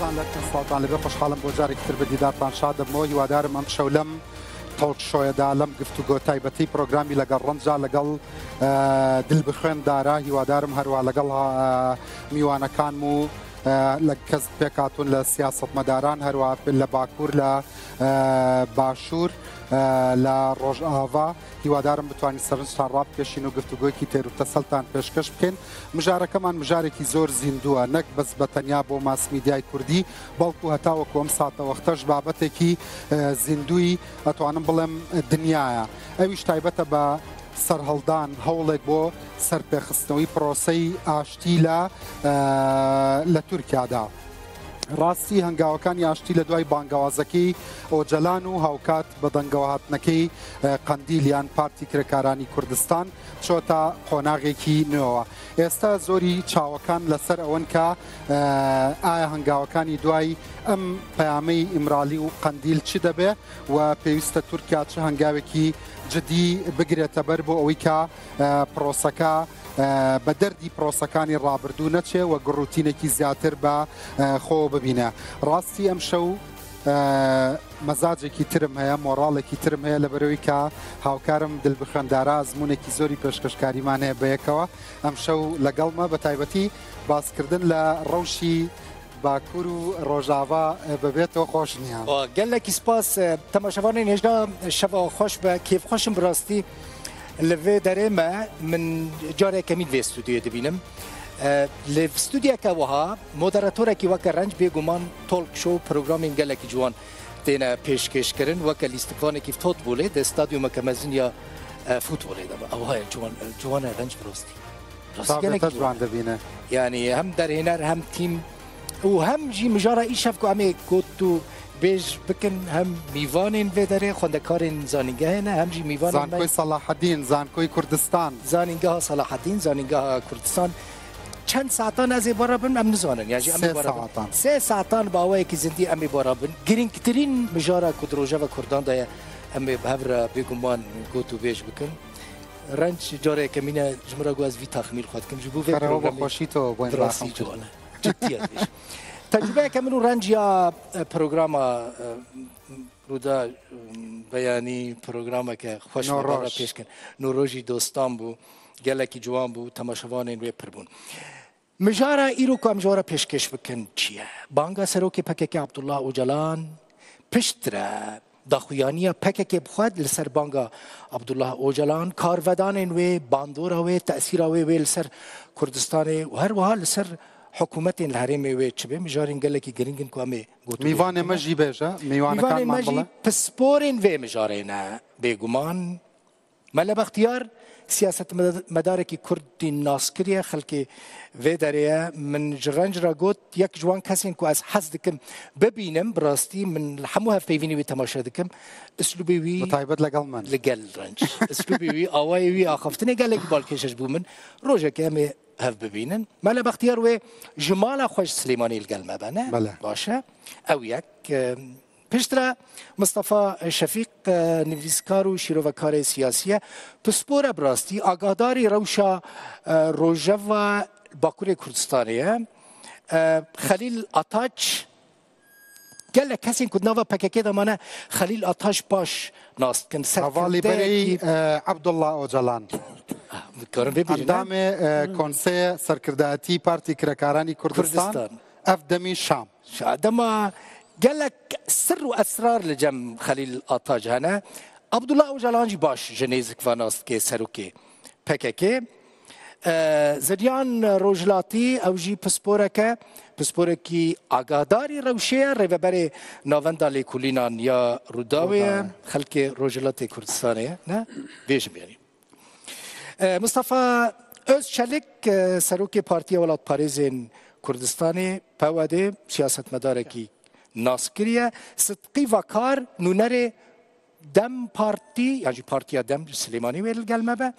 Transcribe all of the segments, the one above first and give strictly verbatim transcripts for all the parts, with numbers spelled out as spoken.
Zan لە چەند ساڵتان لەبێ خۆشحاڵم بۆ جارێکی تر بە دیدارتان شاد دەبمەوە. هیوادارم ئەم شەو لەم تۆڵک شۆیەدا، لەم گفتوگۆ تایبەتی پرۆگرامی لەگەڵ ڕەنجا، لەگەڵ، ئە، دلبخوێندارە، هیوادارم هەروە لەگەڵ، ئە، میوانەکانم و، ئە، لە کەس پێکاتون لە سیاسەتمەداران، هەروە لە باکوور، لە، ئە، باشوور، ئە، لە ڕۆژئاڤا، هیوادارم بتوانین سەرنجتان ڕابکێشین و گفتوگۆیەکی تێر و تەسەلتان پێشکەش بکەین. مژارەکەمان مژارێکی زۆر زیندووە، نەک بەس بە تەنیا بۆ ماسمیدیای کوردی، بەڵکو هەتا وەکو ئەم ساتە وەختەش بابەتێکی، ئە، زیندووی، ئەتوانم بڵێم، دنیایە. ئەویش تایبەتە بە سەرهەڵدان، هەوڵێک بۆ سەرپێخستنەوەی پرۆسەی ئاشتی لە، ئە، لە تورکیادا. ڕاستی هەنگاوەکانی ئاشتی لە دوای بانگەوازەکەی ئۆجەلان و هاوکات بە دەنگەوە هاتنەکەی، ئە، قەندیل یان پارتی کرێکارانی کوردستان چۆتە قۆناغێکی نوێوە. ئێستا زۆری چاوەکان لەسەر ئەوەن کە، ئە، ئایا هەنگاوەکانی دوای ئەم پەیامەی ئیمرالی و قەندیل چی دەبێ و پێویستە تورکیا چه هەنگاوێکی جدی بگرێتە بەر بۆ ئەوەی کە، ئە، پرۆسەکە، ئە، بە دەردی پرۆسەکانی ڕابردوو نەچێ و گڕوتینێکی زیاتر بە، ئە، خۆ ببینە. ڕاستی ئەم شەو، ئە، مەزاجێکی ترم هەیە، مۆڕاڵێکی ترم هەیە، لەبەرەوەی کە هاوکارم دلبخوێندارە ئەزموونێکی زۆری پێشکەشکاریمان هەیە بەیەکەوە ئەم شەو لەگەڵمە، بە تایبەتی باسکردن لە ڕەوشی باکوور و ڕۆژاڤا، ئە، بەبێتەوە خۆش نییە. Gelekî spas, e, temaşevanên hêja şeva xweş be, kêfxweş im bi rastî. Li vê derê me, min careke mîn vê stûdyoyê dibînim. E, li stûdyeke wiha, moderatorekî weke Renc bêguman talk show programên gelekî ciwan têne pêşkêşkirin, weke lîstikvanekî futbolê di stadyumeke mezin ya, e, futbolê de be. Ew heye ciwan, ciwan e Renc bi rastî. Rastî Tabii, gelekî te ciwan. Ciwan dibîne. Yanî hem derhêner hem tîm û hem jî mijara îşev ku em ê got û bêj bikin, hem mîvanên vê derê xwendekarên zanîngehê ne, hem jî mîvanên me Zankoy Salahaddîn, Zankoy Kurdistan. Zanîngeha Salahaddîn, Zanîngeha Kurdistan. Çend saetan ez ê bara bim, em nizanin. Yan jî em ê Sê bara bin. Saetan. Sê saetan bi awayekî zindî em ê bara bin. Girîngtirîn mijara ku di rojeva Kurdan de ye, em ê bi hev re bêguman got û bêj bikin. Renc careke mîne ji min re got, ez vî taxmîn xwe dikim. Ji bo vê Xereba programê xweşî to boyun bi rastî raxam ciwan e. Ciddiye dibêjim. Tecrubeyeke min û Renc ya, e, programa, e, Rûda, e, beyanî programeke xweş me Newroz. Bera pêş kin. Newrozî dostan bû, gelekî ciwan bû, temaşevanên wê pir bûn. Mijara îro ku em ji we re pêşkêş bikin çi ye? Banga serokê P K K Abdullah Ocalan piştre daxuyaniya P K K bi xwe li ser banga Abdullah Ocalan, karvedanên wê, bandora wê, tesîra wê, wê li ser Kurdistanê û her wiha li ser hikûmetên li herêmê wê çi bê, mijarên gelekî girîng in ku em ê gotin. Mîvanê me jî bêje, mîvanekan Mîvanên me jî bile. Pisporên vê mijarê ne bêguman. Mele Bextiyar, siyasetmedarekî Kurdî naskirî ye, xelkê vê derê ye. Min ji Renc re got, yek ji wan kesên ku ez hez dikim bibînim, bi rastî min li hemû hevpeyvînê wî temaşe dikim. Islûbê wî Bi taybet legel min. Li gel Renc. Islûbê wî, awayê wî axaftinê gelekî balkêş e ji bo min. Rojekê em ê hev bibînin. Mele Bextiyar wê ji mala xwe ji Silêmaniyê li gel me be, ne? Bele. Baş e. Ew yek, e, Piştre Mistefa Şefîq, e, nivîskar û şîrovekarê siyasî ye. Pispor e bi rastî, agahdarî rewşa, e, rojeva Bakurê Kurdistanê ye. E, Xelîl Ataç, gelek kesên ku di nava P K K de mane, Xelîl Ataç baş nas dikin. Hevalî berî, Serkirdeyekî, e, Abdullah Ocalan. Ah, dikarin vê bêjin, ne? Endamê, e, Konseyê Serkirdayetî Partî Kirekaranî Kurdistan, Kurdistan. Ev demî Şam. Şa-, dema gelek sir û esrar li cem Xelîl Atac hene. Abdullah Ocalan jî baş ji nêzik ve nas dike serokê P K K. E, Ziryan Rojhilatî, ew jî pisporek e, pisporekî agadarî rewşê ye, rêveberê Navenda Lêkolînan ya Rûdawê ye, Rûdawê. Xelkê Rojhilatê Kurdistanê ye, ne? Bêjim yanî. E, Mustafa Özçelik, e, serokê Partiya Welatparêzên Kurdistanê, P W D, siyasetmedarekî naskirî ye. Sidqî Vakar, nûnerê DEM Partî, yan jî Partiya DEM ji Silêmanî wê li gel me be.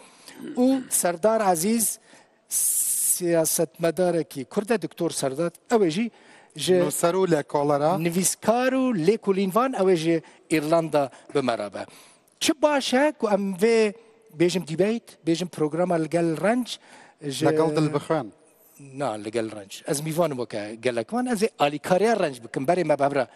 Û Serdar Ezîz, siyasetmedarekî Kurd e, Doktor Serdar, ew ê jî ji Nûser û lêkolîn e. Nivîskar û lêkolînvan, ew ê ji Îrlanda bi me re be. Çi baş e ku em vê, bêjim debate, bêjim programa li gel Renc ji Legal Dilbixwên. Na, li gel Renc. Ez mîvan im weke gelek wan. Ez ê alîkariya Renc bikim. Berê me bi hev re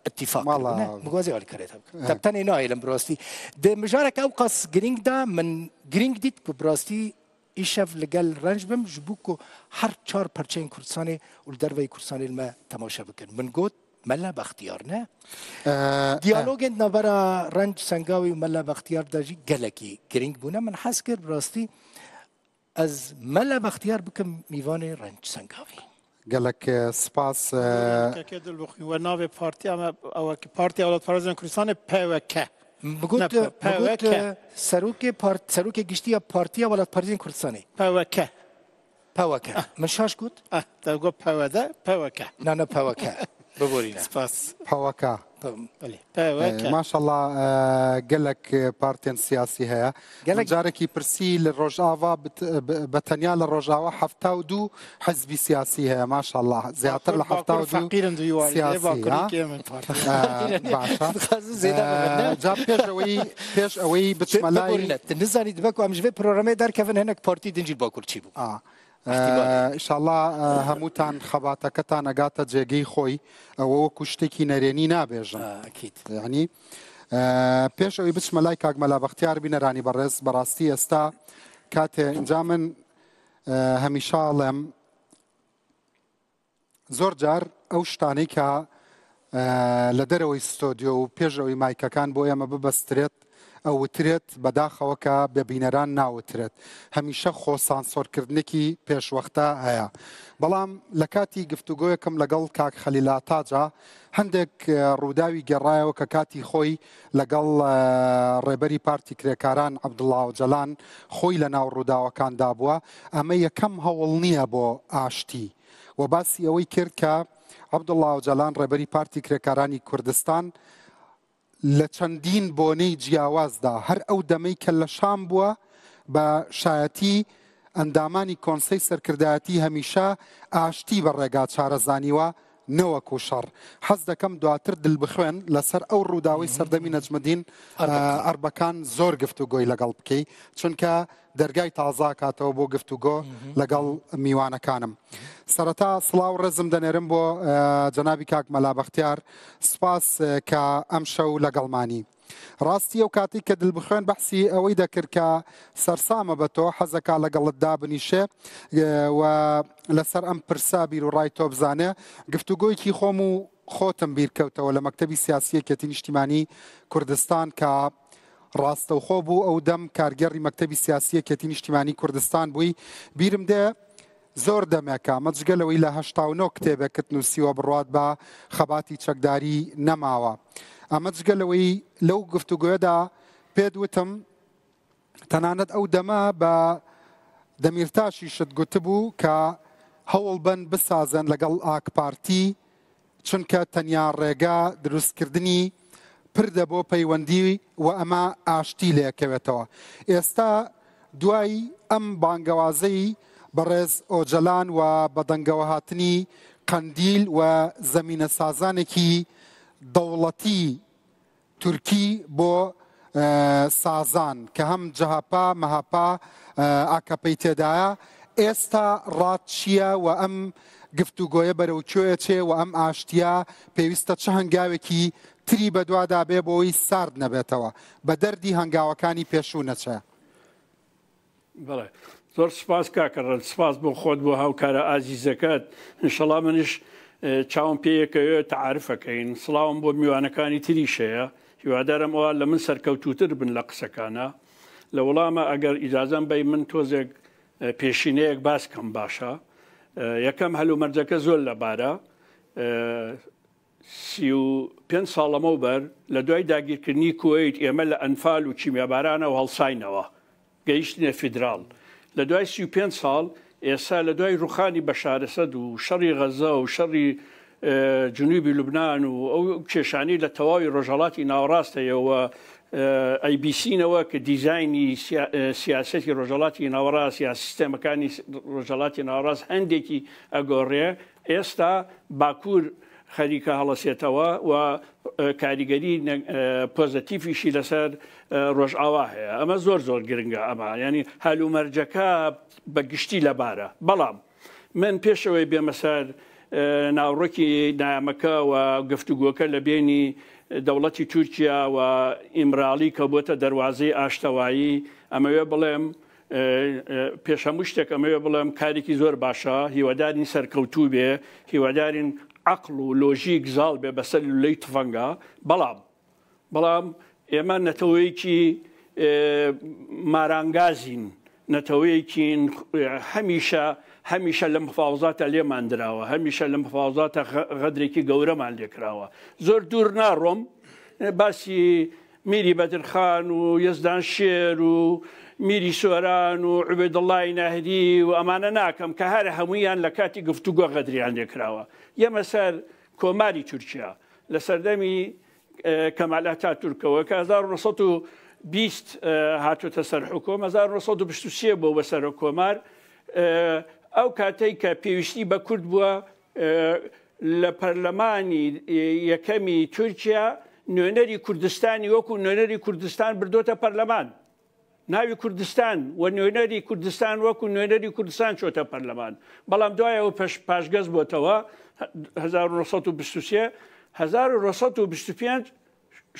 ittifaq Wala. kiribûne. Bi ku ez ê alîkariya te bikim. Te tenê nahêlim bi rastî. Di mijareke ew qas girîng de min girîng dît ku bi rastî îşev li gel Renc bim, ji bo ku her çar perçeyên Kurdistanê û li derveyî Kurdistanê li me temaşe bikin. Min got, Mela Bextiyar ne? Ee, Diyalogên di navbera Renc Sengawî û Mela Bextiyar de jî gelekî girîng bûne. Min hez kir, bi rastî ez Mela Bextiyar bikim mîvanê Renc Sengavî. Gelek, e, spas, e, Kekê Dilbixwîn, we navê partiya me, ew ki Partiya Welatparêzên Kurdistanê, P W K. Min got, Ne, P-, min got, P W K. e, serokê part-, serokê giştî ya Partiya Welatparêzên Kurdistanê. P W K. P W K. Ah. Min şaş got? Ah, te got P W D, P W K. Na, na, P W K. Biborîne. Spas. P W K. Belê. P W K. E, maşallah, e, gelek, e, partên siyasî heye. Gelek Min carekî pirsî li Rojava bit-, bi-, bi tenya li Rojava hefta û du hizbî siyasî heye, maşallah. Zêdetir li Bakur, hefta û du Bakur feqîr in di wî warî. Lê siyasî, Bakurê ha? kêm in partî. E, baş e. Dixwazin zêde E, bibin, ne? ca pêş ewî, pêş ewî biçme Bi-, lay biborîne. Tu nizanî dibe ku em ji vê programê derkevin hinek partî din jî li Bakur çî bû. A. Îhtimal. E, înşallah, e, hemûtan xebateketan negate cêgî xwe, ew wekû ştêkî nerênî nabêjin. Ha, ekîd. Yanî, e, pêş ewî biçme lay kak Mela Bextiyar bîneranî berêz, berastî êsta katê inca min, e, hemîşa alem. Zor car ew ştanê ka, e, li derewey stodyo û pêş ewî maykekan bo ême bibestirêt, ew witirêt, bedaxewe ka bi bîneran nawitirêt. Hemîşe xwe sansorkirinekî pêşwexta heye. Belam li katî giftûgoyekim legel kak Xelîl Ataca, hindek, e, rûdawî gêrayewe ke katî xwe legel, e, rêberî Partî Kirêkaran Abdullah Ocalan xwe li nav rûdawekan dabûwe. Eme yekem hewl niye bo aştî. We basî ewî kir ke Abdullah Ocalan, rêberî Partî Kirêkaranî Kurdistan, li çendîn boneyî ciyawaz de her ew demeyî ke li Şam bûye, bi şayetî endamanî Konsey Serkirdayetî hemîşe aştî bi rêga çare zanîwe, ne wekû şer. Hez dekem duatir Dilbixwên li ser ew rûdawî Hı hı. serdemî Necmedîn, Erbekan. e, Erbekan zor giftûgoyî legel bikey. Çunke dergay taza katawe bo giftûgo Hı hı. legel mîwanekan im. Sereta silav û rêzim denêrim bo, e, cenabî kak Mela Bextiyar. Spas, e, ke em şew legel manî. Rastî ew katî ke Dilbixwên behsî ewî dekir ke sersame be to, hezeka legelit da binîşe, e, we li ser em pirsa bîr û ray to bizane. Giftûgoyekî xom û xotim bîr kewtewe li Mektebî Siyasî Yeketî Niştîmanî Kurdistan ke rastewxo bû, ew dem kargerî Mektebî Siyasî Yeketî Niştîmanî Kurdistan bûyî. Bîrim de zor demeke, me cigel ewî li heşta û neh kitêbek nûsîwe bi rûhat be xebatî çekdarî nemawe. Eme cigel ewî lew giftûgoye de pê diwitim, Tenanet ew deme be Demîrtaşî şit gotibû ke hewl ben bisazin legel AK Partî, çunke tenya rêga dirustkirdinî pir de bo peywendî we eme aştî lê kewêtewe. Êsta duayî em bangewazeyî berêz Ocalan we bedengewe hatinî Qendîl we zemînesazanekî dewletî Tirkî bo, e, sazan, ke hem C H P, M H P, e, A K P'yî tê de ye. Êsta rat çi ye we em giftûgoye berew kûyê çê we em aştiya pêwîste çi hengawekî tirî be dua de bê bo wî sard nebêtewe. Be derdî hengawekanî pêşû neçe. بەڵێ. زۆر سپاس کاکە ڕەنج، سپاس بۆ خۆت، بۆ هاوکارە ئازیزەکەت. انشەڵا منیش، ئێ، چاوم پێ یەکەوێ تەعارفەکەین. سڵاوم بۆ میوانەکانی تریش هەیە. هیوادارم ئەوان لە من سەرکەوتووتر بن لە قسەکانە. لە وەڵامە ئەگەر ئیجازەم بەی من تۆزێک، ئێ، پێشینەیەک باس کەم باشە. ئێ، یەکەم هەلومەرجەکە زۆر لەبارە. ئێ، سی و پێنج ساڵ لەمەوبەر، لە دوای داگیرکردنی کوەیت، ئێمە لە ئەنفال و کیمیابارانەوە هەڵساینەوە، گەیشتینە فیدراڵ. لە دوای سی و پێنج ساڵ، ئێستا لە دوای ڕووخانی بەشار ئەسەد و شەڕی غەزە و شەڕی، ئێ، جنوبی لوبنان و ئەو کێشانەی لە تەواوی ڕۆژهەڵاتی ناوەڕاست هەیە و، ئێ، ئەیبیسینەوە کە دیزاینی سیا-، ئێ، سیاسەتی ڕۆژهەڵاتی ناوەڕاست یا سیستێمەکانی س-، ڕۆژهەڵاتی ناوەڕاست هەندێکی ئەگۆڕێ. ئێستا باکوور خەریکە هەڵەسێتەوە و، ئێ، کاریگەری نە-، ئێ، پۆزەتیفیشی لەسەر، ئێ، ڕۆژئاوا هەیە. ئەمە زۆر زۆر گرنگە ئەمە. یعنی، هەلومەرجەکە بە گشتی لەبارە. بەڵام من پێشەوەی بێمە سەر ناوڕۆکی نامەکە و گفتوگۆکە لە بینی دەوڵەتی تورکیا و ئیمراڵی کە بۆتە دەواازەی ئاشتەوایی. ئەمەوێ بڵێم، پێشەموو شتێک ئەمەوێ بڵێم، کارێکی زۆر باشە، هیوادارین سەرکەوتوو بێ، هیوادارین عقل و لۆژیک زاڵ بێ بەسەر لولەی تفەنگا. بەڵام بەڵام ئێمە نەتەوەیەکی مارانگازین، نەتەوەیەکین هەمیشە هەمیشە لە مفاوزاتە لێمان دراوە، هەمیشە لە مفاوزاتە غەدرێکی گەورەمان لێکراوە. زۆر دوور ناڕۆم، باسی میری بەدرخان و یەزدان شێر و میری سۆران و عوبێدڵای نەهری و ئەمانە ناکەم کە هەر هەمویان لە کاتی گفتوگۆ غەدریان لێکراوە. یەمە سەر کۆماری تورکیا لە سەردەمی کەمال ئەتاتورکەوە کە هەزار و نۆ سەد و بیست هاتووتە سەر حکوم، هەزار و نۆ سەد و بیست و سێ بۆ بە سەر کۆمار. ئەو کاتەی کە پێویستی بە کورد بووە لە پەرلەمانی یەکەمی تورکیا، نوێنەری کوردستانی وەکو نوێنەری کوردستان بردۆتە پەرلەمان. ناوی کوردستان و نوێنەری کوردستان وەکو نوێنەری کوردستان چۆتە پەرلەمان. بەڵام دوایەوە پاشگەز بۆتەوە، هەزار و نۆ سەد و بیست و سێ، هەزار و نۆ سەد و بیست و پێنج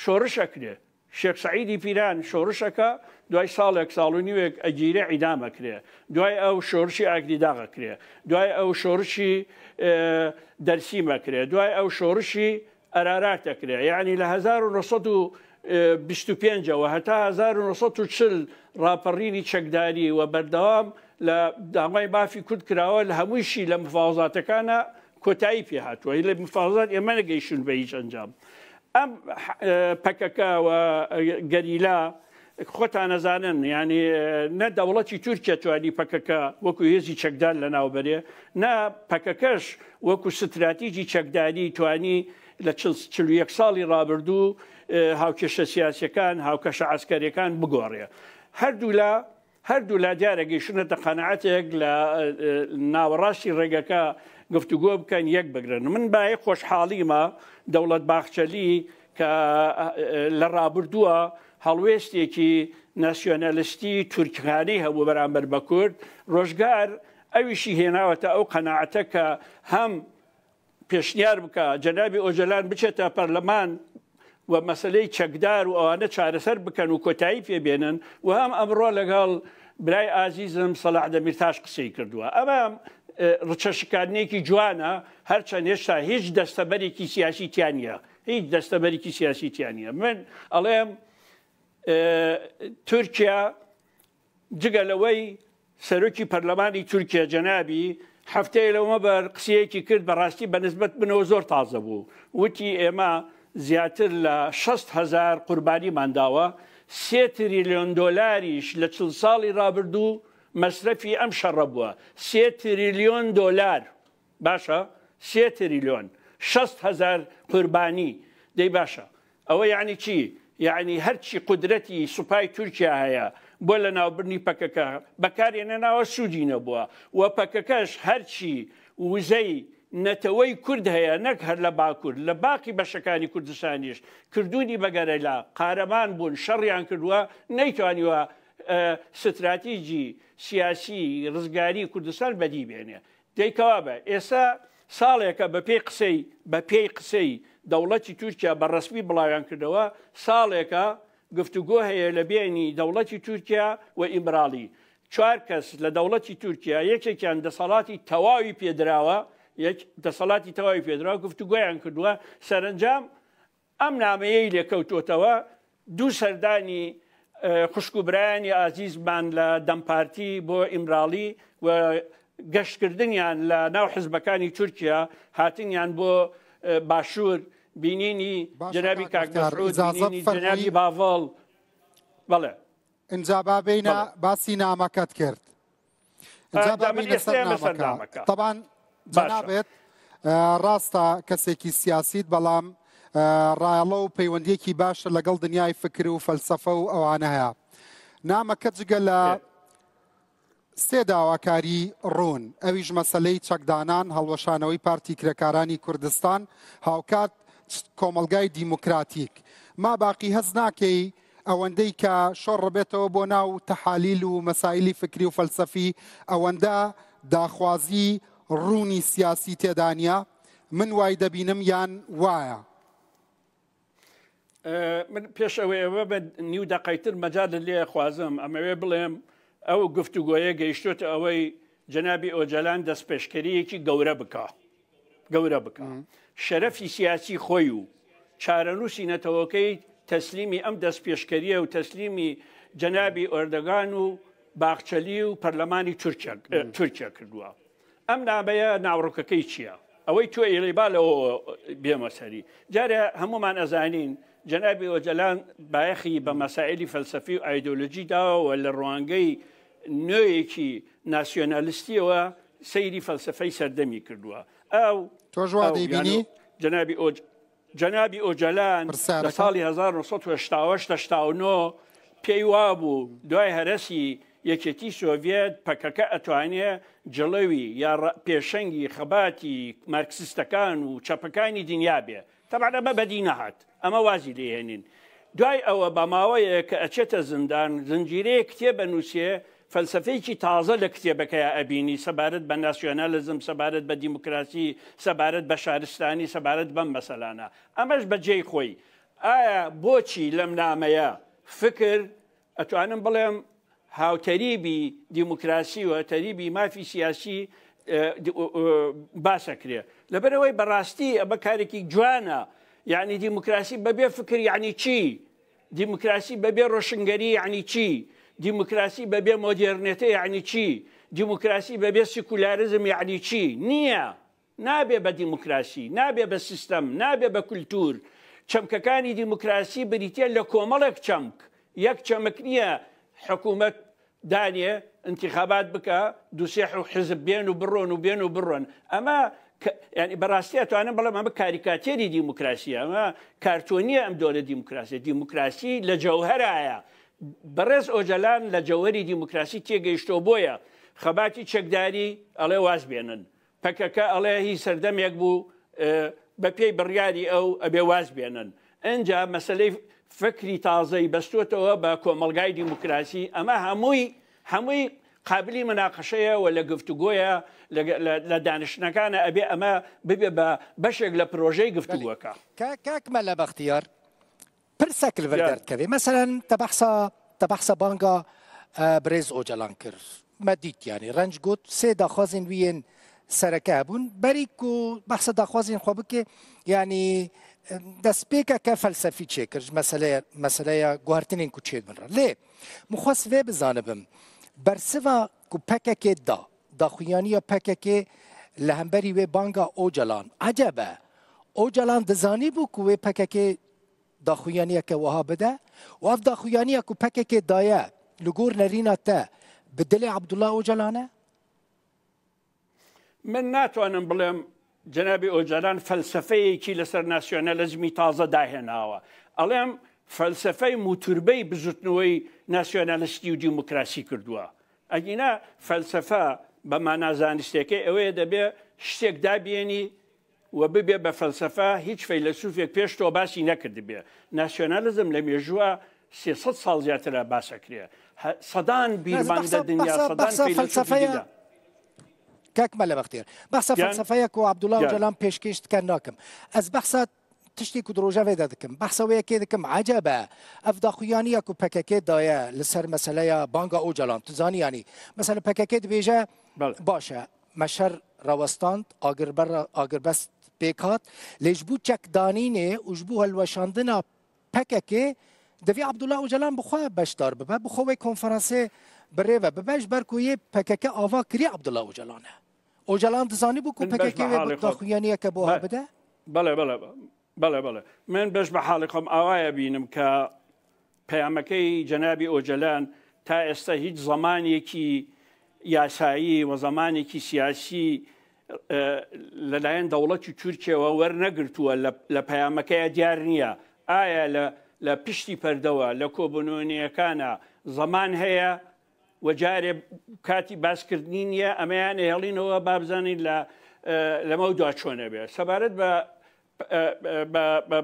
شۆڕشەکرێ. شێخ سەعیدی پیران شۆڕشەکە، دوای ساڵێک، ساڵ و نیوێک ئەگیرێ، ئیدامەکرێ. دوای ئەو شۆڕشی ئاگریداغەکرێ. دوای ئەو شۆڕشی دەرسیمەکرێ. دوای ئەو شۆڕشی ئەراراتەکرێ. یعنی لە هەزار و نۆ سەد و بیست و پێنجەوە هەتا هەزار و نۆ سەد و چل ڕاپەڕینی چەکداری و بەردەوام لە دامای بافی کورد کراوە، لە هەموویشی لە مفاوزاتەکانە کۆتایی پێ هاتووە. لە مفاوزات ئێمە نەگەیشتون بە هیچ ئەنجام. ئەم پەکەکە و گەریلا خۆتان ئەزانن، یعنی نە دەوڵەتی تورکیا توانی پەکەکە وەکو هێزی چەکدار لە ناوبەرێ، نە پەکەکەش وەکو ستراتیجی چەکداری توانی لە چل، چل و یەک ساڵی ڕابردوو هاوکێشە سیاسیەکان، هاوکێشە عەسکەریەکان بگۆڕێ. هەردوولا هەردوو لا دیارە گەیشتونەتە قەناعەتێک لە ناوەڕاستی ڕێگەکە گفتوگۆ بکەن، یەک بگرن. من بای خۆشحاڵیمە دەوڵەت باخچەلی کە لە ڕابردووە هەڵوێستێکی ناسیۆنالیستی تورکخانەی هەبوو بەرامبەر بە کورد، ڕۆژگار ئەویشی هێناوەتە ئەو قەناعەتە کە هەم پێشنیار بکە جەنابی ئۆجەلان بچێتە پەرلەمان و مەسەلەی چەکدار و ئەوانە چارەسەر بکەن و کۆتایی پێ بێنن، و هەم ئەمڕۆ لەگەڵ برای ئازیزم سەلاح دەمیرتاش قسەی کردووە. ئەمە ڕچەشکاندنێکی جوانە، هەرچەند هێشتا هیچ دەستەبەرێکی سیاسی تیا نییە، هیچ دەستەبەرێکی سیاسی تیا نییە. من ئەڵێم تورکیا، جگە لەوەی سەرۆکی پەرلەمانی تورکیا جەنابی هەفتەیە لەومەبەر قسەیەکی کرد، بەڕاستی بە نسبەت بنەوە زۆر تازە بوو. وتی ئێمە زیاتر لە شەست هەزار قوربانیمان داوە، سێ تریلیۆن دۆلاریش لە چل ساڵی ڕابردوو مەسرەفی ئەم شەڕە بووە. سێ تریلیۆن دۆلار. باشە، سێ تریلیۆن شەست هەزار قوربانی. دەی باشە، ئەوە یعنی چی؟ یعنی هەرچی قودرەتی سوپای تورکیا هەیە بۆ لە ناوبرنی پەکەکە بەکارێنە ناوە سوودی نەبووە، و پەکەکەش هەرچی وزەی نەتەوەی کورد هەیە، نەک هەر لە باکوور، لە باقی بەشەکانی کوردستانیش کردوونی بەگەرەلا قارەمان بوون، شەڕیان کردووە، نەیتوانیوە ستراتیجی سیاسی ڕزگاری کوردستان بەدی بێنێ. دەیکەوا بە ئێستا ساڵێکە بە پێی قسەی، بە پێی قسەی دەوڵەتی تورکیا بە ڕەسمی بڵاویان کردەوە، ساڵێکە گفتوگۆ هەیە لە بینی دەوڵەتی تورکیا و ئیمراڵی. چوار کەس لە دەوڵەتی تورکیا، یەکێکیان دەسەڵاتی تەواوی پێدراوە، یەک دەسەڵاتی تەواوی پێدراوە، گفتوگۆیان کردووە. سەرنجام ئەم نامەیەی لێکەوتوتەوە، دوو سەردانی خوشک و برایانی ئازیزمان لە دەمپارتی بۆ ئیمراڵی و گەشتکردنیان لە ناو حزبەکانی تورکیا، هاتنیان بۆ باشوور، بینینی جەنابی کاک مەسعود، بینینی جەنابی باڤڵ. بەڵێ. ئینجا با بینە باسی نامەکەت کرد. ئینجا با بینە سەر نامەکە. تەبان جەنابێت ڕاستە کەسێکی سیاسیت، بەڵام ڕایەڵە و پەیوەندیەکی باشە لەگەڵ دنیای فکر و فەلسەفە و ئەوانە هەیە. نامەکە جگە لە سێ داواکاری ڕوون، ئەویش مەسەلەی چەکدانان، هەڵوەشانەوەی پارتی کرێکارانی کوردستان، هاوکات کۆمەلگای دیموکراتیک. ما باقی هەست ناکەی ئەوەندەی کە شۆڕ ڕبێتەوە بۆ ناو تەحالیل و مەسایلی فکری و فەلسەفی، ئەوەندە داخوازی ڕوونی سیاسی تێدا نییە؟ من وای دەبینم یان وایە؟ من پێش ئەوەی ئەوە بە نیو دەقەیتر مەجال لێ خوازم ئەمەوێ بڵێم ئەو گفتوگۆیە گەیشتوتە ئەوەی جەنابی ئۆجەلان دەستپێشکەریەکی گەورە بکە گەورە بکە شەرەفی سیاسی خۆی و چارەنووسی نەتەوەکەی تەسلیمی ئەم دەستپێشکەریە و تەسلیمی جەنابی ئۆردەگان و باخچەلی و پەرلەمانی تورکیا کردووە. ئەم نامەیە ناوڕۆکەکەی چییە؟ ئەوەی تۆ ئێڵێ با لەوە بێمە سەری. جارێ هەمومان ئەزانین جەنابی ئۆجەلان بایەخی بە مەسائلی فەلسەفی و ئایدۆلۆژی داوە و لە ڕوانگەی نوێیەکی ناسیۆنالیستیەوە سەیری فەلسەفەی سەردەمی کردووە. ئەو تۆ ژوا دەیبینی؟ جەنابی ئۆج جەنابی ئۆجەلان لە ساڵی هەزار و نۆ سەد و هەشتا و هەشت هەشتا و نۆ پێی وابوو دوای هەرەسی یەکێتی سۆڤیەت پەکەکە ئەتوانێ جڵەوی یا پێشەنگی خەباتی مارکسیستەکان و چەپەکانی دنیا بێ. تەبعەن ئەمە بەدی نەهات، ئەمە وازی لێهێنین. دوای ئەوە بە ماوەیە کە ئەچێتە زندان زنجیرەیە کتێب ئەنووسێ فەلسەفەیەکی تازە لە کتێبەکەیا ئەبینی سەبارەت بە ناسیۆنالیزم، سەبارەت بە دیموکراسی، سەبارەت بە شارستانی، سەبارەت بەم مەسەلانە. ئەمەش بە جێی خۆی. ئایا بۆچی لەم نامەیە فکر، ئەتوانم بڵێم، هاوتەریبی دیموکراسی و تەریبی مافی سیاسی باسەکرێ؟ لەبەرەوەی بەڕاستی ئەمە کارێکی جوانە. یعنی دیموکراسی بەبێ فکر یعنی چی؟ دیموکراسی بەبێ ڕۆشنگەری یعنی چی؟ دیموکراسی بەبێ مۆدێرنێتە یعنی چی؟ دیموکراسی بەبێ سیکولاریزم یعنی چی؟ نییە. نابێ بە دیموکراسی، نابێ بە سیستەم، نابێ بە کولتور. چەمکەکانی دیموکراسی بریتە لە کۆمەڵێک چەمک. یەک چەمک نییە حکوومەت دانێ انتخابات بکە دوسێ حزب بێن و بڕۆن و بێن و بڕۆن. ئەمە ینی بەڕاستی ئەتوانم بڵێم ئەمە کاریکاتێری دیموکراسیە، ئەمە کارتۆنیە ئەم دۆرە دیموکراسی. دیموکراسی لە جەوهرایە. بەڕێز ئۆجەلان لە جەوهری دیموکراسی تێگەیشتۆ بۆیە خەباتی چەکداری ئەڵێ واز بێنن. پەکەکە ئەڵێ هی سەردەمێک بوو بە پێی بڕیاری ئەو ئەبێ واز بێنن. ئەجا مەسلەی فکری تازەی بەستوتەوە بە کۆمەلگای دیموکراسی. ئەمە هەمووی هەمووی قابلی مناقەشەیە و لە گفتوگۆیە لە دانیشتنەکانە ئەبێ ئەمە ببێ بە بەشێک لە پرۆژەی گفتوگۆکە. کاک مەلا بەختیار، پرسێک li vir derdikeve. Meselen te behsa te behsa banga birêz Ocalan kir. Me dît, yanî Renc got sê daxwazên wî yên sereke hebûn. Berî ku behsa daxwazên xwe bike, yanî destpêkeke felsefî çêkir ji meseleya meseleya guhertinên ku çêdibin re. Lê min xwest vê bizanibim, bersiva ku P K K da, daxuyaniya P K K li hemberî wê banga Ocalan, ecebe Ocalan dizanîbû ku wê P K K daxuyaniyeke wiha bide û ev daxuyaniya ku P K K daye li gor nerîna te bi dilê Abdullah Ocalan e? Min natwanim bilim cenabê Ocalan felsefeyekî li ser nasyonalizmî taze dahênawe. Elêm felsefey mûturbey bizutnewey nasyonalistî û demokrasî kirduwa. Egîna felsefe be mana zanistêkê ew ê debe ştêk dabiyênî we bibe be felsefe, hîç feylesûfêk pêş to basî nekirdibe. Nasyonalizm le mêjûa sê sed sal ziyatire base kiriye. Sedan bîrmande dinya, sedan feylesûfî dinya. Kek Mele Bextiyar, behsa felsefeya ku Abdullah Ocalan pêşkêş dike nakim. Ez behsa tiştê ku di rojevê de dikim, behsa wê yekê dikim, ecebe ev daxuyaniya ku P K K daye li ser meseleya banga Ocalan, tu zanî yanî, mesela P K K dibêje, baş e, me şer rewestand, agirbest pêk hat, lê ji bo çekdanînê û ji bo hilweşandina P K K divê Abdullah Ocalan bi xwe beşdar bibe, bi xwe wê konferansê bi rê ve bibe, ji ber ku yê P K K ava kiriye Abdullah Ocalan e. Ocalan dizanîbû ku P K K wê daxuyaniyeke buha bide? Bele, bele, bele, bele. Min beş bi halê xwe awaye bînim ke peyamekey cenabî Ocalan ta êsta hîç zemanekî yasayî we zemanekî siyasî li layen dewletî Tirkiye we wernegirtuwe, li peyamekeya diyar niye. Aye li piştî perdewe, li kobûnoniyekana zeman heye, we carê katî baskirdinî niye, em ê yanê hêlînê we ba bizanîn li me û da çone be. Sebaret be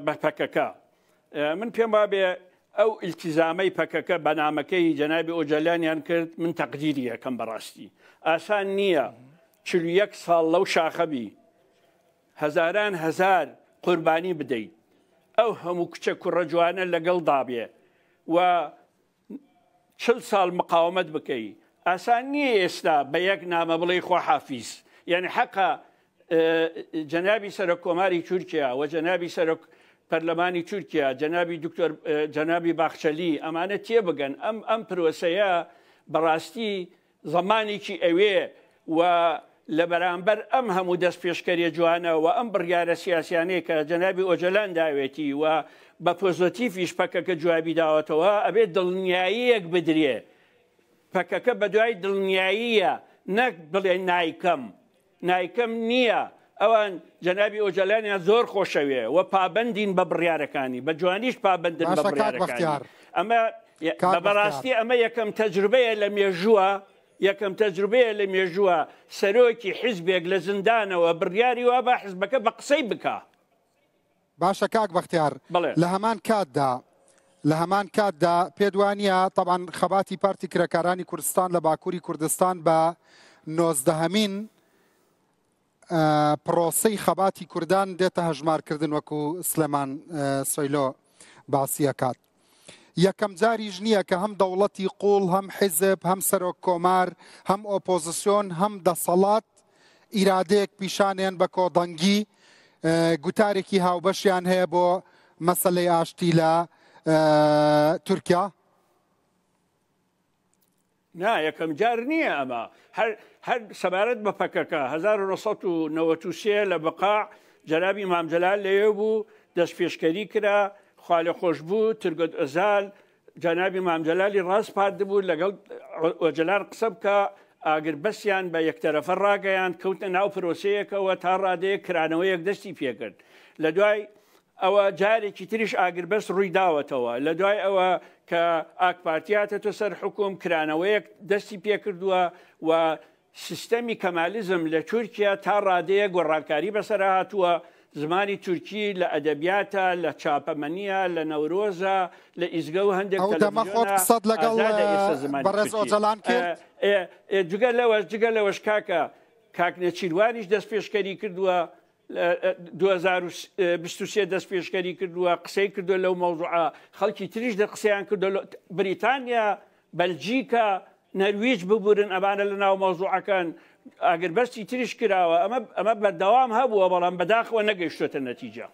be P K K. Min pê ma bê ew îltîzamey P K K benamekey cenabî Ocalanyan kird, min teqdîrî yekem bi rastî. Asan niye. چل و یەک ساڵ لەو شاخە بی، هەزاران هەزار قوربانی بدەیت، ئەو هەموو کچە کوڕە جوانە لەگەڵ دابێ و چل ساڵ مقاومت بکەی. ئاسان نییە ئێستا بە یەک نامە بڵێ خۆ حافیز. یعنی حەقە، ئە، جەنابی سەرۆک کۆماری تورکیا و جەنابی سەرۆک پەرلەمانی تورکیا، جەنابی دکتۆر، ئە، جەنابی باخچەلی، ئەمانە تێبگەن. ئەم، ئەم پرۆسەیە بەڕاستی زەمانێکی ئەوێ و لە بەرامبەر ئەم هەموو دەستپێشکەریە جوانە و ئەم بڕیارە سیاسیانەیە کە جەنابی ئۆجەلان داوێتی و بە پۆزۆتیفیش پەکەکە جوابی داوەتەوە، ئەبێ دڵنیاییەک بدرێ. پەکەکە بە دوای دڵنیاییە، نەک بڵێ نایکەم. نایکەم نییە. ئەوان جەنابی ئۆجەلانیان زۆر خۆشەوێ و پابەندین بە بڕیارەکانی، بە جوانیش پابەندن بە باشە، کاک بڕیارەکانی. بەختیار. ئەمە کاک بە بەڕاستی بەختیار. ئەمە یەکەم تەجروبەیە لە مێژووە، یەکەم تەجروبەیە لە مێژووە سەرۆکی حیزبێک لە زیندانەوە بڕیاری وا بە حیزبەکە بە قسەی بکا. باشە کاک بەختیار، بەڵێ. لە هەمان کاتدا، لە هەمان کاتدا پێت وانیە، تەبعەن خەباتی پارتی کرێکارانی کوردستان لە باکووری کوردستان بە نۆزدەهەمین، ئە، پرۆسەی خەباتی کوردان دێتە هەژمارکردن، وەکو سلێمان، ئە، سۆیلۆ باسی ئەکات. یەکەم جاریش نییە کە هەم دەوڵەتی قوڵ، هەم حیزب، هەم سەرۆک کۆمار، هەم ئۆپۆزیسیۆن، هەم دەسەڵات ئیرادەیەک پیشانیان بە کۆدەنگی، ئە، گوتارێکی هاوبەشیان هەیە بۆ مەسەلەی ئاشتی لە، ئە، تورکیا. نا، یەکەم جار نییە ئەمە. هەر، هەر سەبارەت بە پەکەکە، هەزار و نۆ سەد و نەوەد و سێ لە بقاع جەنابی مام جەلال لەوێ بوو، دەستپێشکەری کرا، خوا لێ خۆش بوو، ترگت ئۆزال، جەنابی مام جەلالی ڕاسپاردبوو، لەگەڵ ئۆجەلان قسە بکە، ئاگربەستیان بە یەکتەرەفە ڕاگەیاند، کەوتنە ناو پرۆسەیەکەوە تا ڕادەیەک کرانەوەیەک دەستی پێکرد. لە دوای ئەوە جارێکی تریش ئاگربەست ڕووی داوەتەوە. لە دوای ئەوە کە ئاک پارتی هاتێتە سەر حکوم، کرانەوەیەک دەستی پێکردووە و سیستەمی کەمالیزم لە تورکیا تا ڕادەیە گۆڕانکاری بەسەرا هاتووە. زمانی تورکی لە ئەدەبیاتە، لە چاپەمەنیە، لە نەورۆزە، لە ئیزگە و هەندێک ئەو دەمە خۆت تەلەڤیزیۆنە قسەت لەگەڵ، ئازادە ئێستا ئە، زمانی بەڕێز تورکی. ئۆجەلان ئە، کرد؟ ئێ، ئێ، جگە لەوەش، جگە لەوەش کاکە، کاک نێچیروانیش دەست پێشکەری کردووە، لە، ئە، دوو هەزار و بیست و سێ دەست پێشکەری کردووە، قسەی کردووە لەو مەوزوعە، خەڵکی تریش دە قسەیان کردووە لە بریتانیا، بەلجیکا، نەرویج ببورن، ئەمانە لە ناو مەوزوعەکەن. ئاگربەستی تریش کراوە. ئەمە، ئەمە بەردەوام هەبووە، بەڵام بەداخەوە نەگەیشتووەتە نەتیجە.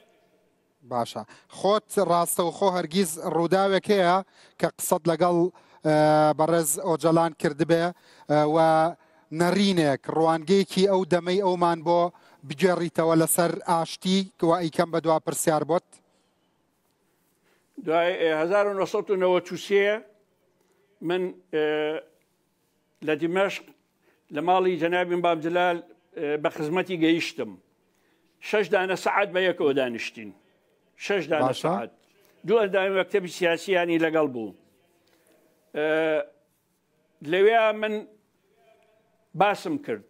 باشە. خۆت ڕاستەوخۆ هەرگیز ڕووداوێک هەیە کە قسەت لەگەڵ، ئە، بەڕێز ئۆجەلان کردبێ، ئە، و نەرینێک، ڕوانگەیەکی ئەو دەمەی ئەومان بۆ بگێڕیتەوە لەسەر ئاشتی، و ئەیکەم بە دوا پرسیار بۆت؟ دوای، ئێ، هەزار و نۆ سەد و نەوەد و سێ من، ئێ، لە دیمەشق لە ماڵی جەنابی مام جەلال، ئێ، بە خزمەتی گەیشتم. شەش دانە سەعات بە یەکەوە دانیشتین. شەش دانە باشە. سەعات. دوو ئەندامی مەکتەبی سیاسیانی لەگەڵ بوو. ئێ، لەوێ من باسم کرد.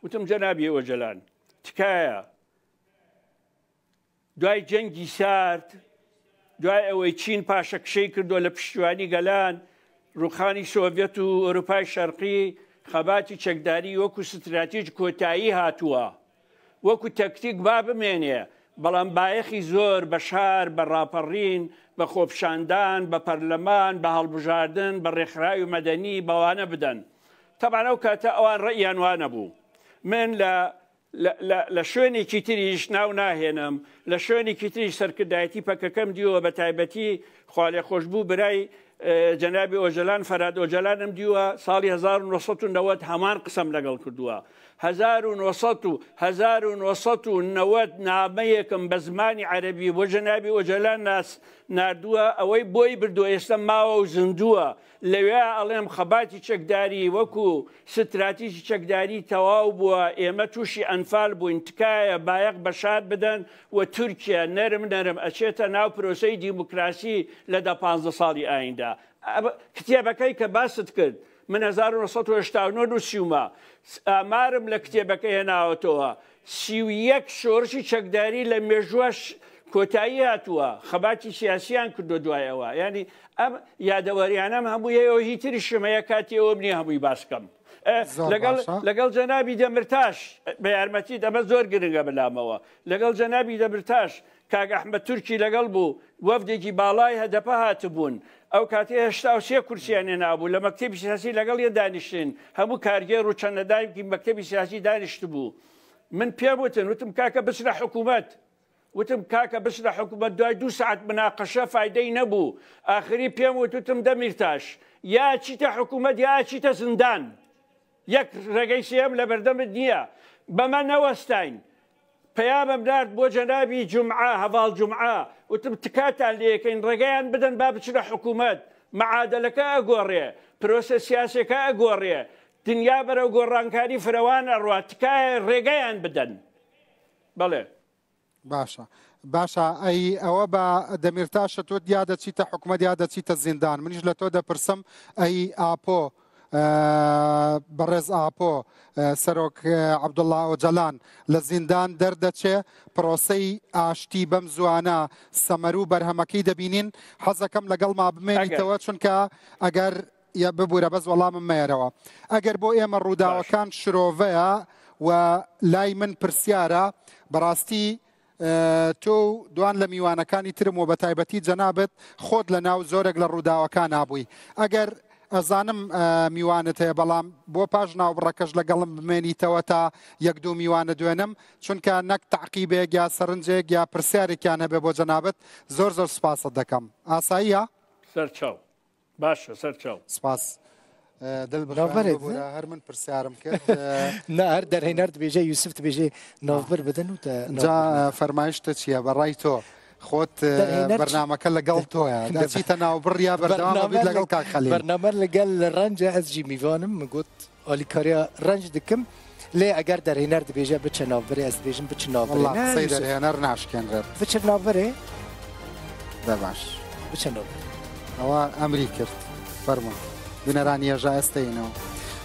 وتم، جەنابی ئۆجەلان، تکایە، دوای جەنگی سارد، دوای ئەوەی چین پاشەکشەی کردووە لە پشتیوانی گەلان، ڕووخانی سۆڤیەت و ئەوروپای شەرقی، خەباتی چەکداری وەکو ستراتیژ کۆتایی هاتووە. وەکو تەکتیک با بمێنێ، بەڵام بایەخی زۆر بە شار، بە ڕاپەڕین، بە خۆپشاندان، بە پەرلەمان، بە هەڵبژاردن، بە ڕێکخراوی مەدەنی، بەوانە بدەن. تەبعەن ئەو کاتە ئەوان ڕەئیان وانە بوو. من لە، لە، لە، لە شوێنێکی تریش ناو ناهێنم، لە شوێنێکی تریش سەرکردایەتی پەکەکەم دیوە، بە تایبەتی خوا لێ خۆش بوو برای، ئێ، جەنابی ئۆجەلان، فەراد ئۆجەلانم دیوە، ساڵی هەزار و نۆ سەد و نەوەد هەمان قسەم لەگەڵ کردووە. هەزار و نۆ سەد و، هەزار و نۆ سەد و نەوەد نامەیەکم بە زمانی عەرەبی بۆ جەنابی ئۆجەلان ناس-، ناردووە، ئەوەی بۆی بردووە ئێستا ماوە و زیندووە. لەوێ ئەڵێم خەباتی چەکداری وەکو ستراتیژی چەکداری تەواو بووە، ئێمە تووشی ئەنفال بووین، تکایە بایەق بە شار بدەن و تورکیا نەرم نەرم ئەچێتە ناو پرۆسەی دیموکراسی لە دە پانزدە ساڵی ئایندا. ئەبە-، کتێبەکەی کە باست کرد، من هەزار و نۆ سەد و هەشتا و نۆ نووسیومە، ئامارم لە کتێبەکە هێناوەتەوە، سی و یەک شۆڕشی چەکداری لە مێژووەش کۆتایی هاتووە، خەباتی سیاسیان کردو دوای ئەوە. یعنی، ئەم یادەوەریانەم هەموو هەیە و هی تری شمەیە، کاتی ئەوە نییە هەمووی باس کەم. ئە، زۆر لەگەڵ، باشە. لەگەڵ جەنابی دەمرتاش، بە یارمەتیت، ئەمە زۆر گرنگە بەلامەوە. لەگەڵ جەنابی دەمرتاش، کاک ئەحمەد تورکی لەگەڵ بوو، وەفدێکی باڵای هەدەپە هاتبوون. ئەو کاتەی هەشتا و سێ کورسیان هێنابوو، لە مەکتەبی سیاسی لەگەڵ یە دانیشتین. هەموو کارگێر و چەند نەدایکی مەکتەبی سیاسی دانیشتبوو. من پێم وتن، وتم، کاکە بچنە حکوومەت. وتم، کاکە بچنە حکوومەت، دوای دوو سەعات مناقەشە فایدەی نەبوو. ئاخری پێم وت، وتم، دەمیرتاش، یا چیتە حکوومەت، یا چیتە زندان. یەک ڕێگەی سێیەم لە بەردەمت نییە. بەمە نەوەستاین. پەیامم نارد بۆ جەنابی جومعە، هەڤاڵ جومعە. وتم، تکاتان لێ یەکەین، ڕێگەیان بدەن با بچنە حکوومەت. مەعادەلەکە ئەگۆڕێ، پرۆسە سیاسەکە ئەگۆڕێ. دنیا بەرەو گۆڕانکاری فرەوان ئەڕوا، تکایە ڕێگەیان بدەن. بەڵێ. باشە. باشە، ئەی ئەوە بە دەمیرتاشە تۆ یا دەچیتە حکوومەت یا دەچیتە زیندان. منیش لە تۆ دەپرسم، ئەی ئاپۆ، ئە، بەڕێز ئاپۆ، ئە، سەرۆک، ئە، عەبدوڵڵا ئۆجەلان لە زیندان دەردەچێ، پرۆسەی ئاشتی بەم زوانە سەمەر و بەرهەمەکەی دەبینین. حەزەکەم لەگەڵ ما بمێنیتەوە، ئەگەر. چونکە ئەگەر یا ببوورە، بەس وەڵامم مەیەرەوە. ئەگەر بۆ ئێمە ڕووداوەکان شرۆڤەیە و لای من پرسیارە، بەڕاستی، ئە، تۆ و دوان لە میوانەکانی ترم و بە تایبەتی جەنابەت خۆت لە ناو زۆرێک لە ڕووداوەکان نابووی. ئەگەر ئەزانم، ئە، میوانت هەیە، بەڵام بۆ پاش ناوبڕەکەش لەگەڵم بمێنیتەوە تا یەک دوو میوانە دوێنم، چونکە نەک تعقیبێک یا سەرنجێک یا پرسیارێکیان هەبێ بۆ جەنابەت، زۆر زۆر سپاست دەکەم. ئاساییە؟ سەرچاو. باشە، سەرچاو. سپاس. ئە، دڵ بخوێن ناوبەرێت، ببوورە، نە؟ هەر من پرسیارم کرد. ئە، نا، هەر دەرهێنەر دبێژێ، یوسف دبێژێ، ناوبەر بدەن و تە-، جا، ناوبەر ئە، فەرمایشتە چییە؟ بەڕای تۆ. خۆت، ئە، دەرهێنەر چ-، بەرنامەکە لەگەڵ تۆیە. دە-، دەچیتە ناوبڕیا بەردەوام ببیت بەرنامە لەگەڵ لە-، کاک خەلیل. بەرنامە لەگەڵ ڕەنجە، ئەس جی میوانم، من گوت، ئالیکاریا ڕەنج دکم، لێ ئەگەر دەرهێنەر دبێژە بچە ناوبەرێ، ئەس دبێژم بچە ناوبەرێ. وەڵا نە، قسەی یوسف. دەرهێنەر ناشکێنرێت. بچە ناوبەرێ. دە باش. بچە ناوبەرێ. ئەوە ئەمری کرد. فەرموو. بینەرانی هێژا ئێستەینەوە.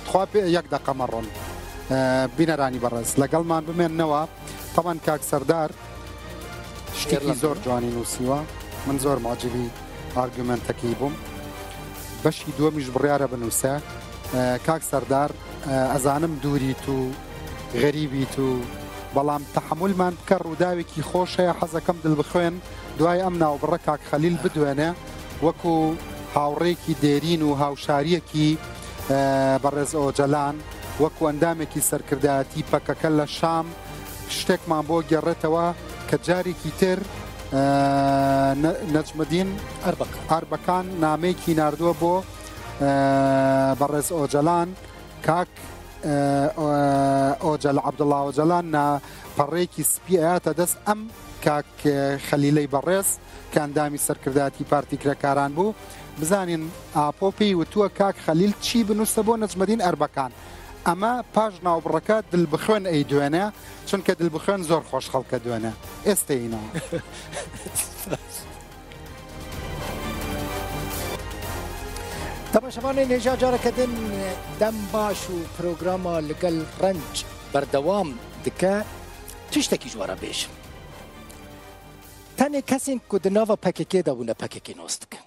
تخوا پێ یەک دەقە مەڕۆن. ئە، بینەرانی بەڕێز. لەگەڵمان بمێننەوە. تەبەن کاک سەردار شتێکی زۆر جوانی نووسیوە. من زۆر معجبی ئارگومنتەکەی بووم. بەشی دووەمیش بڕیارە بنووسە. ئە، کاک سەردار، ئە، ئەزانم دووریت و غەریبیت و، بەڵام تەحەمولمان بکە، ڕووداوێکی خۆش هەیە، حەزەکەم دڵ بخوێن دوای ئەم ناوبڕە کاک خەلیل بدوێنێ، وەکو هاوڕێکی دێرین و هاوشاریەکی، ئە، بەڕێز ئۆجەلان، وەکو ئەندامێکی سەرکردایەتی پەکەکە لە شام، شتێکمان بۆ گێڕێتەوە کە جارێکی تر، ئە، نە-، نەجمەدین ئەربەکان. ئەربەکان نامەیەکی ناردووە بۆ، ئە، بەڕێز ئۆجەلان، کاک، ئە، ئۆ-، ئۆجەل، عەبدوڵا ئۆجەلان نا پەڕەیەکی سپی ئەیاتە دەست ئەم کاک، ئە، خەلیلەی بەڕێز کە ئەندامی سەرکردایەتی پارتی کرێکاران بوو. بزانین ئاپۆ پێی وتووە کاک خەلیل چی بنووسە بۆ نەجمەدین ئەربەکان. ئەمە پاش ناوبڕەکە دڵ بخوێن ئەی دوێنێ، چونکە دڵ بخوێن زۆر خۆش خەڵکە دوێنێ. ئێستەینەوە. تەماشەوانێ نێژا جارەکە دن دەم باش و پرۆگراما لەگەڵ ڕەنج بەردەوام دکە. تشتێکی جوارە بێژم. تەنێ کەسین کو دناوە پەکەکێ دەبوونە پەکەکێ ناس دکن.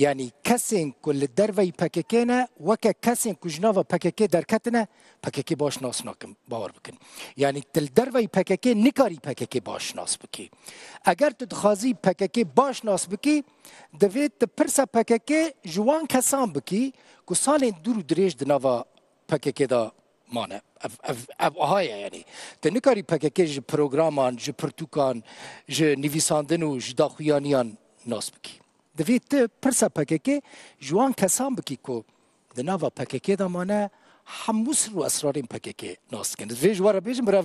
یعنی کەسێن ku li derveyî P K K ne, weke kesên ku ji nava P K K derketine, P K K baş nas nakin, bawer bikin. Yanî tu li derveyî P K K nikarî P K K baş nas bikî. Eger tu dixwazî P K K baş nas bikî, divê tu pirsa P K K ji wan kesan bikî ku salên dûr û dirêj di nava P K K de mane. Ev, ev, ev aha ye yanî. Tu nikarî P K K ji programan, ji pirtûkan, ji nivîsandin û ji daxuyaniyan nas bikî. Divê tu pirsa P K K ji wan kesan bikî ku di nava P K K de mane, hemû sir û esrarên P K K nas dikin. Divê ji we re bêjim, bira,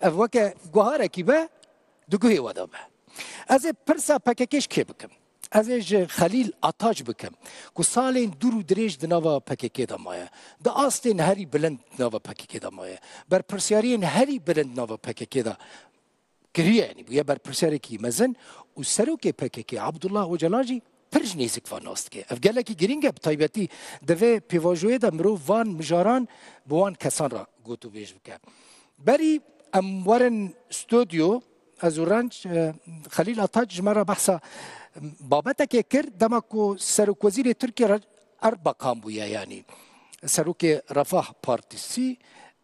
ev weke guharekî be, di guhê we de be. Ez ê pirsa P K K ji kê bikim? Ez ê ji Xelîl Ataç bikim, ku salên dûr û dirêj di nava P K K de maye. Di astên herî bilind di nava P K K de maye. Berpirsyariyên herî bilind di nava P K K de kiriye, yanî bûye berpirsyarêkî mezin û serokê P K K Abdullah Ocalan jî pir ji nêzik van nas dike. Ev gelekî girîng e, bi taybetî divê pêvajoyê de mirov van mijaran bi wan kesan re gotûbêj bike. Berî em werin stûdyo, ez û Renc, e, Xelîl Ataç ji me re behsa babetekê kir, dema ku serokwezîrê Tirkiye re Erbakan bûye, yanî serokê Refah Partisi,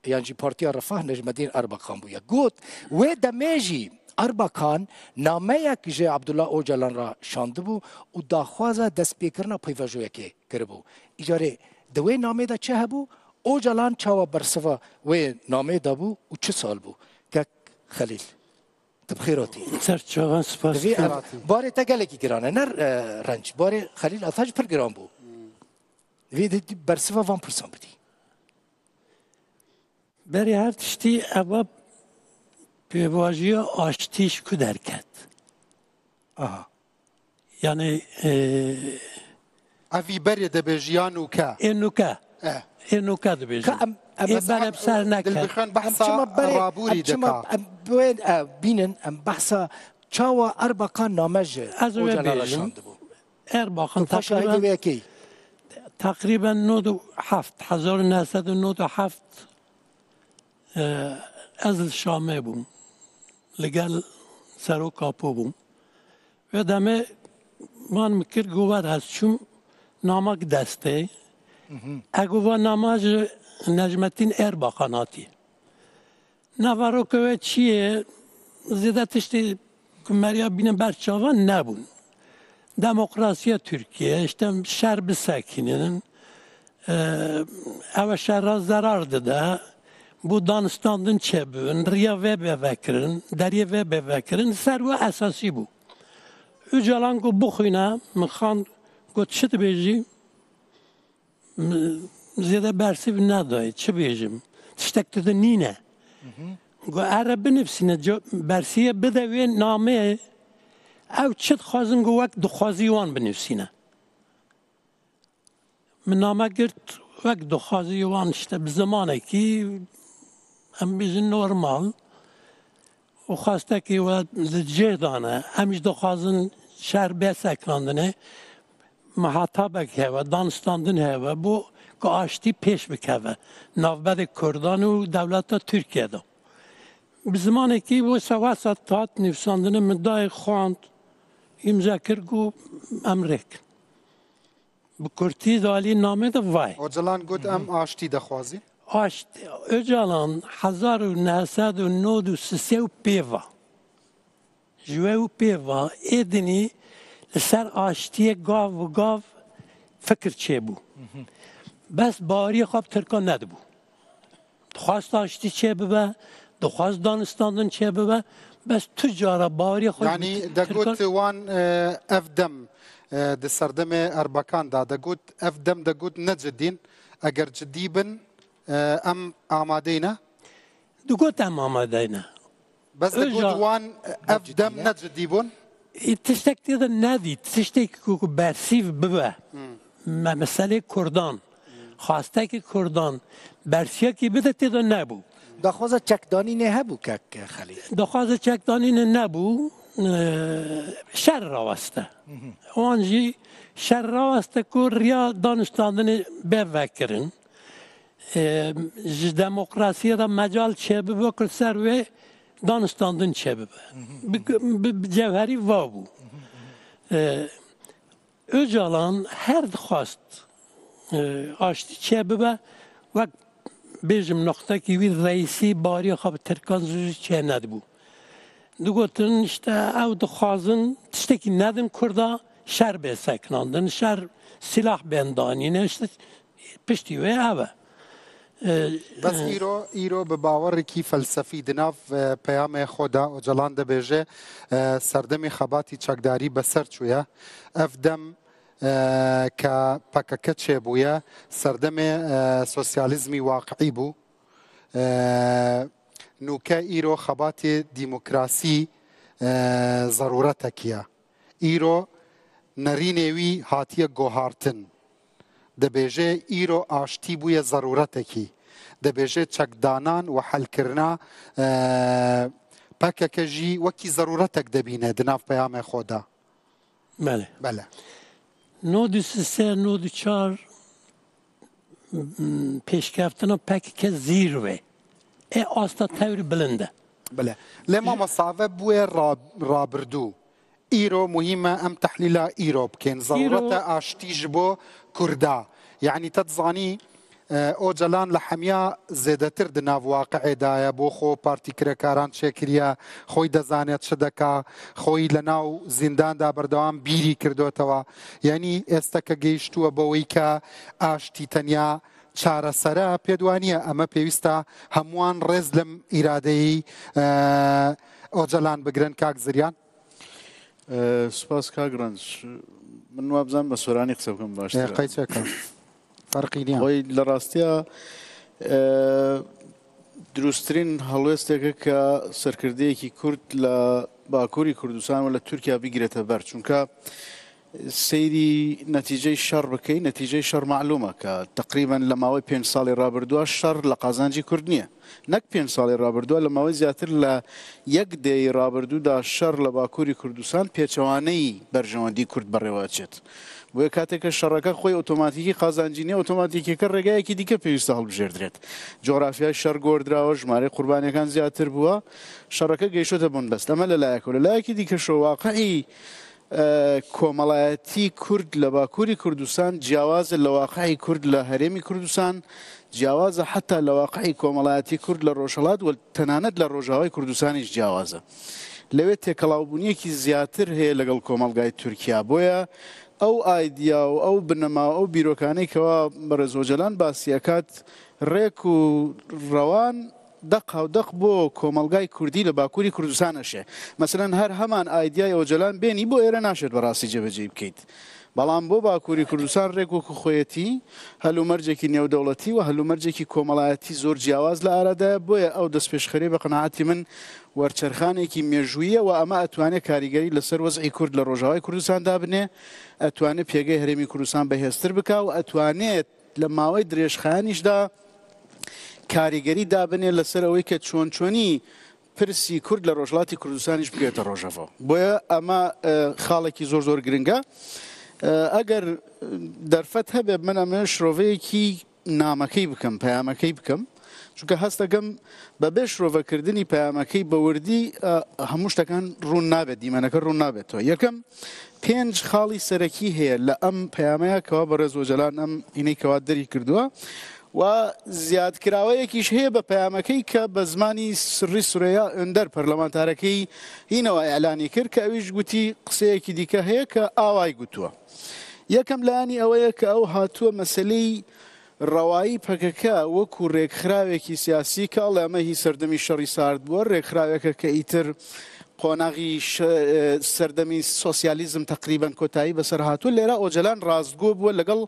yan jî Partiya Refah, Necmeddîn Erbakan bûye. Got, wê demê jî Erbakan nameyek ji Abdullah Ocalan re şandibû û daxwaza destpêkirina peyvajoyekê kiribû. Îcarê di wê namê de çi hebû? Ocalan çawa bersiva wê namê dabû û çi sal bû? Kek Xelîl, tu bi xêr hatî. Ser çavan spas Divê ev, dikim. Barê te gelekî giran e, ne, e, renc. Barê Xelîl Ataş pir giran bû. Divê di, di bersiva van pirsan bidî. Berê her tiştî eva pêvajoya aştî ji ku derket? Aha. Yani, e, Evî berê dibêjiya nûke. Ê nûke. Eh. Ê nûke dibêjin. Ka em, em, Ê berê bi ser neke. Dilbixan behsa Em çima berê, rabûrî em çima, dika. Em bi wê, e, bînin, em behsa çawa Erbakan name ji Ez wê Ocalan re bêjim. şandibû. Erbakan Tu xwe şahidê takriben, wê yekê yî. takriben nod û heft, hezar û neh sed û nod û heft, e, ez li Şamê bûm. Li gel Serok Apo bûm. Wê demê van min kir, got, wer ez çûm, namak destê. Hı hı. E, got, va nama ji Necmettin Erbakan hatî. Naveroka wê çi ye? Zêde tiştê ku meriya bîne ber çavan nebûn. Demokrasiya Tirkiye, işte şer bisekînin, e, ew şera zerar dide, bû danistandin çêbibin, riya vê bê vekirin, deriyê vê bê vekirin, ser wê esasî bû. Ocalan got bixwîne, min xwend, got çi dibêjî? M-, zêde bersîv nedayê, çi bêjim? Tiştek tu de nîne. Hı hı. Got, ere binivîsîne, co-, bersiyê bide wê nameyê. Ew çi dixwazin, got, wek dixwazî wan binivîsîne. Min name girt, wek dixwazî wan, işte, bi zimanekî, em bêjin normal. û xwestekî we li cih dane. Em jî dixwazin şer bê sekinandinê, mihetabek hebe, danistandin hebe, bo ku aştî pêş bikeve navberê Kurdan û dewleta Tirkiye de. Bi zimanekî wisa wisa hat nivîsandinê, min dayê xwend, îmze kir, got em rêk. Bi kurtî di alî namê de vay. Ocalan got, "Em aştî dixwazîn." Aşt-, Ocalan hezar û neh sed û nod û sê û pê va. Ji wê û pê va ê dinî li ser aştiyê gav û gav fikir çêbû. Bes baweriya xwe bi Tirkan nedibû. Dixwast aştî çêbibe, dixwast danistandin çêbibe, bes tu cara baweriya xwe Yanî bi Tirkan degot wan, e, ev dem, e, di serdemê Erbakan de degot, ev dem degot ne cidîn, eger cidî bin, e, em amadeyne? Digot em amadeyne. Bes degot Öca- wan, e, ev dem ne cidî bûn? Ê, tiştek tê de nedît, tiştek ku, ku bersîv bibe. Hmm. Me-, meselê Kurdan, xwastekî Kurdan, bersiyekî bide tê de nebû. Daxwaza çekdanînê hebû kek Xelîl? Daxwaza çekdanînê nebû, e, şer raweste. Hı hı. Wan jî şer raweste ku riya daniştandinê bê vekirin. E, ji demokrasiyê de mecal çêbibe ku ser wê daniştandin çêbibe. Hı hı. Bi, bi, bi cewherî va bû. Hı hı, hı hı. E, Ocalan her dixwast, e, aştî çêbibe, wek bêjim noqtekî wî reîsî bariya xwe bi Tirkan zû zû çênedibû. Digotin, işte, ew dixwazin tiştekî nedin Kurda, şer bê sekinandin, şer silah bên danîne, işte, piştî wê ev e. E, Bes e, îro, îro bi bawerekî felsefî di nav, e, peyamê xwe de Ocalan dibêje, e, serdemê xebatî çekdarî bi ser çûye. Ev dem, e, ke P K K çêbûye, serdemê, e, sosyalîzmî waqiî bû. E, nûke îro xebatê demokrasî, e, zerûretekî ye. Îro nerînê wî hatiye guhartin. Dibêje îro aştî bûye zerûretekî. Dibêje çekdanan û helkirina, e, P K K jî wekî zerûretek dibîne di nav peyamê xwe de. Belê. Belê. Nod û sê, nod û çar, m, pêşkeftina P K K zîr ve. Ê asta tewrî bilind e. Belê. Lê mamosta, ve bûye ra-, rabirdû. Îro muhîm e em tehlîla îro bikin. Îro Zerûreta aştî ji bo Kurda. Yanî te dizanî, ئۆجەلان لە هەمیا زێدەتر di nav واقعێدا یە، بۆ خۆ پارتی کرێکاران چێکریە، خۆی دەزانێت چ دەکا، خۆی لە ناو زینداندا بەردەوام بیری کردوتەوە. یعنی ئێستا کە گەیشتووە بەوەی کە ئاشتی تەنیا چارەسەرە، پێدوانیە ئەمە پێویستە هەمووان ڕێز لەم ئیرادەی ئۆجەلان بگرن. کاک زریان. سوپاس کاک ڕەنج. من وابزان بە سۆرانی قسە بکەم باشتر. قەیچەکە فەرقی نیە. خۆی لە ڕاستیە دروستترین هەڵوێستێکە کە سەرکردەیەکی کورد لە باکووری کوردستان و لە تورکیا بگرێتە بەر، چونکە سەیری نەتیجەی شەڕ بکەی، نەتیجەی شەڕ معلومە کە تقریبا لە ماوەی پێنج ساڵی ڕابردووە شەڕ لە قازانجی کورد نییە. نەک پێنج ساڵی ڕابردووە، لە ماوەی زیاتر لە یەک دەیەی ڕابردوودا شەڕ لە باکووری کوردستان پێچەوانەی بەرژەوەندی کورد بەڕێوە ئەچێت. بۆیە کاتێک کە شەڕەکە خۆی ئۆتۆماتیکی قازانجی نییە، ئۆتۆماتیکیەکە ڕێگایەکی دیکە پێویستە هەڵبژێردرێت. جۆرافیای شەڕ گۆردراوە، ژمارەی قوربانیەکان زیاتر بووە، شەڕەکە گەیشتۆتە بوون بەست. ئەمە لە لایەکەوە. لە لایەکی دیکەشەوە واقعی کۆمەڵایەتی کورد لە باکووری کوردستان جیاوازە لە واقعی کورد لە هەرێمی کوردستان، جیاوازە حتا لە واقعی کۆمەڵایەتی کورد لە ڕۆژهەڵات و تەنانەت لە ڕۆژاوای کوردستانیش جیاوازە. لەوێ تێکەڵاوبوونیەکی زیاتر هەیە لەگەڵ کۆمەڵگای تورکیا. بۆیە ئەو ئایدیا و ئەو بنەما و ئەو بیرۆکانەی کەوا بەڕێز ئۆجەلان باسیەکات ڕێک و ڕەوان دەق هاودەق بۆ کۆمەلگای کوردی لە باکووری کوردستان ئەشێ. مەسەلەن هەر هەمان ئایدیای ئۆجەلان بێنی بۆ ئێرە ناشێت بەڕاستی جێبەجێی بکەیت. بەڵام بۆ باکووری کوردستان ڕێک وەکو خۆیەتی هەلومەرجێکی نێودەوڵەتی و هەلومەرجێکی کۆمەڵایەتی زۆر جیاواز لە ئارادایە. بۆیە ئەو دەستپێشخەرێ بە قەناعەتی من وەرچەرخانێکی مێژوویە و ئەمە ئەتوانێت کاریگەری لەسەر وەزعی کورد لە ڕۆژاوای کوردستان دابنێ، ئەتوانێت پێگەی هەرێمی کوردستان بەهێزتر بکا و ئەتوانێت لە ماوەی درێژخایەنیشدا کاریگەری دابنێ لەسەر ئەوەی کە چۆن چۆنی پرسی کورد لە ڕۆژهەڵاتی کوردستانیش بگرێتە ڕۆژەڤ. بۆیە ئەمە خاڵێکی زۆر زۆر گرنگە. ئەگەر دەرفەت هەبێ من ئەمە شرۆڤەیەکی نامەکەی بکەم، پەیامەکەی بکەم، چونکە هەست دەکەم بە بێ شرۆڤەکردنی پەیامەکەی بە وردی هەموو شتەکان ڕوون نابێت، دیمەنەکە ڕوون نابێتەوە. یەکەم، پێنج خاڵی سەرەکی هەیە لە ئەم پەیامەیە کەوا بەڕێز ئۆجەلان ئەم هینەی کەوا دەری کردووە و زیادکراوەیەکیش هەیە بە پەیامەکەی کە بە زمانی سڕی سورەیا ئۆندەر پەرلەمانتارەکەی هینەوە ئیعلانی کرد کە ئەویش گوتی قسەیەکی دیکە هەیە کە ئاوای گوتووە. یەکەم لایەنی ئەوەیە کە ئەو هاتووە مەسەلەی ڕەوایی پەکەکە وەکو ڕێکخراوێکی سیاسی کە ئەڵێ ئەمە هی سەردەمی شەڕی سارد بووە، ڕێکخراوێکە کە ئیتر قۆناغی سەردەمی سۆسیالیزم تەقریبەن کۆتایی بەسەر هاتووە. لێرە ئۆجەلان ڕاستگۆ بووە لەگەڵ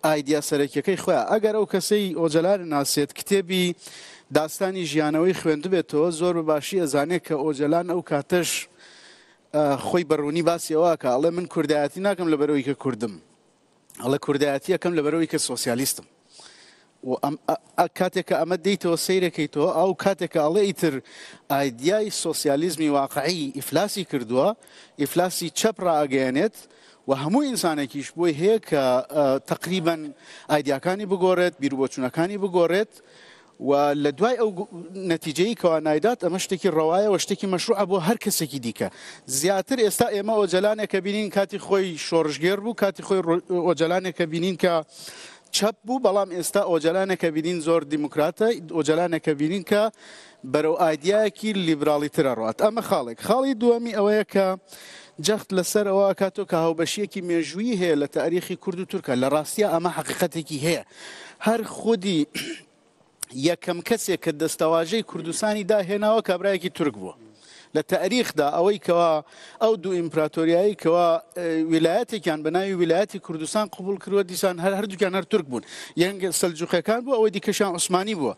ئایدیا سەرەکیەکەی خۆیان. ئەگەر ئەو کەسەی ئۆجەلان ناسێت کتێبی داستانی ژیانەوەی خوێندبێتەوە زۆر بە باشی ئەزانێت کە ئۆجەلان ئەو کاتەش خۆی بەڕوونی باسی ئەوە کە ئەڵێ من کوردایەتی ناکەم لەبەرەوەی کە کوردم، ئەڵێ کوردایەتی ئەکەم لەبەرەوەی کە سۆسیالیستم. و ئەم کاتێک کە ئەمە دەیتەوە سەیرەکەیتەوە ئەو کاتێک کە ئەڵێ ئیتر ئایدیای سۆسیالیزمی واقعی ئیفلاسی کردووە، ئیفلاسی چەپ ڕائەگەیەنێت و هەموو ئینسانێکیش بۆی هەیە کە تەقریبەن ئایدیاکانی بگۆڕێت، بیربۆچوونەکانی بگۆڕێت و لە دوای ئەو نەتیجەی کەوا نایدات ئەمە شتێکی ڕەوایە و شتێکی مەشروعە بۆ هەر کەسێکی دیکە. زیاتر ئێستا ئێمە ئۆجەلانێکە بینین کاتی خۆی شۆڕشگێر بوو، کاتی خۆی ئۆجەلانێکە بینین کە چەپ بوو، بەڵام ئێستا ئۆجەلانێکە بینین زۆر دیموکراتە، ئۆجەلانێکە بینین کە بەرەو ئایدیایەکی لیبراڵی ترە ڕات. ئەمە خاڵێک. خاڵی دووەمی ئەوەیە کە جەخت لەسەر ئەوە کاتۆ کە هاوبەشیەکی مێژووی هەیە لە تاریخی کورد و تورکە. لە ڕاستیە ئەمە حەقیقەتێکی هەیە. هەر خودی یەکەم کەسێک کە دەستەواژەی کوردستانی داهێناوە کابرایەکی تورک بووە لە تاریخدا. ئەوەی کەوا ئەو دوو ئیمپراتۆریایی کەوا ویلایەتێکیان بە ناوی ویلایەتی کوردستان قبول کردووە دیسان هەر هەردووکیان هەر تورک بوون. یەنگ سەلجوقیەکان بوو، ئەوەی دیکەشیان عوسمانی بووە.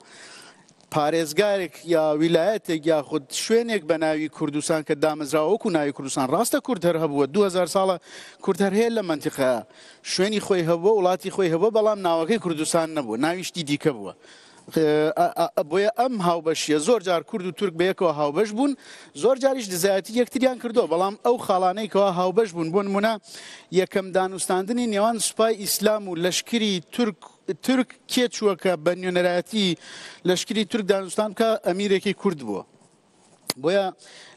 پارێزگارێک یا ویلایەتێک یاخود شوێنێک بە ناوی کوردستان کە دامەزراوە وەکو ناوی کوردستان، ڕاستە کورد هەر هەبووە، دوو هەزار ساڵە کورد هەر هەیە لە مەنتیقەیە، شوێنی خۆی هەبووە، وڵاتی خۆی هەبووە، بەڵام ناوەکەی کوردستان نەبوو، ناویشتی دیکە بووە. بۆیە ئەم هاوبەشیە زۆر جار کورد و تورک بەیەکەوە هاوبەش بوون، زۆر جاریش دزایەتی یەکتریان کردووە، بەڵام ئەو خاڵانەی کەوا هاوبەش بوون، بۆ نمونە یەکەم دانوستاندنی نێوان سوپای ئیسلام و لەشکری تورک تورک کێ چووە کە بە نوێنەرایەتی لەشکری تورک دانوستان بکە؟ ئەمیرێکی کورد بووە. Boya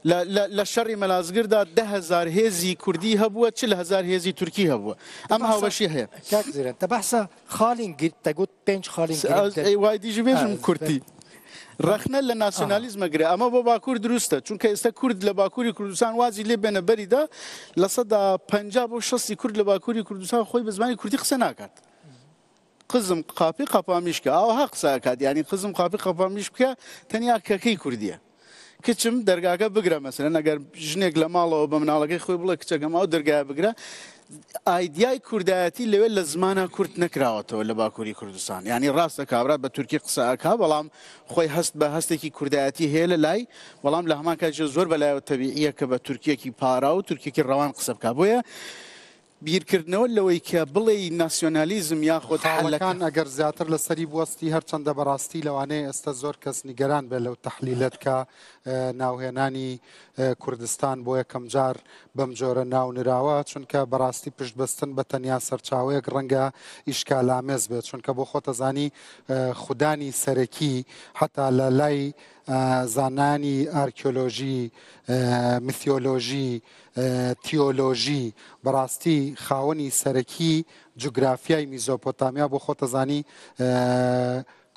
لە لە لە شەڕی مەلازگردا دە هەزار هێزی کوردی هەبووە، چل هەزار هێزی تورکی هەبووە. ئەم هاوبەشی هەیە. کاک زیرەن، تە بەحسە خاڵین گرت، تە گوت پێنج خاڵین گرت. ئەی وای دیژی بێژم کورتی. ڕەخنە لە ناسیۆنالیزمە گرێ. ئەمە بۆ باکوور دروستە، چونکە ئێستا کورد لە باکووری کوردستان وازی لێ بێنە بەریدا، لە سەدا پەنجا بۆ شەستی کورد لە باکووری کوردستان خۆی بە زمانی کوردی قسە ناکات. قزم قاپی قەپامیشکە ئاوها قسە ئەکات، یعنی قزم قاپی قەپامیشکە تەنیا کەکەی کوردیە. کچم دەرگاکە بگرە، مەسەلەن ئەگەر ژنێک لە ماڵەوە بە مناڵەکەی خۆی بڵێ کچەکەم ئەو دەرگایە بگرە، ئایدیای کوردایەتی لەوێ لە زمانە کورد نەکراوەتەوە لە باکووری کوردستان، یعنی ڕاستە کابرا بە تورکی قسە ئەکا، بەڵام خۆی هەست بە هەستێکی کوردایەتی هەیە لە لای، بەڵام لە هەمان کاتژە زۆر بەلایەوە تەبیعیە کە بە تورکیەکی پارا و تورکیەکی ڕەوان قسە بکا. بۆیە بیرکردنەوە لەوەی کە بڵێی ناسیۆنالیزم یاخود خاڵەکان حەلەکە. ئەگەر زیاتر لەسەری بوەستی، هەرچەندە بەڕاستی لەوانەیە ئێستا زۆر کەس نیگەران بێت لەو تەحلیلەت کە ناوهێنانی کوردستان بۆ یەکەم جار بەم جۆرە ناونراوە، چونکە بەڕاستی پشتبەستن بە تەنیا سەرچاوەیەک ڕەنگە ئیشکالامێز بێت، چونکە بۆ خۆتەزانی خودانی سەرەکی حتا لە لای زانانی ئارکیۆلۆژی، میتیۆلۆژی، تیۆلۆژی، بەڕاستی خاوەنی سەرەکی جوگرافیای میزۆپۆتامیا بۆ خۆتەزانی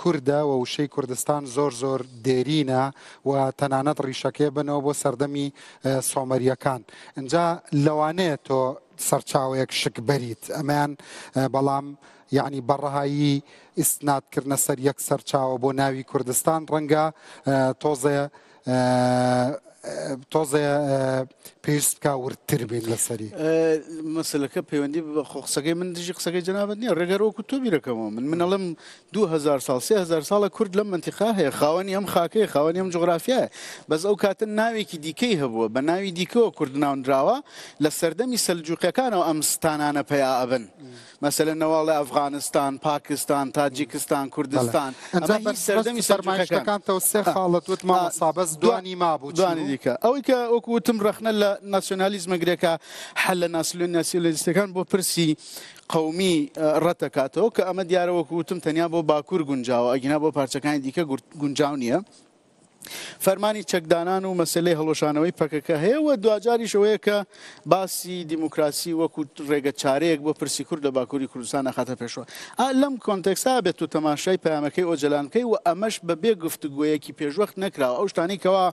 کوردە و وشەی کوردستان زۆر زۆر دێرینە و تەنانەت ڕیشەکەی بنەوە بۆ سەردەمی سۆمەریەکان. ئینجا لەوانەیە تۆ سەرچاوەیەک شک بەریت ئەمەیان، بەڵام یعنی بەڕەهایی ئیسنادکردنە سەر یەک سەرچاوە بۆ ناوی کوردستان ڕەنگە تۆزێ تۆزێ پێویست بکا وردتر بین لەسەری. مەسەلەکە پەیوەندی بە خۆ قسەکەی من دژی قسەکەی جەنابەت نییە، ڕێگەر وەکو تۆ بیرەکەمەوە من من ئەڵم دوو هەزار ساڵ سێ هەزار ساڵە کورد لەم منتیقا هەیە، خاوەنی ئەم خاکەیە، خاوەنی ئەم جوغرافیایە، بەس ئەو کاتە ناوێکی دیکەی هەبووە، بە ناوی دیکەوە کورد ناونراوە، لە سەردەمی سەلجوقیەکانەوە ئەم ستانانە پەیا ئەبن. مەسەلەن نەواڵی ئەفغانستان، پاکستان، تاجیکستان، کوردستان. ئەمە هی سەردەمی سەرمایشتەکان. تەو سێ خاڵت وت مامۆستا، بەس دوانی مابوو. دوانی دیکە ئەوەی کە وەکو وتم ڕەخنە لە ناسیۆنالیزمە گرێکە، حەل لە ناسیۆنالیستەکان بۆ پرسی قەومی ڕەتەکاتەوە، کە ئەمە دیارە وەکو وتم تەنیا بۆ باکوور گونجاوە، ئەگینا بۆ پارچەکانی دیکە گونجاو نییە. فەرمانی چەکدانان و مەسەلەی هەڵوەشانەوەی پەکەکە هەیە و دواجاریش ئەوەیە کە باسی دیموکراسی وەکو ڕێگە چارەیەک بۆ پرسی کورد لە باکووری کوردستان ئەخاتە پێشەوە. ئا لەم کۆنتێکستا بێت و تەماشای پەیامەکەی ئۆجەلان بکەی و ئەمەش بە بێ گفتوگۆیەکی پێشوەخت نەکراوە. ئەو شتانەی کەوا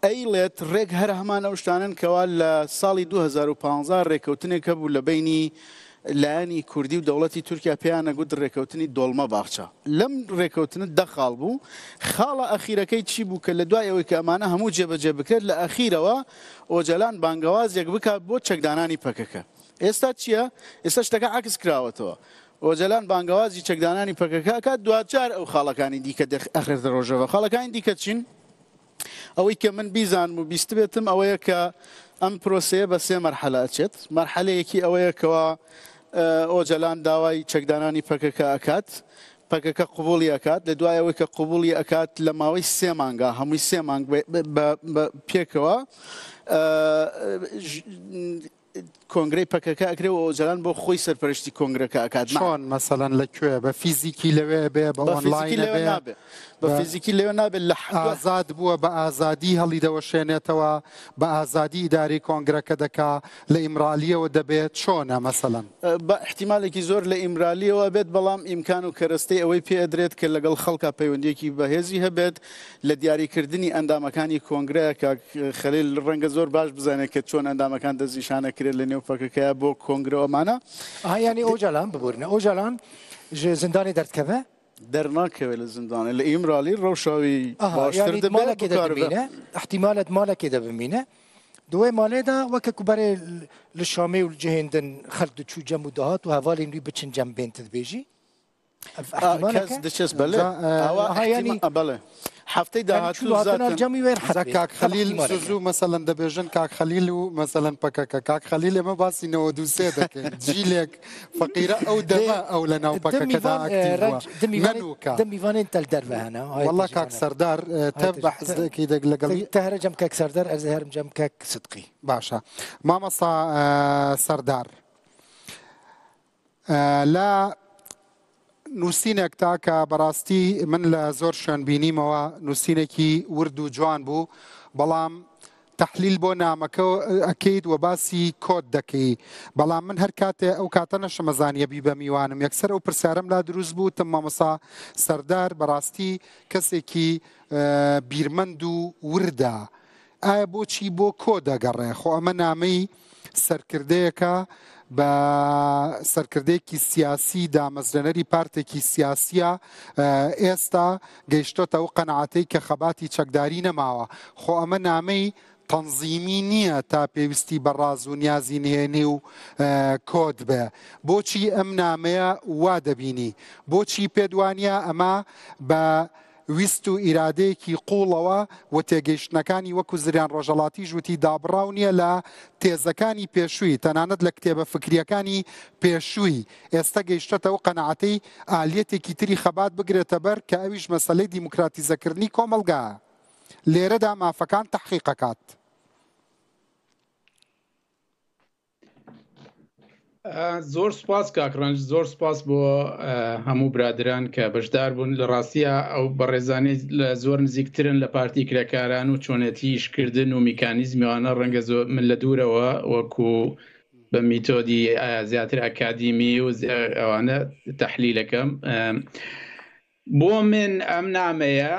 ئەیڵێت ڕێک هەر هەمان ئەو شتانن کەوا لە ساڵی دوو هەزار و پازدە ڕێکەوتنێک هەبوو لە بینی لایەنی کوردی و دەوڵەتی تورکیا پێیان ئەگوت ڕێکەوتنی دۆڵمە باخچە. لەم ڕێکەوتنە دە خاڵ بوو. خاڵە ئەخیرەکەی چی بوو کە لە دوای ئەوەی کە ئەمانە هەموو جێبەجێ بکرێت، لە ئەخیرەوە ئۆجەلان بانگەوازێک بکات بۆ چەکدانانی پەکەکە. ئێستا چییە؟ ئێستا شتەکە عەکس کراوەتەوە. ئۆجەلان بانگەوازی چەکدانانی پەکەکە ئەکات، دواجار ئەو خاڵەکانی دیکە ئەخرێتە ڕۆژەوە. خاڵەکانی دیکە چین؟ ئەوەی کە من بیزانم و بیستبێتم ئەوەیە کە ئەم پرۆسەیە بە سێ مەرحەلە ئەچێت. مەرحەلەیەکی ئەوەیە کەوا ئۆجەلان داوای چەکدانانی پەکەکە ئەکات، پەکەکە قوبوڵی ئەکات، لە دوای ئەوەی کە قوبوڵی ئەکات لە ماوەی سێ مانگا، هەمووی سێ مانگ بە پێکەوە کۆنگرەی پەکەکە ئەکرێ و ئۆجەلان بۆ خۆی سەرپەرشتی کۆنگرەکە ئەکات. چۆن مەسەلەن لە کوێ؟ بە فیزیکی لەوێ بێ، بە ئۆنلاین بێ؟ بە فیزیکی لەوێ نابێت. لە ئازاد بووە، بە ئازادی هەڵی دەوەشێنێتەوە، بە ئازادی ئیداری کۆنگرەکە دەکا، لە ئیمرالیەوە دەبێت. چۆنە مەسەلەن؟ بە احتیمالێکی زۆر لە ئیمرالیەوە بێت، بەڵام ئیمکان و کەرەستەی ئەوەی پێ ئەدرێت کە لەگەڵ خەڵکا پەیوەندیەکی بەهێزی هەبێت، لە دیاریکردنی ئەندامەکانی کۆنگرەیە. کاک خەلیل ڕەنگە زۆر باش بزانێت کە چۆن ئەندامەکان دەستنیشانە کرێت لە نێو پەکەکەیە بۆ کۆنگرە و ئەمانە. ئەها یانی ئۆجەلان ببورنە، ئۆجەلان ji zindanê derdikeve. Dernakeve li zindanê, li Îmralî rewşa wî baştir dibe, bikaribe. Îhtîmal e di malekê de bimîne. Di wê malê de weke ku berê li Şamê û li cihên din xelk diçû cem û dihat û hevalên wî biçin cem bên, tu dibêjî? Kes diçe, belê. Awa yanî, belê. Hefteyê dahatû zaten. Kak Xelîl Zû, meselen dibêjin Kak Xelîl û meselen P K K. Kak Xelîl, ê me basî newed û sê dekin. Cîlek feqîre ew deme ew li nav P K K de aktîf bû. Ne nûka. Di mîvanên te li derve hene. Wela Kak Serdar, te behs dikî de li gel. Te here cem Kak Serdar, ez ê herim cem Kak Sidqî. Baş e. Mamosta Serdar. لە نووسینێک تا کە بەڕاستی من لە زۆر شوێن بینیمەوە، نووسینێکی ورد و جوان بوو. بەڵام تەحلیل بۆ نامەکە ئەکەیت و باسی کۆد دەکەی. بەڵام من هەر کاتێ ئەو کاتە نەشەمەزانیە بی بە میوانم، یەکسەر ئەو پرسیارم لا دروست بوو، تم مامۆسا سەردار بەڕاستی کەسێکی بیرمەند و وردە. ئایا بۆچی بۆ کۆ دەگەڕێ؟ خۆ ئەمە نامەی سەرکردەیەکە، بە سەرکردەیەکی سیاسی، دامەزرێنەری پارتێکی سیاسیە. ئێستا گەیشتۆتە ئەو قەنەعەتەی کە خەباتی چەکداری نەماوە. خۆ ئەمە نامەی تەنزیمی نییە تا پێویستی بە ڕاز و نیازی نهێنی و کۆد بێ. بۆچی ئەم نامەیە وا دەبینی؟ بۆچی پێدوانە ئەمە بە ویست و ئیرادەیەکی قوڵەوە و تێگەیشتنەکانی وەکو زریان ڕۆژەڵاتی ژووتی دابڕاو نییە لە تێزەکانی پێشووی، تەنانەت لە کتێبە فکریەکانی پێشووی. ئێستا گەیشتەتەوە قەنەعەتەی ئالیەتێکی تری خەبات بگرێتە بەر کە ئەویش مەسەلەی دیموکراتیزەکردنی کۆمەلگا. لێرەدا مافەکان تەحقیقەکات. زۆر سپاس کاک ڕەنج، زۆر سپاس بۆ هەموو برادران کە بەشدار بوون. لە ڕاستیە ئەو بەڕێزانەی لە زۆر نزیکترن لە پارتی کرێکاران و چۆنێتی ئیشکردن و میکانیزمی وانە ڕەنگە زۆر من لە دوورەوە وەکو بە میتۆدی زیاتر ئەکادیمی و ئەوانە تەحلیلەکەم. بۆ من ئەم نامەیە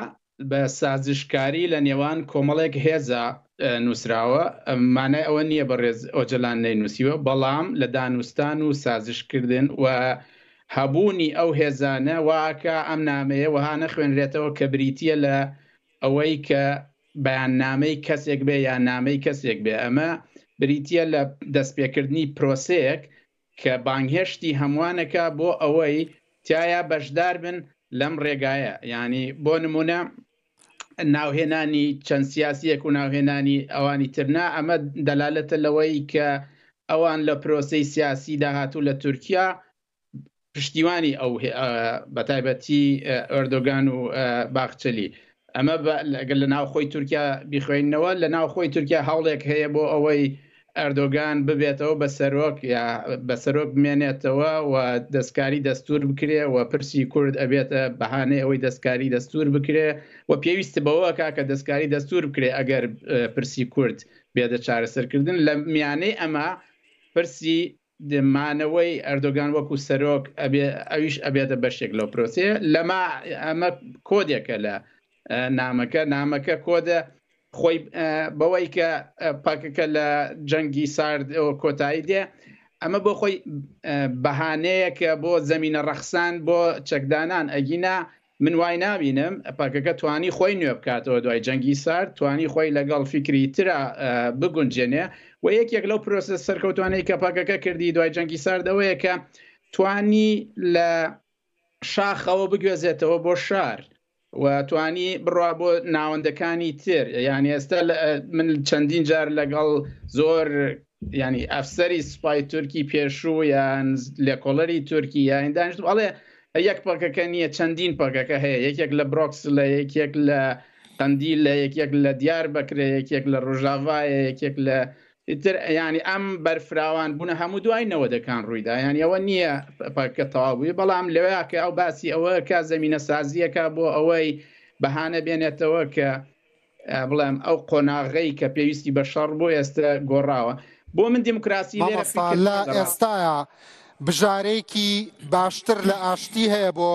بە سازشکاری لە نێوان کۆمەڵێک هێزە نووسراوە. مانای ئەوە نییە بەڕێز ئۆجەلان نەینووسیوە، بەڵام لە دانوستان و سازشکردن و هەبوونی ئەو هێزانە واکە ئەم نامەیە وەها نەخوێنرێتەوە کە بریتە لە ئەوەی کە بەیاننامەی کەسێک بێ یا نامەی کەسێک بێ. ئەمە بریتە لە دەستپێکردنی پرۆسەیەک کە بانگهێشتی هەمووانەکە بۆ ئەوەی تایە بەشدار بن لەم ڕێگایە. یعنی بۆ نمونە ناوهێنانی چەند سیاسیەک و ناوهێنانی ئەوانی ترنا، ئەمە دەلالەتە لەوەی کە ئەوان لە پرۆسی سیاسی داهاتوو لە تورکیا پشتیوانی ئەو بەتایبەتی ئەردۆگان و باخچەلی. ئەمە لەگەر لە ناوخۆی تورکیا بیخوێنەوە، لە ناوخۆی تورکیا هەوڵێک هەیە بۆ ئەوەی ئەردۆگان ببێتەوە بە سەرۆک یا بە سەرۆک بمێنێتەوە و دەستکاری دەستور بکرێ و پرسی کورد ئەبێتە بەهانەی ئەوەی دەستکاری دەستور بکرێ و پێویست بەوە کا کە دەستکاری دەستور بکرێ ئەگەر پرسی کورد بێتە چارەسەرکردن. لە میانەی ئەمە پرسی مانەوەی ئەردۆگان وەکو سەرۆک ئەویش ئەبێتە بەشێک لەو پرۆسەیە. لەما ئەمە کۆدێکە لە نامەکە. نامەکە کۆدە خۆی بەوەی کە پاکەکە لە جەنگی سارد کۆتایی دێ. ئەمە بۆ خۆی بەهانەیەکە بۆ زمینە ڕەخسان بۆ چەکدانان. ئەگینا من وای نابینم پاکەکە توانی خۆی نوێ بکاتەوە دوای جەنگی سارد، توانی خۆی لەگەڵ فیکری ترا بگونجێنێ. و یەکێک لەو پرۆسە سەرکەوتوانەی کە پاکەکە کردی دوای جەنگی سارد ئەوەیە کە توانی لە شاخەوە بگوێزێتەوە بۆ شار و توانی بڕوا بۆ ناوەندەکانی تر. یعنی ئێستا من چەندین جار لەگەڵ زۆر ینی ئەفسەری سوپای تورکی پێشوو یان لێکۆڵەری تورکی یان دانیشت ئەڵێ یەک پەکەکە نییە، چەندین پەکەکە هەیە، یەکێک لە برۆکس لە یەکێک لە قەندی لە یەکێک لە دیار بەکرێ، یەکێک لە ڕۆژاڤایە، یەکێک لە ئیتر. یعنی ئەم بەرفراوان بوونە هەموو دوای نەوەدەکان ڕوویدا. یعنی ئەوە نییە پەکە تەواو بووی، بەڵام لەوەیە کە ئەو باسی ئەوە کە زمینە سازیەکە بۆ ئەوەی بەهانە بێنێتەوە کە بڵێم ئەو قۆناغەی کە پێویستی بە شەڕ بۆ ئێستا گۆڕاوە. بۆ من دیموکراسی لێرە لە ئێستاە بژارێکی باشتر لە ئاشتی هەیە بۆ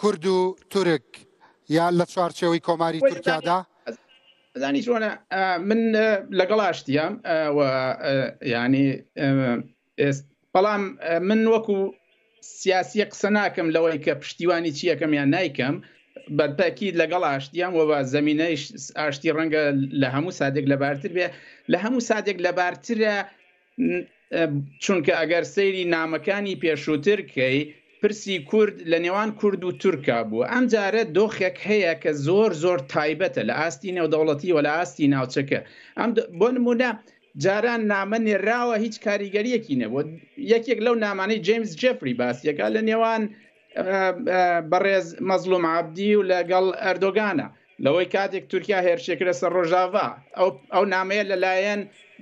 کورد و تورک یا لە چوارچێوەی کۆماری تورکیادا؟ زانی چۆنە من لەگەڵ ئاشتیام و ینی ئێست بەڵام من وەکو سیاسی قسە ناکەم لەوەی کە پشتیوانی چیەکەم یان نایکەم، بەتەکیید لەگەڵ ئاشتیان و بە زمینەی ئاشتی ڕەنگە لە هەموو سادێک لەبارتر بێ. لە هەموو سادێک لەبارترە، چونکە ئەگەر سەیری نامەکانی پێشووتر کەی پرسی کورد لە نێوان کورد و تورکا بوو. ئەم جارە دۆخێک هەیە کە زۆر زۆر تایبەتە لە ئاستی نێودەوڵەتی و لە ئاستی ناوچەکە. ئەم بۆ نمونە جاران نامە نێراوە هیچ کاریگەریەکی نەبوو. یەکێک لەو نامانەی جەیمس جێفری باسیەکە لە نێوان بەڕێز مەزلوم عابدی و لەگەڵ ئەردۆگانە لەوەی کاتێک تورکیا هێرشێکرە سەر ڕۆژاڤا ئەو نامەیە لەلایەن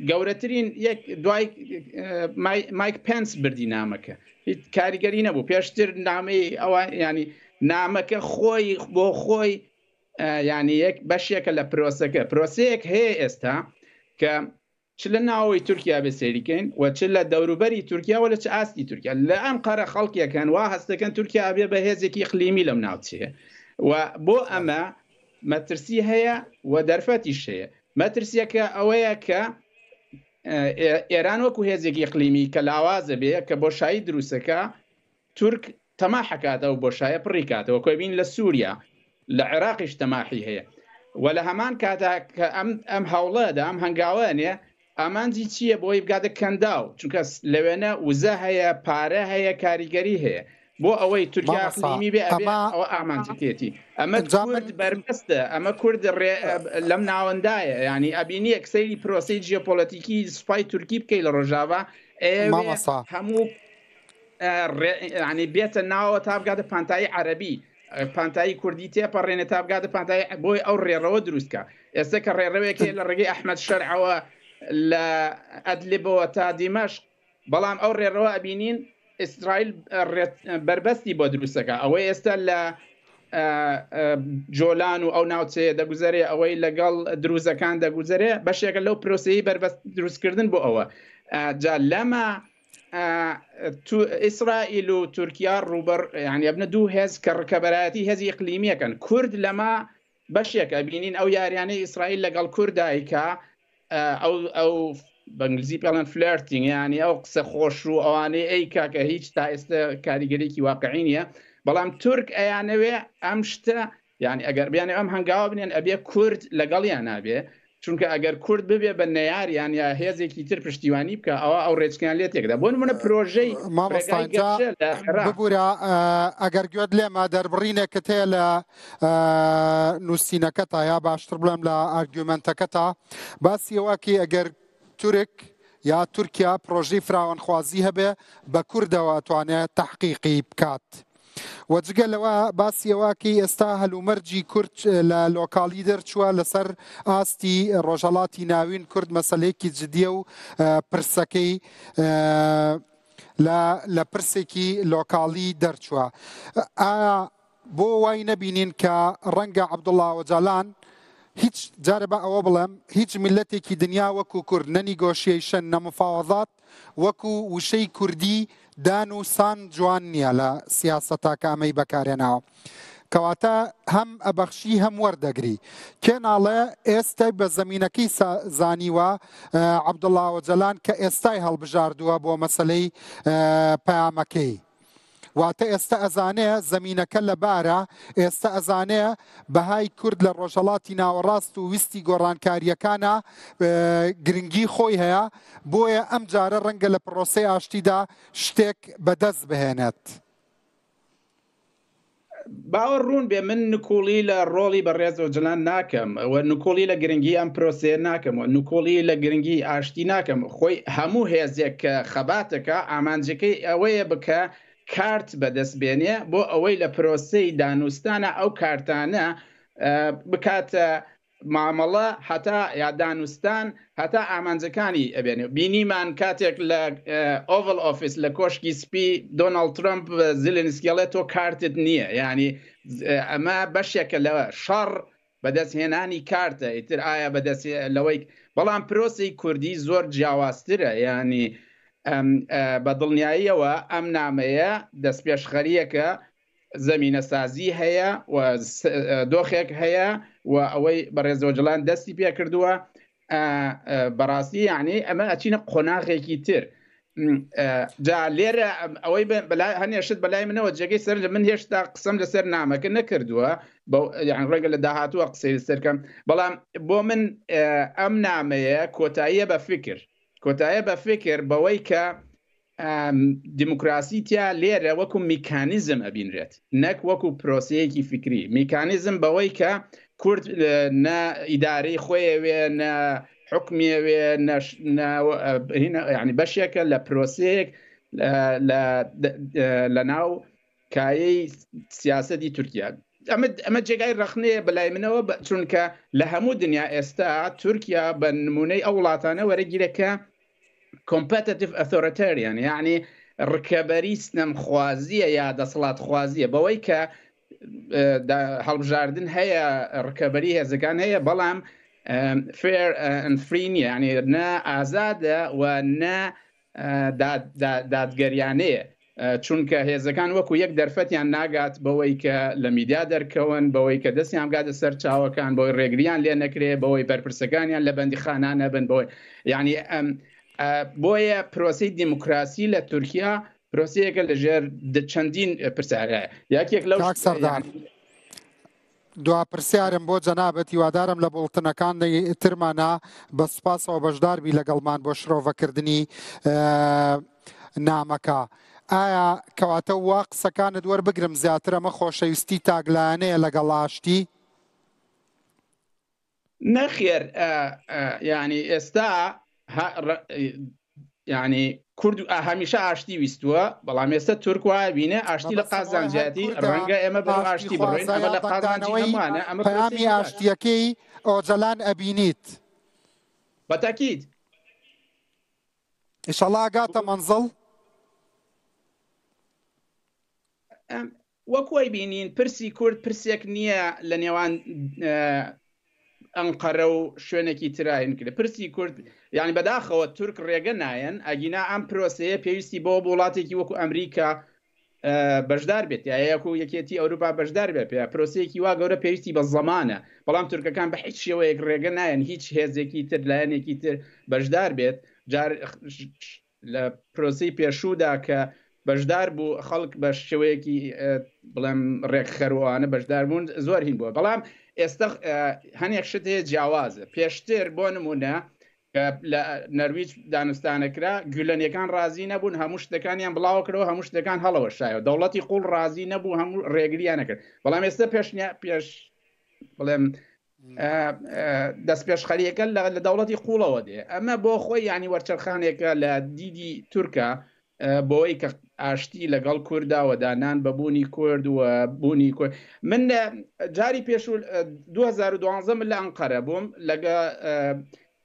گەورەترین یەک دوای مایک پنس بردی نامەکە هیچ کاریگەری نەبوو. پێشتر نامەی ئەوە ینی نامەکە خۆی بۆ خۆی ئە، یعنی یەک بەشێکە لە پرۆسەکە. پرۆسەیەک هەیە ئێستا کە چ لە ناوەوەی تورکیا بێ سەیری کەین و چ لە دەوروبەری تورکیا و لە چ ئاستی تورکیا. لە ئەنقەرە خەڵکێک هەن وا هەست دەکەن تورکیا ئەبێ بە هێزێکی ئیقلیمی لەم ناوچەیە و بۆ ئەمە مەترسی هەیە و دەرفەتیش هەیە. مەترسیەکە ئەوەیە کە، ئە، ئێ-، ئێران وەکو هێزێکی ئیقلیمی کە لاوازە بێ، کە بۆشایی دروستەکە، تورک تەماح کاتەوە، بۆشایە پڕی کاتەوە. کۆبین لە سووریا، لە عێراقیش تەماحی هەیە. و لە هەمان کاتا کە ئەم، ئەم هەوڵەدا، ئەم هەنگاوەیە، ئامانجی چییە بۆی بگاتە کەنداو؟ چونکە س-، لەوێنە وزە هەیە، پارە هەیە، کاریگەری هەیە. بۆ ئەوەی تورکیا مامۆستا، ئەقلیمی بێ، ئەبێ ئەمە ئەوە ئامانجەکەیەتی. ئەمە ئەنجام کورد من بەربەستە، ئەمە کورد ڕێ-، لەم ناوەندایە. یعنی، ئەبینی یەک سەیری پرۆسەی جیۆپۆلەتیکی سوپای تورکی بکەی لە ڕۆژاوا، ئەوێ مامۆستا. هەموو، ئە، ڕێ-، یعنی، بێتە ناوە تا بگاتە پانتایی عەرەبی، ئە، پانتایی کوردی تێپەڕێنێ تا بگاتە پانتایی، بۆی ئەو ڕێڕەوە دروستکە. ئێستا کە ڕێڕەوێک هەیە لە ڕێگەی ئەحمەد شەرعەوە لە ئەدلبەوە تا دیمەشق، بەڵام ئەو ڕێڕەوە ئەبینین ئیسرائیل، ئە، ڕێت-، بەربەستی بۆ دروستەکە. ئەوەی ئێستا لە، ئە، ئە، جۆلان و ئەو ناوچەیە دەگوزەرێ، ئەوەی لەگەڵ دروزەکان دەگوزەرێ، بەشێکە لەو پرۆسەی بەربەست دروستکردن بۆ ئەوە. ئە، جا لەمە، ئە، تو-، ئیسرائیل و تورکیا ڕوبەر، یعنی، ئەبنە دوو هێز کە ڕکەبەرایەتی هێزی ئیقلیمیەکەن. کورد لەمە بەشێک ئەبینین ئەو یاریانەی ئیسرائیل لەگەڵ کوردایکە، ئە، ئەو، ئەو بە ئینگلیزی پێڵێن flirting، یعنی ئەو قسە خۆش و ئەوانەی ئەیکا کە هیچ تا ئێستا کاریگەریکی واقعی نییە. بەڵام تورک ئەیانەوێ ئەم شتە، یعنی ئەگەر بیانێ ئەم هەنگاوە بنێن، ئەبێ کورد لەگەڵیان نابێ. چونکە ئەگەر کورد ببێ بە نەیاریان یا هێزێکی تر پشتیوانی بکە، ئەوە ئەو ڕێچکیان لێ تێکدا. بۆ نمونە پرۆژەی مامۆستا، ڕێگای اینجا گەشە لە عێراق. ببوورە، ئە، ئەگەر گوێت لێمە، دەربڕینێکت هەیە لە، ئە، نووسینەکەتا، یا باشتر بڵێم لە ئارگومنتەکەتا، باسی ئەوەکی ئەگەر تورک یا تورکیا پرۆژەی فراوانخوازی هەبێ، بە کوردەوە ئەتوانێت تەحقیقی بکات. و جگە لەوە باسی ئەوەکی ئێستا هەلومەرجی کورد لە لۆکاڵی دەرچووە، لەسەر ئاستی ڕۆژهەڵاتی ناوین کورد مەسەلەیەکی جدیە و، ئە، پرسەکەی، ئە، لە، لە پرسێکی لۆکاڵی دەرچووە. ئایا بۆ وای نەبینین کە ڕەنگە عەبدوڵا ئۆجالان، هیچ، جارێ بە ئەوە بڵێم، هیچ میللەتێکی دنیا وەکو کورد، نە نیگۆشیەیشن، نە مفاوەزات، وەکو وشەی کوردی دان و سان جوان نییە لە سیاسەتا کە ئەمەی بەکارێناوە. کەواتە هەم ئەبەخشی هەم وەردەگری. کێ ناڵێ ئێستای بە زەمینەکەی سا-، زانیوە، ئە، عەبدوڵا ئۆجەلان کە ئێستای هەڵبژاردووە بۆ مەسەلەی، ئە، پەیامەکەی. واتە ئێستا ئەزانێ زەمینەکە لە بارە، ئێستا ئەزانێ بەهای کورد لە ڕۆژهەڵاتی ناوەڕاست و ویستی گۆڕانکاریەکانە، ئە، گرنگی خۆی هەیە، بۆیە ئەم جارە ڕەنگە لە پرۆسەی ئاشتیدا شتێک بەدەست بهێنێت. باوە ڕوون بێ، من نکوڵی لە ڕۆڵی بەڕێز ئۆجلان ناکەم و نکوڵی لە گرنگی ئەم پرۆسەیە ناکەم و نکوڵی لە گرنگی ئاشتی ناکەم. خۆی هەموو هێزێک کە خەباتەکە ئامانجەکەی ئەوەیە بکە کارت بەدەست بێنێ بۆ ئەوەی لە پرۆسەی دانوستانە ئەو کارتانە، ئە، بکاتە مامەڵە هەتا یا دانوستان هەتا ئامانجەکانی ئەبێنێ. بینیمان کاتێک لە، ئە، Oval Office، لە کۆشکی سپی، دۆناڵد ترەمپ بە زیلینسکی ئەڵێ تۆ کارتت نییە. یعنی، ئە، ئەمە بەشێکە لە شەڕ بەدەستهێنانی کارتە. ئیتر ئایا بەدەست لەوەی، بەڵام پرۆسەی کوردی زۆر جیاوازترە. یعنی، ئەم، ئە، بە دڵنیاییەوە ئەم نامەیە دەستپێشخەریەکە زەمینەسازی هەیە و س-، دۆخێک هەیە و ئەوەی بەڕێز ئۆجلان دەستی پێ کردووە، ئە، ئە، بەڕاستی، یعنی، ئەمە ئەچینە قۆناغێکی تر. م، ئە، جا لێرە ئەم، ئەوەی بە-، بەلای، هەنێ شت بەلای منەوە جێگەی سەر، من هێشتا قسەم لەسەر نامەکە نەکردووە، بەو، یعنی، ڕەنگە لە داهاتووە قسەی لەسەر کەم، بەڵام بۆ من، ئە، ئەم نامەیە کۆتاییە بە فکر، کۆتاییە بە فکر بەوەی کە ئەم، دیموکراسی تیا لێرە وەکو میکانیزم ئەبینرێت، نەک وەکو پرۆسەیەکی فکری. میکانیزم بەوەی کە کورد، ئە، نە ئیدارەی خۆیەوێ، نە حکمێوێ، نە ش-، نە، ئە، هینە، یعنی، بەشێکە لە پرۆسەیەک، ئە، لە، ئە، لە ناو کایەی سیاسەتی تورکیا. ئەمە، ئەمە جێگای ڕەخنەیە بەلای منەوە، بە-، چونکە لە هەموو دنیا ئێستا تورکیا بە نمونەی ئەو وڵاتانە وەرەگیرە کە competitive authoritarian، یعنی، ڕکەبەری سنەمخوازیە یا دەسەڵاتخوازیە، بەوەی کە e, da-, هەڵبژاردن هەیە، ڕکەبەری هێزەکان هەیە، بەڵام، ئەم، fair، ئە، and free نییە، یعنی نە ئازادە و نە، ئە، داد-، دا-، دادگەریانەیە. ئە، چونکە هێزەکان وەکو یەک دەرفەتیان ناگات بەوەی کە لە میدیا دەرکەون، بەوەی کە دەستیان بگاتە سەر چاوەکان، بەوەی ڕێگریان لێ نەکرێ، بەوەی بەرپرسەکانیان لە بەندیخانە نەبن، بەوەی، یعنی، ئەم، ئە، بۆیە پرۆسەی دیموکراسی لە تورکیا پرۆسەیەکە لە ژێر د-، چەندین پرسیارە. یەکێک لەو کاک شت-، سەردار. یعنی، دوا پرسیارم بۆ جەنابەت، هیوادارم لە بوڵتنەکانی ترمانە بە سوپاسەوە بەشدار بی لەگەڵمان بۆ شرۆڤەکردنی، ئە، نامەکە. ئایا کەواتە وا قسەکانت وەربگرم زیاتر ئەمە خۆشەویستی تاگلایەنەیە لەگەڵ ئاشتی؟ نەخێر، ئە، ئە، یعنی ئێستا ها-، ڕ-، یعنی کورد، ئە، هەمیشە ئاشتی ویستووە، بەڵام ئێستا تورک وایە بینێ ئاشتی لە مەبەستم ئەوە هەر قازانجیاتی، کوردە ڕەنگە ئێمە بەرەو ئاشتی ئاشتی بڕۆین، خوازە ئەمە یا لە قازانجی دەنگدانەوەی هەمووانە، ئەمە پەیامی پرۆسەیەکی ئاشتیەکەی ئۆجەلان ئەبینیت. بە تاکید. ئیشەڵا ئەگاتە مەنزڵ. ئەم، وەک وای بینین، پرسی کورد پرسێک نییە لە نێوان، ئە، ئەنقەرە و شوێنێکی ترا هین کرێ. پرسی کورد، یعنی بەداخەوە تورک ڕێگە نایەن، ئەگینا ئەم پرۆسەیە پێویستی بۆ وڵاتێکی وەکو ئەمریکا، ئە، بەشدار بێت، یا یەکو یەکێتی ئەوروپا بەشدار بێت، پێ پرۆسەیەکی وا گەورە پێویستی بە زەمانە. بەڵام تورکەکان بە هیچ شێوەیەک ڕێگە نایەن هیچ هێزێکی تر، لایەنێکی تر بەشدار بێت. جار لە پرۆسەی پێشوودا کە بەشدار بوو، خەڵک بە شێوەیەکی، ئە، بڵێم، ڕێکخەروانە بەشدار بوون، زۆر هین بووە. بەڵام ئێستا، ئە، هەنێک شت هەیە جیاوازە. پێشتر بۆ نمونە کە لە نەرویج دانوستانەکرا، گولەنیەکان ڕازی نەبوون، هەموو شتەکانیان بڵاوە کردەوە، هەموو شتەکان هەڵەوە شایەوە. دەوڵەتی قوڵ ڕازی نەبوو، هەموو ڕێگریانە کرد. بەڵام ئێستا پێشنیا-، پێش، بڵێم، ئە، ئە، دەستپێشخەریەکە لە، لە دەوڵەتی قوڵەوە دێ. ئەمە بۆ خۆی، یعنی، وەرچەرخانێکە لە دیدی تورکە، ئە، بۆی کە ئاشتی لەگەڵ کورددا و دانان بە بوونی کورد و بوونی کورد. من، ئە، جاری پێشوو، ئە، دوو هەزار و دوانزە من لە ئەنقەرە بووم، لەگە-، ئە،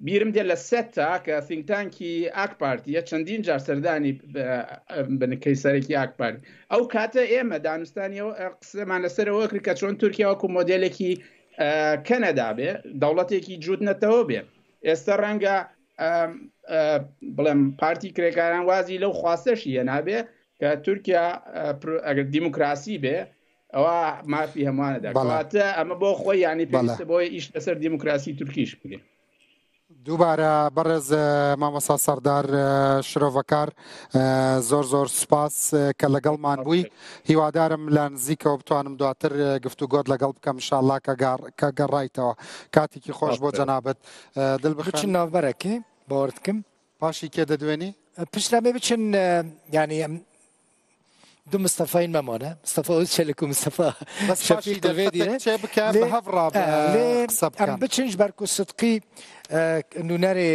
بیرم دێ لە سێتا کە think تانکی ئاک پارتیە، چەندین جار سەردانی ب-، ئە، بنکەی سەرەکی ئاک پارتی. ئەو کاتە ئێمە دانوستانیەوە، ئە، قسەمان لەسەرەوە کرد کە چۆن تورکیا وەکو مۆدێلێکی، ئە، کەنەدا بێ، دەوڵەتێکی جووت نەتەوە بێ. ئێستا ڕەنگە، ئە، ئە، بڵێم، پارتی کرێکاران وازی لەو خواستەشی هێنابێ کە تورکیا، ئە، پرۆ-، ئەگەر دیموکراسی بێ، ئەوە مافی هەمووانە دا. بەڵێ. کەواتە ئەمە بۆ خۆی، یعنی، بەڵێ. پێویستە بۆی ئیش لەسەر دیموکراسی تورکیش بکرێ. دووبارە بەڕێز، ئە، مامۆستا سەردار، ئە، شرۆڤەکار، ئە، زۆر زۆر سوپاس، ئە، کە لەگەڵمان بووی. هیوادارم لە نزیکەوە بتوانم دواتر، ئە، گفتوگۆت لەگەڵ بکەم، انشاءالله کە گەڕ-، کە گەڕایتەوە. کاتێکی خۆش بۆ جەنابەت. ئە، دڵ بخێن. بچن ناوبەرەکێ، باوەڕ دکم. پاشی کێ دەدوێنی؟ پشت ئەمێ بچن، ئە، یعنی، ئەم دوو مستەفاین مەمانە، مستەفا ئۆزچەلک و مستەفا بەس شەفیق پاشی دەرفەتێک دەلوێدیرە. چێ بکە، لێ، بە هەڤڕا، ئە، ئە، لێ قسە ئەم بکەن. بچن، ژبەرکو سدقی، ئە، نونەرێ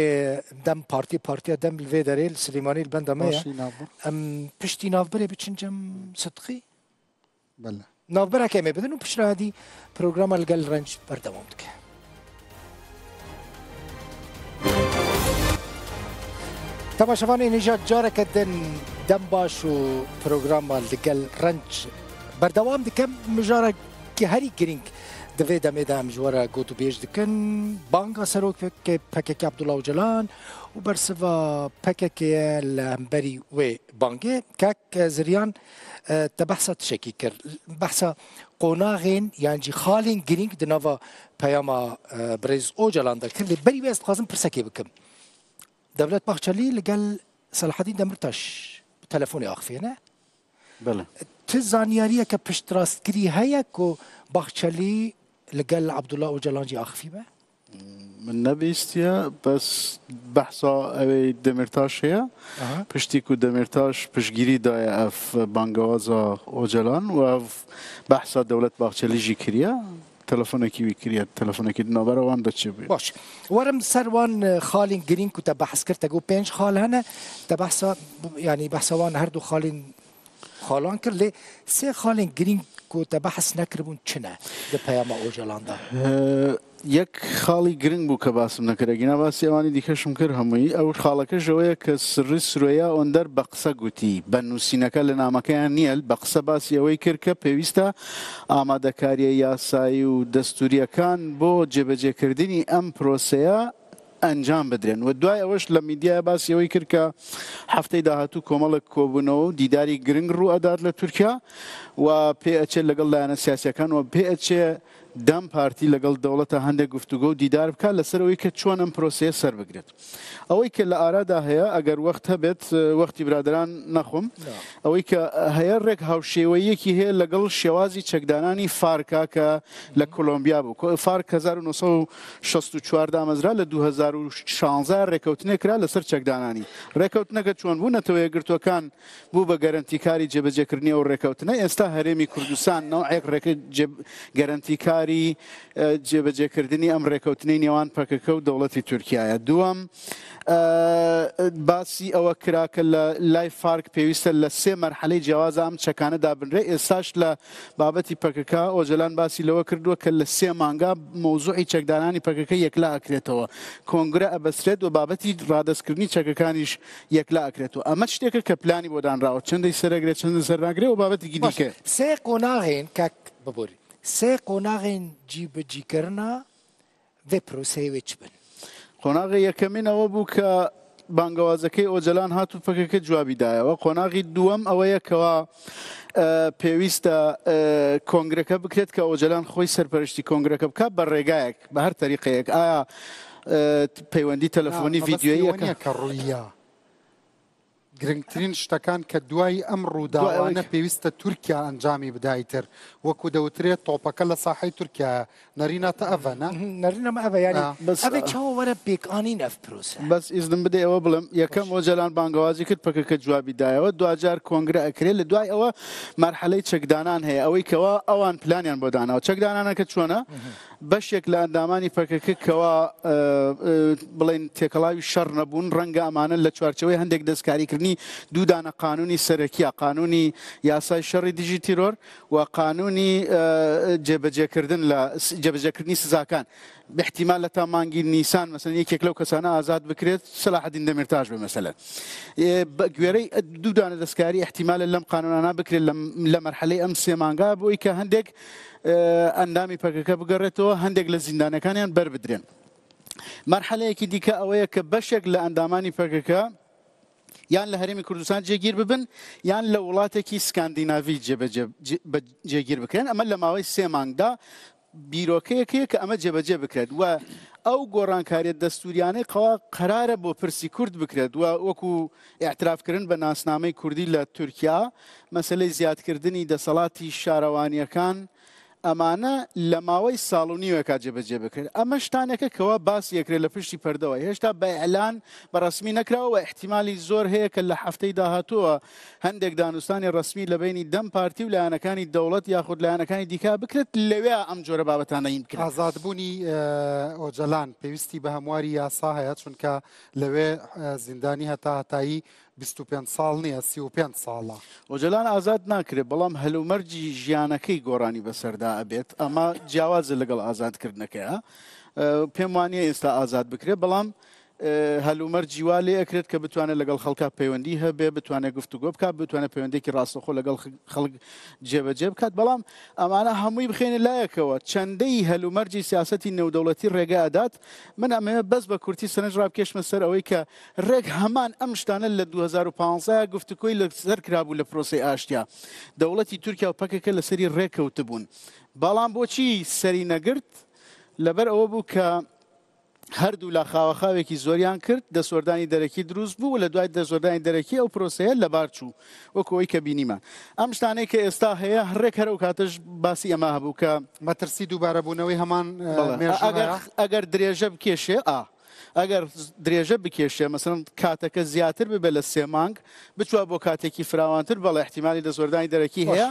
دەم پارتی، پارتیە دەم لە vê derê، لە سلیمانی لە بەندا مەیە. پاشی ناوبڕ. ئەم پشتی ناوبرێ بچن جەم سدقی. بەڵێ. ناوبرەکە ئێمە بدن و پشرادی پرۆگرامە لەگەل ڕەنج بەردەوام دکە. تەماشەوانێ نژاد جارەکە دن دەم باش و پرۆگرامە لەگەل ڕەنج بەردەوام دکەم. مژارە کی هەری گرنگ دەوێ دەمێدا ئەم ژوەرە گوت و بێژ دکن. بانگا سەرۆک پەکەکی عەبدوڵا ئۆجەلان و بەرسڤا پەکەکێ لە هەمبەری وێ بانگێ کاک زریان، ئە، تە بەحسا تشەکی کرد. بەحسا قۆناغێن یان جی خاڵێن گرنگ دناوا پەیاما، ئە، برێز ئۆجەلان دەکرد. لێ بەری وێ ئەستخوازم پرسەکێ بکەم. دەولەت باخچەلی لەگەل سەلاحەدین دەمرتاش تەلەفۆنی ئاخفێنە. بەڵێ. تو زانیاریە کە پشت ڕاستگری هەیە کو باخچەلی لەگەل عەبدوڵا ئۆجەلان جی ئاخفی بە؟ من نەبیستیە، بەس بەحسا ئەوەی دەمرتاش هەیە. ئەها. پشتی کو دەمرتاش پشگیری دایە ئەف بانگەوازا ئۆجەلان و ئەف بەحسا دەولەت باخچەلی جی کریە. تەلەفۆنێکی وی کریە، تەلەفۆنێکی ناوبەرە وان دەچێ بێ. باش. وەرم سەر وان، ئە، خاڵین گرینگ کو تە بەحس کرد، تە گو پێنج خاڵ هەنە، تە بەحسا، یعنی بەحسا وان هەردوو خاڵین خاڵان کرد، لێ سێ خاڵین گرینگ کو تە بەحس نەکربوون چنە دە پەیاما ئۆجەلاندا؟ ئە، یەک خاڵی گرنگ بوو کە باسم نەکرد، ئەگینا باسی ئەوانی دیکەشم کرد هەمووی. ئەو خاڵەکەش ئەوەیە کە سڕی سرۆیا ئۆندەر بە قسە گوتی، بە نووسینەکە لە نامەکەیان نییە، بە قسە باسی ئەوەی کرد کە پێویستە ئامادەکاریە یاسایی و دەستوریەکان بۆ جێبەجێکردنی ئەم پرۆسەیە ئەنجام بدرێن. و دوای ئەوەش لە میدیای باسی ئەوەی کرد کە هەفتەی داهاتوو کۆمەڵێک کۆبوونەوە و دیداری گرنگ ڕوو ئەدات لە تورکیا و پێ ئەچێت لەگەڵ لایەنە سیاسیەکان و پێ ئەچێ دەم پارتی لەگەڵ دەوڵەتە هەندێک گفتوگۆ و دیدار بکات لەسەر ئەوەی کە چۆن ئەم پرۆسەیە سەر بگرێت. ئەوەی کە لە ئارادا هەیە، ئەگەر وەخت هەبێت، وەختی برادران نەخۆم، ئەوەی کە هەیە ڕێک هاوشێوەییەکی هەیە لەگەڵ شێوازی چەکدانانی فارکا کە لە کۆلۆمبیا بوو. کۆ-، فارک هەزار و نۆ سەد و شەست و چوار دامەزرا، لە دوو هەزار و شانزە ڕێکەوتنێک کرا لەسەر چەکدانانی. ڕێکەوتنەکە چۆن بوو؟ نەتەوە یەکگرتووەکان بوو بە گەرەنتیکاری جێبەجێکردنی ئەو ڕێکەوتنە. ئێستا هەرێمی کوردستان نەوعێک ڕێکە-، جێ-، گەرەنتیکاری، ئە، جێبەجێکردنی ئەم ڕێکەوتنەی نێوان پەکەکە و دەوڵەتی تورکیایە. دووەم، ئە، باسی ئەوە کرا کە لە لای فارک پێویستە لە سێ مەرحەلەی جیاوازە ئەم چەکانە دابنرێ. ئێستاش لە بابەتی پەکەکە ئۆجەلان باسی لەوە کردووە کە لە سێ مانگا مەوزوعی چەکدانانی پەکەکە یەکلا ئەکرێتەوە، کۆنگرە ئەبەسرێت و بابەتی ڕادەستکردنی چەکەکانیش یەکلا ئەکرێتەوە. ئەمە شتێکە کە پلانی بۆ دانراوە، چەندی سەرەگرێت، چەندی سەرناگرێت و بابەتێکی دیکە. سێ قۆناغên kek biborî. Sê qonağên cîbicîkirina vê proseyê wê çi bin? قۆناغی یەکەمین ئەوە بوو کە بانگەوازەکەی ئۆجەلان هات و پەکەکە جوابی دایەوە. قۆناغی دووەم ئەوەیە کەوا، ئە، پێویستە، ئە، کۆنگرەکە بکرێت کە ئۆجەلان خۆی سەرپەرشتی کۆنگرەکە بکات بە ڕێگایەک، بە هەر تەریقەیەک. ئایا، ئە، پەیوەندی تەلەفۆنی، ڤیدیۆیی ئەکا؟ کە ڕوویە. گرنگترین شتەکان کە دوای ئەم ڕووداوانە پێویستە تورکیا ئەنجامی بدایتر، وەکو دەوترێت تۆپەکە لە ساحەی تورکیایە. نەرینە تە ئەڤە، نە؟ نەرینە مە ئەڤە، یعنی ئە. بەس، ئەڤێ ئە. چاوە وەرە پێکانین ئەف پرۆسە. بەس ئیزنم بدە ئێوە بڵێم، یەکەم ئۆجەلان بانگەوازی کرد، پەکەکە جوابی دایەوە، دواجار کۆنگرە ئەکرێ، لە دوای ئەوە مەرحەلەی چەکدانان هەیە، ئەوەی کەوا ئەوان پلانیان بۆ داناوە. چەکدانانەکە چۆنە؟ بەشێک لە ئەندامانی پەکەکە کەوا، ئە، ئە، بڵێن تێکەڵاوی شەڕ نەبوون، ڕەنگە ئەمانە لە چوارچێوەی هەندێک دەستکاریکردنی دوو دانە قانونی سەرەکیە، قانونی یاسای شەڕی دژی تیرۆر و قانونی، ئە، جێبەجێکردن لە س-، جێبەجێکردنی سزاکان. احتیمال لە تا مانگی نیسان، مەسەلەن، یەکێک لەو کەسانە ئازاد بکرێت، سەلاحەدین دەمیرتاش بێ، مەسەلەن. ئێ، بە گوێرەی دوو دانە دەستکاری احتیمالە لەم قانونانە بکرێت لە، لە مەرحەلەی ئەم سێ مانگا بۆی کە هەندێک، ئێ، ئەندامی پەکەکە بگەڕێتەوە، هەندێک لە زیندانەکانیان بەر بدرێن. مەرحەلەیەکی دیکە ئەوەیە کە بەشێک لە ئەندامانی پەکەکە یان لە هەرێمی کوردستان جێگیر ببن، یان لە وڵاتێکی سکاندیناڤی جێبەجێ، جێ-، بە-، جێگیر بکرێن. ئەمە لە ماوەی سێ مانگدا بیرۆکەیەک هەیە کە ئەمە جێبەجێ بکرێت و ئەو گۆڕانکاریە دەستوریانەی قەوا قەرارە بۆ پرسی کورد بکرێت و وەکو ئیعترافکردن بە ناسنامەی کوردی لە تورکیا، مەسەلەی زیادکردنی دەسەڵاتی شارەوانیەکان، ئەمانە لە ماوەی ساڵ و نیوێکا جێبەجێ بکرێت. ئەمە شتانێکە کەوا باسی ئەکرێت لە پشتی پەردەوە. هێشتا بە ئیعلان بە ڕەسمی نەکراوە و احتیمالی زۆر هەیە کە لە هەفتەی داهاتووە هەندێک دانوستانی ڕەسمی لە بینی دەم پارتی و لایەنەکانی دەوڵەت یاخود لایەنەکانی دیکە بکرێت، لەوێ ئەم جۆرە بابەتانە هین بکرێت. ئازادبوونی، ئە، ئۆجەلان پێویستی بە هەمواری یاسا هەیە، چونکە لەوێ، ئە، زیندانی هەتا هەتایی بیست و پێنج ساڵ نییە، سی و پێنج ساڵە. ئۆجەلان ئازاد ناکرێت، بەڵام هەلومەرجی ژیانەکەی گۆڕانی بەسەردا ئەبێت. ئەمە جیاوازە لەگەڵ ئازادکردنەکەیە. ئە، پێم وانییە ئێستا ئازاد بکرێت، بەڵام، ئە، هەلومەرجی وا لێ ئەکرێت کە بتوانێت لەگەڵ خەڵکا پەیوەندی هەبێ، بتوانێت گفتوگۆ بکات، بتوانێت پەیوەندێکی ڕاستەخۆ لەگەڵ خ-، خەڵک جێبەجێ بکات. بەڵام ئەمانە هەمووی بخێنە لایەکەوە، چەندەی هەلومەرجی سیاسەتی نێودەوڵەتی ڕێگە ئەدات. من ئەمەوێت بەس بە کورتی سەرنج ڕابکێشمە سەر ئەوەی کە ڕێک هەمان ئەم شتانە لە دوو هەزار و پانزدە گفتوگۆی لەسەر کرابوو لە پرۆسەی ئاشتیا. دەوڵەتی تورکیا و پەکەکە لەسەری ڕێکەوتبوون. بەڵام بۆچی سەری نەگرت؟ لەبەر ئەوە بوو کە هەردوو لا خاوەخاوێکی زۆریان کرد، دەستوەردانی دەرەکی دروست بوو و لە دوای دەستوەردانی دەرەکی ئەو پرۆسەیە لەبار چوو، وەکو ئەوەی کە بینیمان. ئەم شتانەی کە ئێستا هەیە، ڕێک هەر ئەو کاتەش باسی ئەمە هەبوو کە مەترسی دووبارەبوونەوەی هەمان، ئە، بەڵێ. مێژوو ئەگەر، هەیە. ئەگەر درێژە بکێشێ، ئا، ئەگەر درێژە بکێشێ، مەسەلەن، کاتەکە زیاتر ببێ لە سێ مانگ، بچوە بۆ کاتێکی فراوانتر، بەڵێ، احتیمالی دەستوەردانی دەرەکی هەیە.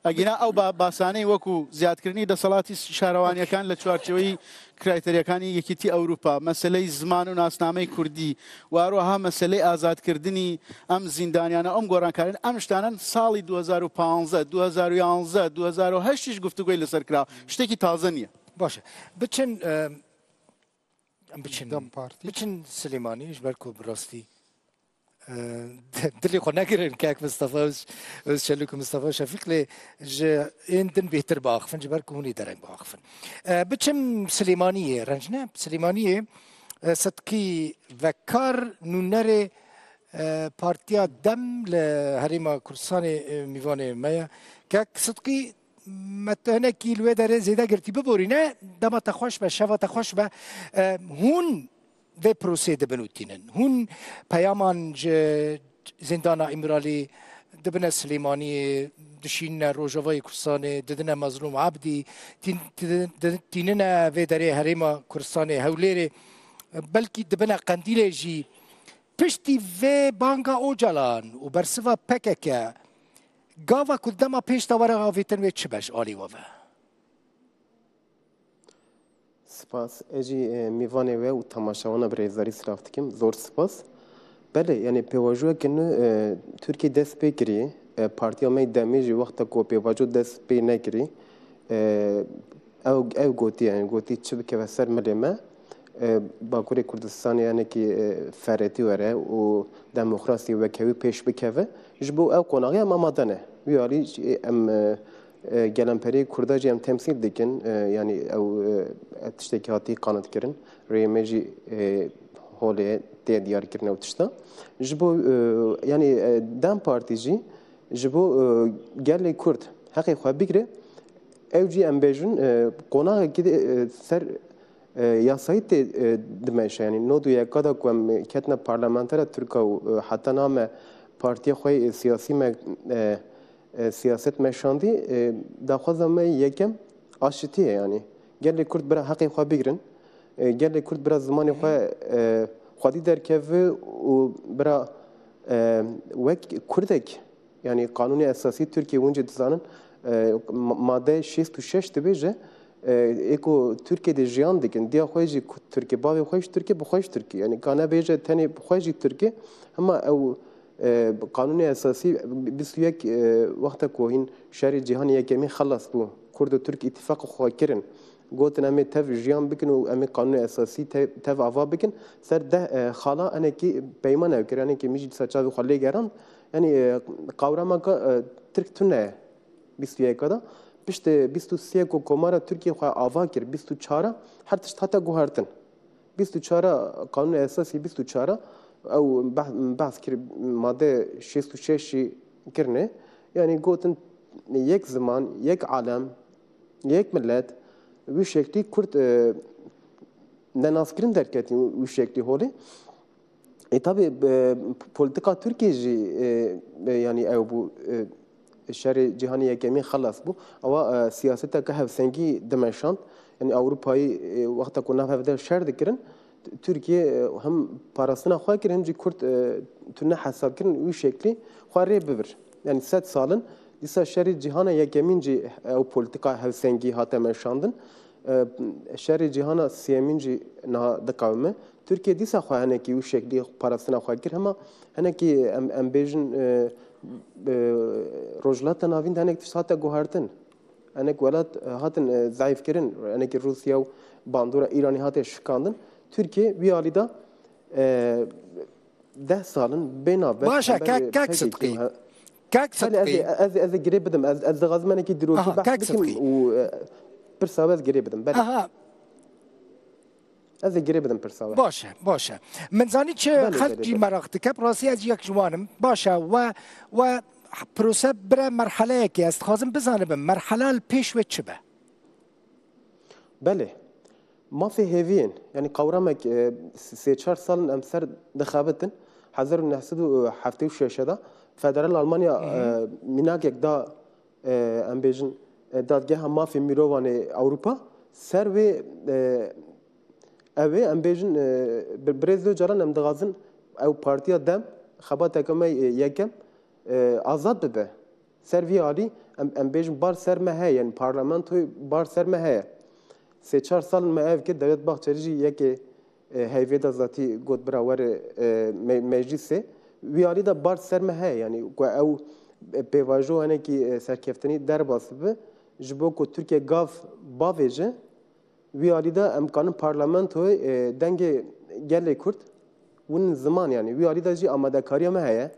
ئەگینا ئەو با-، باسانەی وەکو زیادکردنی دەسەڵاتی شارەوانیەکان لە چوارچێوەی کرایتەریەکانی یەکێتی ئەوروپا، مەسەلەی زمان و ناسنامەی کوردی، و هەروەها مەسەلەی ئازادکردنی ئەم زیندانیانە، ئەم گۆڕانکارن، ئەم شتانەن ساڵی دوو هەزار و پانزدە، دوو هەزار و یانزدە، دوو هەزار و هەشتیش گفتوگۆی لەسەر کرا. شتێکی تازە نییە. Baş e. Biçin, e, em biçin, DEM Partî. Biçin Silêmanî, ji ber ku bi rastî, e, dilê xwe negirin kek Mistefa Öz-, Özçelûk û Mistefa Şefîq lê ji ên din bêhtir biaxifin, ji ber ku hûn ê dereng biaxifin. E, biçim Silêmaniyê, renc ne, Silêmaniyê, e, Sidkî Vekar nûnerê, e, Partiya DEM li Herêma Kurdistanê, e, mîvanê me ye. Kek Sidkî, me tu hinekî li wê derê zêde girtî biborîne, dema te xweş be, şeva te xweş be. E, hûn vê proseyê dibin û tînin. Hûn peyaman ji zîndana Îmralî dibine Silêmaniyê, dişînine Rojavayê Kurdistanê, didine Mezlûm Ebdî, tîn-, tî-, tînine vê derê Herêma Kurdistanê, Hewlêrê, belkî dibine Qendîlê jî. Piştî vê banga Ocalan û bersiva P K K, gava ku dema pêş de were avêtin wê çi be ji alî we ve? Spas. Ez jî, e, mîvanê we û temaşewana bi rêzdarî silav dikim. Zor spas. Belê, yani pêvajoyeke nû, e, Tirkiye dest pê kirî. E, partiya me DEMê jî wexta ku pêvajo dest pê nekirî. E, ew, ew gotî, yani gotî çi bikeve ser milê me. E, Bakurê Kurdistanê, yani ki, e, feretî were û demokrasî wekewî pêş bikeve. Ji bo ew qonaxê em amade ne. Wî alî jî em, e, e, gelemperî Kurda jî em temsîl dikin, e, yanî ew, e, tiştekî hatî qanitkirin. Rêyê me jî, e, holê tê diyarkirin ew tişta. Ji bo, e, yanî, e, DEM Partî jî ji bo, e, gelê Kurd heqê xwe bigire, ew jî em bêjin, e, qonaxekî de, e, ser, e, yasayî tê, e, dimeşe. Yanî nod û yeka da ku em ketine parlamentera Tirka û, e, heta name partiya xwe, e, siyasî me, e, e, siyaset meşandî, e, daxwaza me yekem aşitî ye, yanî gelê Kurd bira heqê xwe bigrin, e, gelê Kurd bira zimanê xwe, e, xwedî derkeve û bira, e, wek Kurdek, yanî Qanûnê Esasî Tirkiye, hûn jî dizanin, e, ma-, made şêst û şeş dibêje, e, ê ku Tirkiye de jiyan dikin, diya xwe jî Kurd Tirkiye, bavê xwe jî Tirkiye, bi xwe jî Tirkiye. Yanî ka nebêje tenê bi xwe jî Tirkiye, hema ew E, Qanûnê Esasî bîst û yek, e, wexta ku hîn şerê cîhanê yekemîn xelas bû, Kurd û Tirk îtîfaq xwe kirin, gotin em ê tev jiyan bikin û em ê Qanûnê Esasî te-, tev ava bikin, ser deh, e, xala enekî peyman ew kir, enekî min jî dîsa çavê xwe lê gerand. Yanî, e, qawramaka, e, Tirk tune ye bîst û yeka da. Piştê bîst û sê ku Komara Tirkiye xwe ava kir, bîst û çar a her tişt hate guhertin. Bîst û çar a, Qanûnê Esasî bîst û çar a, ew beh-, behs kir, made şêst û şeş jî kirine. Yanî gotin yek ziman, yek alem, yek millet, wî şeklî Kurd, e, nenaskirin derketî wî şeklî holê. E, tabi, e, politika Tirkiye jî, e, e, yanî ew bû, e, şerê cîhanê yekemîn xelas bû. Ewa, e, siyaseteke hevsengî dimeşand. Yanî Ewropayî, e, wexta ku nav hev de şer dikirin, T-, Tirkiye, e, hem parastina xwe kir, hem jî Kurd, e, tune hesab kirin, wî şeklî xwe rê bibir. Yanî sed sal in, dîsa şerê cîhana yekemîn jî ew politika hevsengî hate meşandin. E, şerê cîhana sêyemîn jî niha diqewime. Tirkiye dîsa xwe hinekî wî şeklî parastina xwe kir. Hema hinekî em, em bêjin, e, e, Rojhilata Navîn de hinek tişt hate guhertin. Hinek welat, e, hatin, e, zeîfkirin. Hinekî Rûsya û bandora Îranî hate şikandin. Tirkiye wî alî de, e, deh sal in bê navber. Baş e, hember kek, kek P K K Sidqî. Kek Belê, ez, Sidqî. ez, ez ê girê bidim. Ez, ez dixwazim hinekî dîrokî Aha, behs kek bikim Sidqî. û, e, pirsa we ez girê bidim. Belê. Aha. Ez ê girê bidim pirsa we. Baş e, baş e. Min zanî çi Belê, xelk belê, jî belê. meraq dike, bi rastî ez yek ji wan im. Baş e, we, we prose bire merheleyekê, ez dixwazim bizanibim, merhela li pêş we çi be? Belê. Mafê hêviyên, yanî qewremek, e, sê çar sal in em ser dixebitin. Hezar û neh sed û heftê û şeş de federal Almanya, Hı hı. e, mînakek da, e, em bêjin, e, Dadgeha Mafê Mirovan ê Ewropa ser wê, e, ew ê, em bêjin, e, bi-, birêz Ocalan em dixwazin ew partiya DEM xebateke me, e, yekem, e, azad bibe. Ser vî alî em, em bêjin bar ser me heye, yanî parlamentoyê bar ser me heye. Sê çar sal me ev kir, Devlet Bahçelî jî yekê, e, heyvê de zatî got bira were, e, me-, meclîsê. Wî alî de bar ser me heye, yanî ku ew, e, pêvajo hinekî, e, serkeftinî derbas bibe, ji bo ku Tirkiye gav bavêje, Wî alî de em kanin parlamentoyê, e, dengê gelê Kurd win ziman, yanî wî alî de jî amadekariya me heye.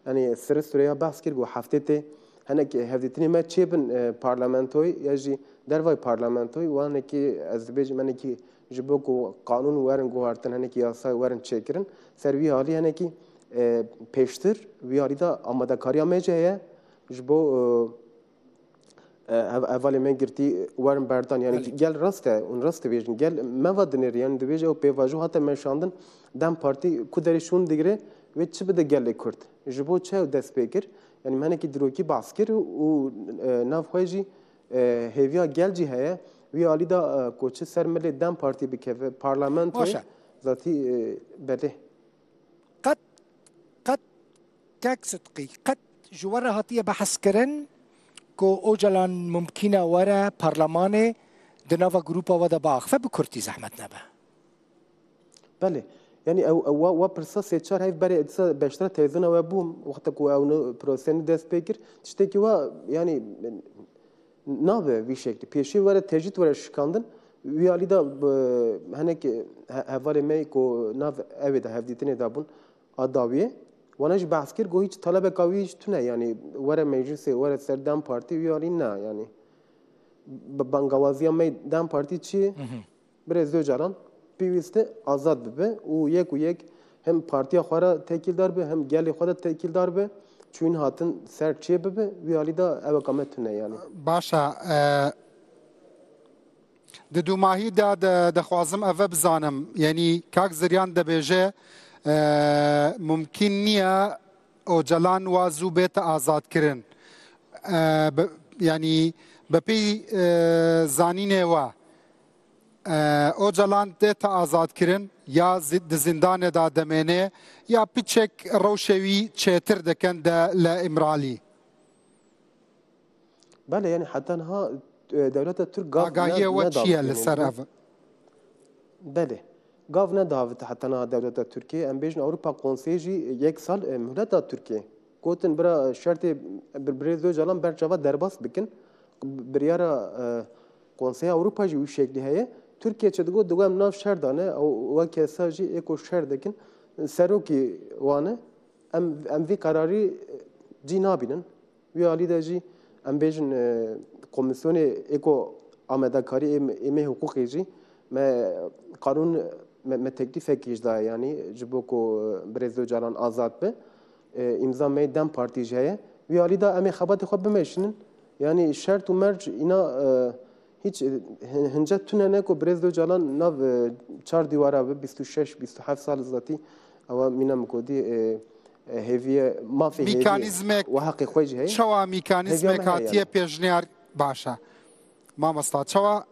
Yanî Sirri Süreyya behs kir, got heftê tê hinek hevdîtinê me çêbin, e, parlamentoyê ya jî dervayî parlamentoyê. Wanekî ez dibêjim, hinekî ji bo ku qanûn werin guhartin, hinekî yasayê werin çêkirin. Ser wî alî hinekî, e, pêştir wî alî de amadekariya me jî heye ji bo, e, e, hev-, hevalê me girtî werin berdan. Yanî Belê. Gel rast e, hûn rast dibêjin. Gel me va dinêre, yanî dibêje ew pêvajo hate meşandin, DEM Partî ku derê şûn digire, wê çi bide gelê Kurd? Ji bo çi ew dest pê kir? Yanî me hinekî dîrokî behs kir û, e, nav xwe jî, e, hêviya gel jî heye. Wî alî de, e, ku çi ser milê DEM Partî bikeve parlamentoyê, Baş e. Zatî, e, belê. Qet, qet, kek Sidqî, qet ji we re hatiye behs kirin ku Ocalan mumkîn e were parlemanê, di nava grûpa we de biaxive, bi kurtî zehmet nebe? Belê. Yanî ew, ew wa, wa pirsa sê çar heyv berê disa beşdara televîzyona we bûm, wexta ku ew ne proseyê dest pê kir, tiştekî wa, yanî, nabe vî şeklî. Pêşî were tecrîd were şikandin, wî alî de bi, hinek he-, hevalê me ku nav evê de hevdîtinê de bûn, a dawiyê, wana jî behs kir, got hîç talebeka wî jî tune, yanî were meclisê, were ser DEM Partî, wî alî ne, yanî. Bi bangawaziya me DEM Partî çi? Hı hı. Birêz Ocalan pêwîst e azad bibe û yek û yek hem partiya xwe re tekîldar be, hem gelê xwe de tekîldar be. Çûyîn hatin ser çê bibe, wî alî de eweka me tune, yanî. Baş e, e, Di dûmahî de, de, dixwazim eve bizanim, yanî kak Ziryan dibêje, e, mumkîn niye Ocalan wa zû bête azadkirin. E, bi, yanî bi pey, e, zanînê we, e, Ocalan dête azadkirin ya zi-, di zîndanê de demêne ya piçek rewşê wî çêtir dikin de li Îmralî? Belê, yanî heta niha, e, dewleta Tirk gav Agahiyê ne-, we çi ye li nedavitîne ser ev? Belê. Gav nedavite heta niha dewleta Tirkiyê. Em bêjin Ewropa Konseyê jî yek sal, e, muhlet da Tirkiyê. Gotin bira şertê bir-, birêz Ocalan ber çava derbas bikin. Biryara, e, Konseya Ewropa jî wî şeklî heye. Tirkiye çi digot, digot em nav şer dane, ew weke sa jî ê ku şer dikin, serokî wan e. Em, em vî qerarî, e, cî nabînin. Wî alî de jî em bêjin, e, komîsyonê ê ku amadekarî ê, ê me hiqûqê jî me qanûn me, me teklîfekî ji daye, yanî ji bo ku, e, birêz Ocalan azad be. E, îmza me DEM Partî jî heye. Wî alî de em ê xebatê xwe bimeşînin. Yanî şert û merc îna, e, hîç, e, hin-, hince tune ne ku birêz Ocalan nav, e, çar dîwara be, bîst û şeş, bîst û heft sal zatî ewa mîna min ku dî, e, e, hêviye, mafê hêviye Mîkanîzmek, we heqê xwe jî heye. Çawa mîkanîzmek Hêviya me heye hatiye yani. Pêşniyar, baş e. Mamosta, çawa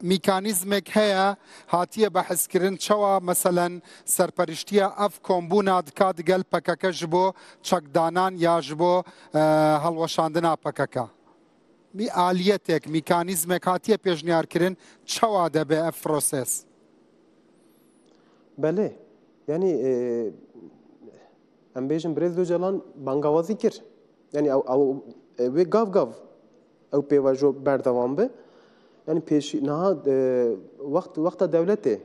mîkanîzmek heye hatiye behskirin, çawa meselen serperiştiya ev kombûna dika digel P K K ji bo çekdanan ya ji bo, e, helweşandina P K K? Mî-, aliyetek, mîkanîzmek hatiye pêşniyar kirin, çawa debe ev proses? Belê. Yanî, e, em bêjin birêz Ocalan bangawazî kir. Yanî ew, ew, e, wê gav gav ew pêvajo berdewam be. Yanî pêşî, niha, e, wext, wexta dewletê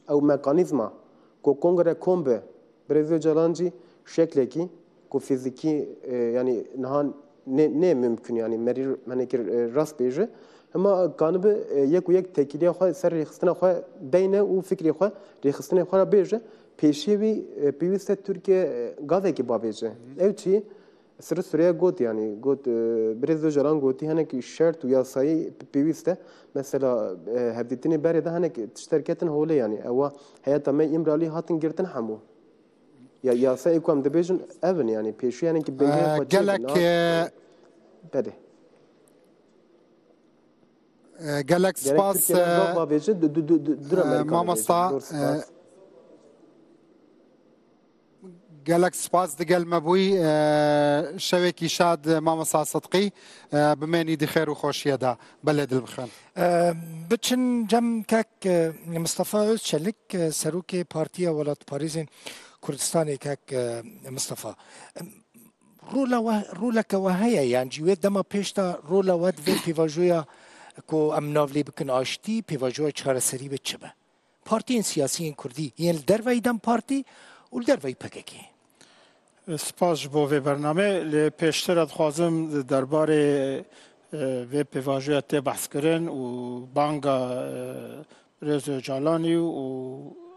ew mekanîzma ku kongre kom be, birêz Ocalan jî şeklekî ku fîzîkî, e, yanî niha nê, nê mimkun, yanî merî menekir, e, rast bêje. Hema kanibe, e, yek û yek tekîliya xwe ser rêxistina xwe deyne û fikrê xwe, rêxistinê xwe re bêje. Pêşiyê wî, e, pêwîst e Tirkiye, e, gavekî bavêje. Ew çi? Sirri Süreyya got, yanî got, e, birêz Ocalan gotî hinek şert û yasayî p-, pêwîst e. Mesela, e, hevdîtinê berê de hinek tişt derketin holê, yanî ewa heyeta me Îmralî hatin girtin hemû. Ya, yasayê ku em dibêjin ev in, yanî pêşiyanekî bingehê Ee, xwe çêkin, gelek, na-, e, belê. Ee, gelek Gerek spas, Tirkiye re e, gav bavêje, du, du, du, du, dur e, Amerîka mamosta, bavêje. Zor spas. E, gelek spas digel me bûyî. E, şewekî şad, mamosta Sidqî. E, bimênî di xêr û xweşiyê de. Belê dil bixin. E, biçin cem kek, e, Mistefa Özçelik, e, serokê Partiya Welatparêzên Kurdistanê kek, e, Mistefa. E, rola we, roleke we heye, yan jî wê dema pêş de rola we di vê pêvajoya, ku em nav lê bikin aştî, pêvajoya çareserî be çi be? Partiyên siyasî yên kurdî yên li derveyî DEM Partî û li derveyî P K K. Spas ji bo vê bernamê. Lê pêştir ez dixwazim derbarê, e, vê pêvajoya tê behs kirin û banga, e, Birêz Ocalanî û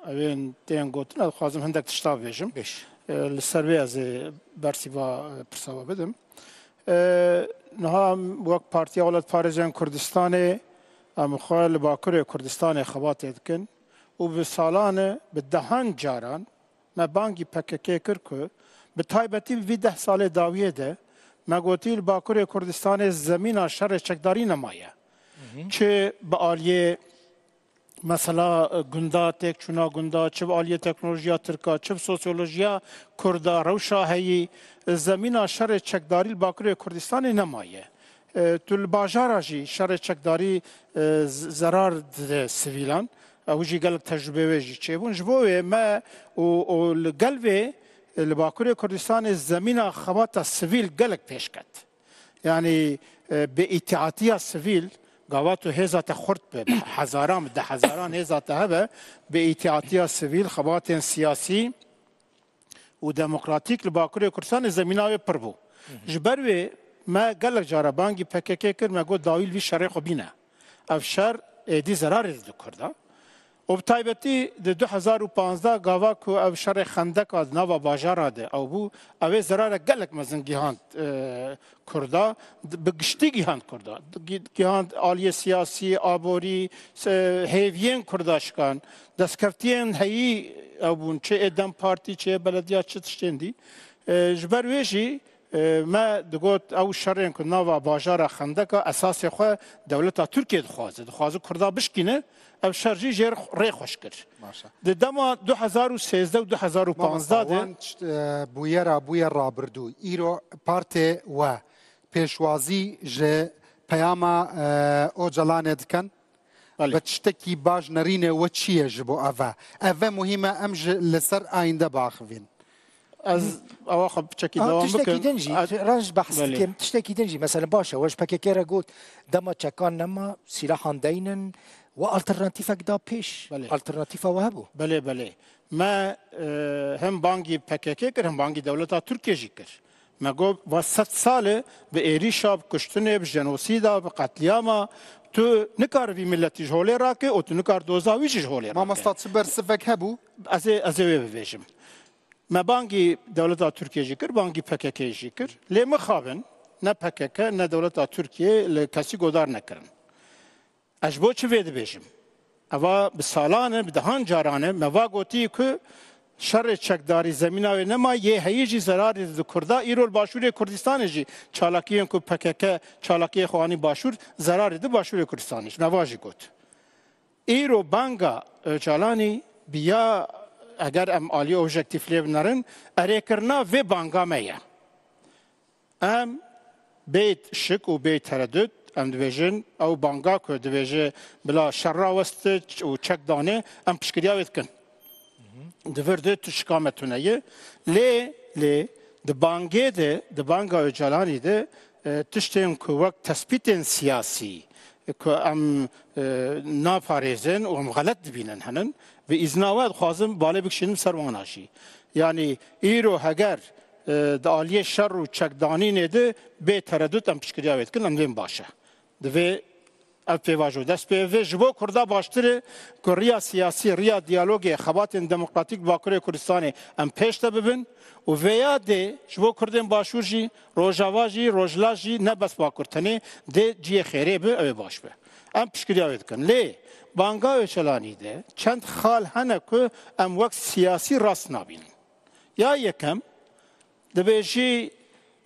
ewên tên gotin, ez dixwazim hindek tişta bêjim. Beş. E, li ser vê ez ê bersîva, e, pirsa we bidim. E, niha em wek Partiya Welatparêzên Kurdistanê, em xwe li Bakurê Kurdistanê xebatê dikin û bi salan e, bi dehan caran me bangî P K K kir ku bi taybetî bi vî deh salê dawiyê de me gotî li Bakurê Kurdistanê zemîna şerê çekdarî nemaye. Hı hı. Çi bi aliyê mesela, e, gunda, têkçûna gunda, çi bi aliyê teknolojiya tirka, çi bi sosyolojiya kurda, rewşa heyî, e, zemîna şerê çekdarî li Bakurê Kurdistanê nemaye. E, tu li bajara jî şerê çekdarî, e, z-, zerar dide sivîlan. Ew jî gelek tecrûbê wê jî çêbûn. Ji bo wê me û, û li gel vê, e, li Bakurê Kurdistanê zemîna xebata sivîl gelek pêş ket. Yanî, e, bi îtîatiya sivîl, gava tu hêza te xurt be, bi hezaran, bi deh hezaran hêza te hebe, bi îtîatiya sivîl, xebatên siyasî û demokratîk li Bakurê Kurdistanê zemîna wê pir bû. Hı hı. Ji ber wê me gelek cara bangî P K K kir, me got dawî li vî şerê xwe bîne. Ev şer êdî zerarê dide Kurda. Û bi taybetî di du hezar û panzdeh gava ku ev şerê xendeka di nava bajara de ew bû, ew ê zerarek gelek mezin gihand, e, Kurda, di-, bi giştî gihand Kurda. Gi-, gihand aliyê siyasî, aborî, se-, hêviyên Kurda şikan, destkeftiyên heyî ew bûn, çi ê DEM Partî, çi ê belediya, çi tiştên dî. E, ji ber wê jî, E, me digot, ew şerên ku nava bajara xendeka esasê xwe dewleta Tirkiye dixwaze. Dixwaze Kurda bişkîne, ev şer jî jê rê xweş kir. Baş e. Di dema du hezar û sêzdeh û du hezar û panzdeh de Mamosta, wan tişt, e, bûyera bûye rabirdû. Îro partê we pêşwazî ji peyama, e, Ocalanê dikin? Belê. Bi tiştekî baş nerîne we çi ye ji bo ev e? Ev e muhîm e, em ji li ser ayînde biaxivîn. Ez awa xwe piçekî Ha, dewam tiştekî bikim. din jî, Ez tu ran ji behs Belê. dikim, tiştekî din jî, mesela baş e, we ji P K K re got, dema çekan nema, sîlahan deynin, we alternatîfek da pêş. Belê. Alternatîfa we hebû. Belê, belê. Me, e, hem bangî P K K kir, hem bangî dewleta Tirkiye jî kir. Me got, va sed sal e bi êrîşa, bi kuştinê, bi jenosîda, bi qetlîama, tu nikar vî miletî ji holê rake û tu nikar doza wî jî ji holê rake. Mamosta, çi bersivek hebû? Ez ê, ez ê wê bibêjim. Me bangî dewleta Tirkiye jî kir, bangî P K K jî kir. Lê mixabin, ne P K K, ne dewleta Tirkiye li kesî godar nekirin. Ez ji bo çi vê dibêjim? Eva bi salan e, bi dehan caran e, me va gotî ku şerê çekdarî zemîna wê nema, yê heyî jî zerarê dide Kurda, îro li Başûrê Kurdistanê jî çalakiyên ku P K K çalakiyê xwe anî Başûr, zerarê dide Başûrê Kurdistanê jî. Me va jî got. Îro banga Ocalanî bi ya, eger em aliyê objektîf lê binerin, erêkirina vê banga me ye. Em bêt şik û bêt teredut, em dibêjin, ew banga ku dibêje bila şer raweste û çek dane, em piştgiriya wê dikin. Di vir de tu şika me tune ye. Lê, lê di bangê de, di banga Ocalanî de, e, tiştên ku wek tespîtên siyasî, e, ku em, e, naparêzin û em xelet dibînin henin, bi îzna we dixwazim balê bikişînim ser wana jî. Yanî îro heger, e, di aliyê şer û çekdanînê de bê teredut em piştgiriya wê dikin, em dibên baş e. Divê ev pêvajo dest pê ve. Ji bo Kurda baştir e ku riya siyasî, riya diyalogê, xebatên demokratîk Bakurê Kurdistanê em pêş de bibin û vêya dê ji bo Kurdên Başûr jî, Rojava jî, Rojhilat jî, ne bes Bakur tenê, dê cihê xêrê bi, ew ê baş be. Em piştgiriya wê dikin. Lê banga Ocalanî de çend xal hene ku em wek siyasî rast nabînin. Ya yekem, dibêjî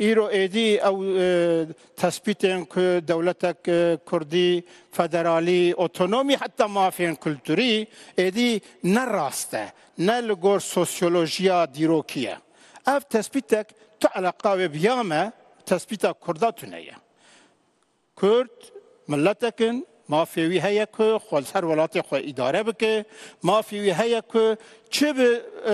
îro êdî ew, e, tespîtên ku dewletek, e, kurdî, federalî, otonomî, heta mafên kulturî êdî ne rast e, ne li gor sosyolojiya dîrokî ye. Ev tespîtek tu eleqa wê bi ya me, tespîta kurda tune ye. Kurd miletek in, mafê wî heye ku xwe li ser welatê xwe îdare bike, mafê wî heye ku çi bi, e,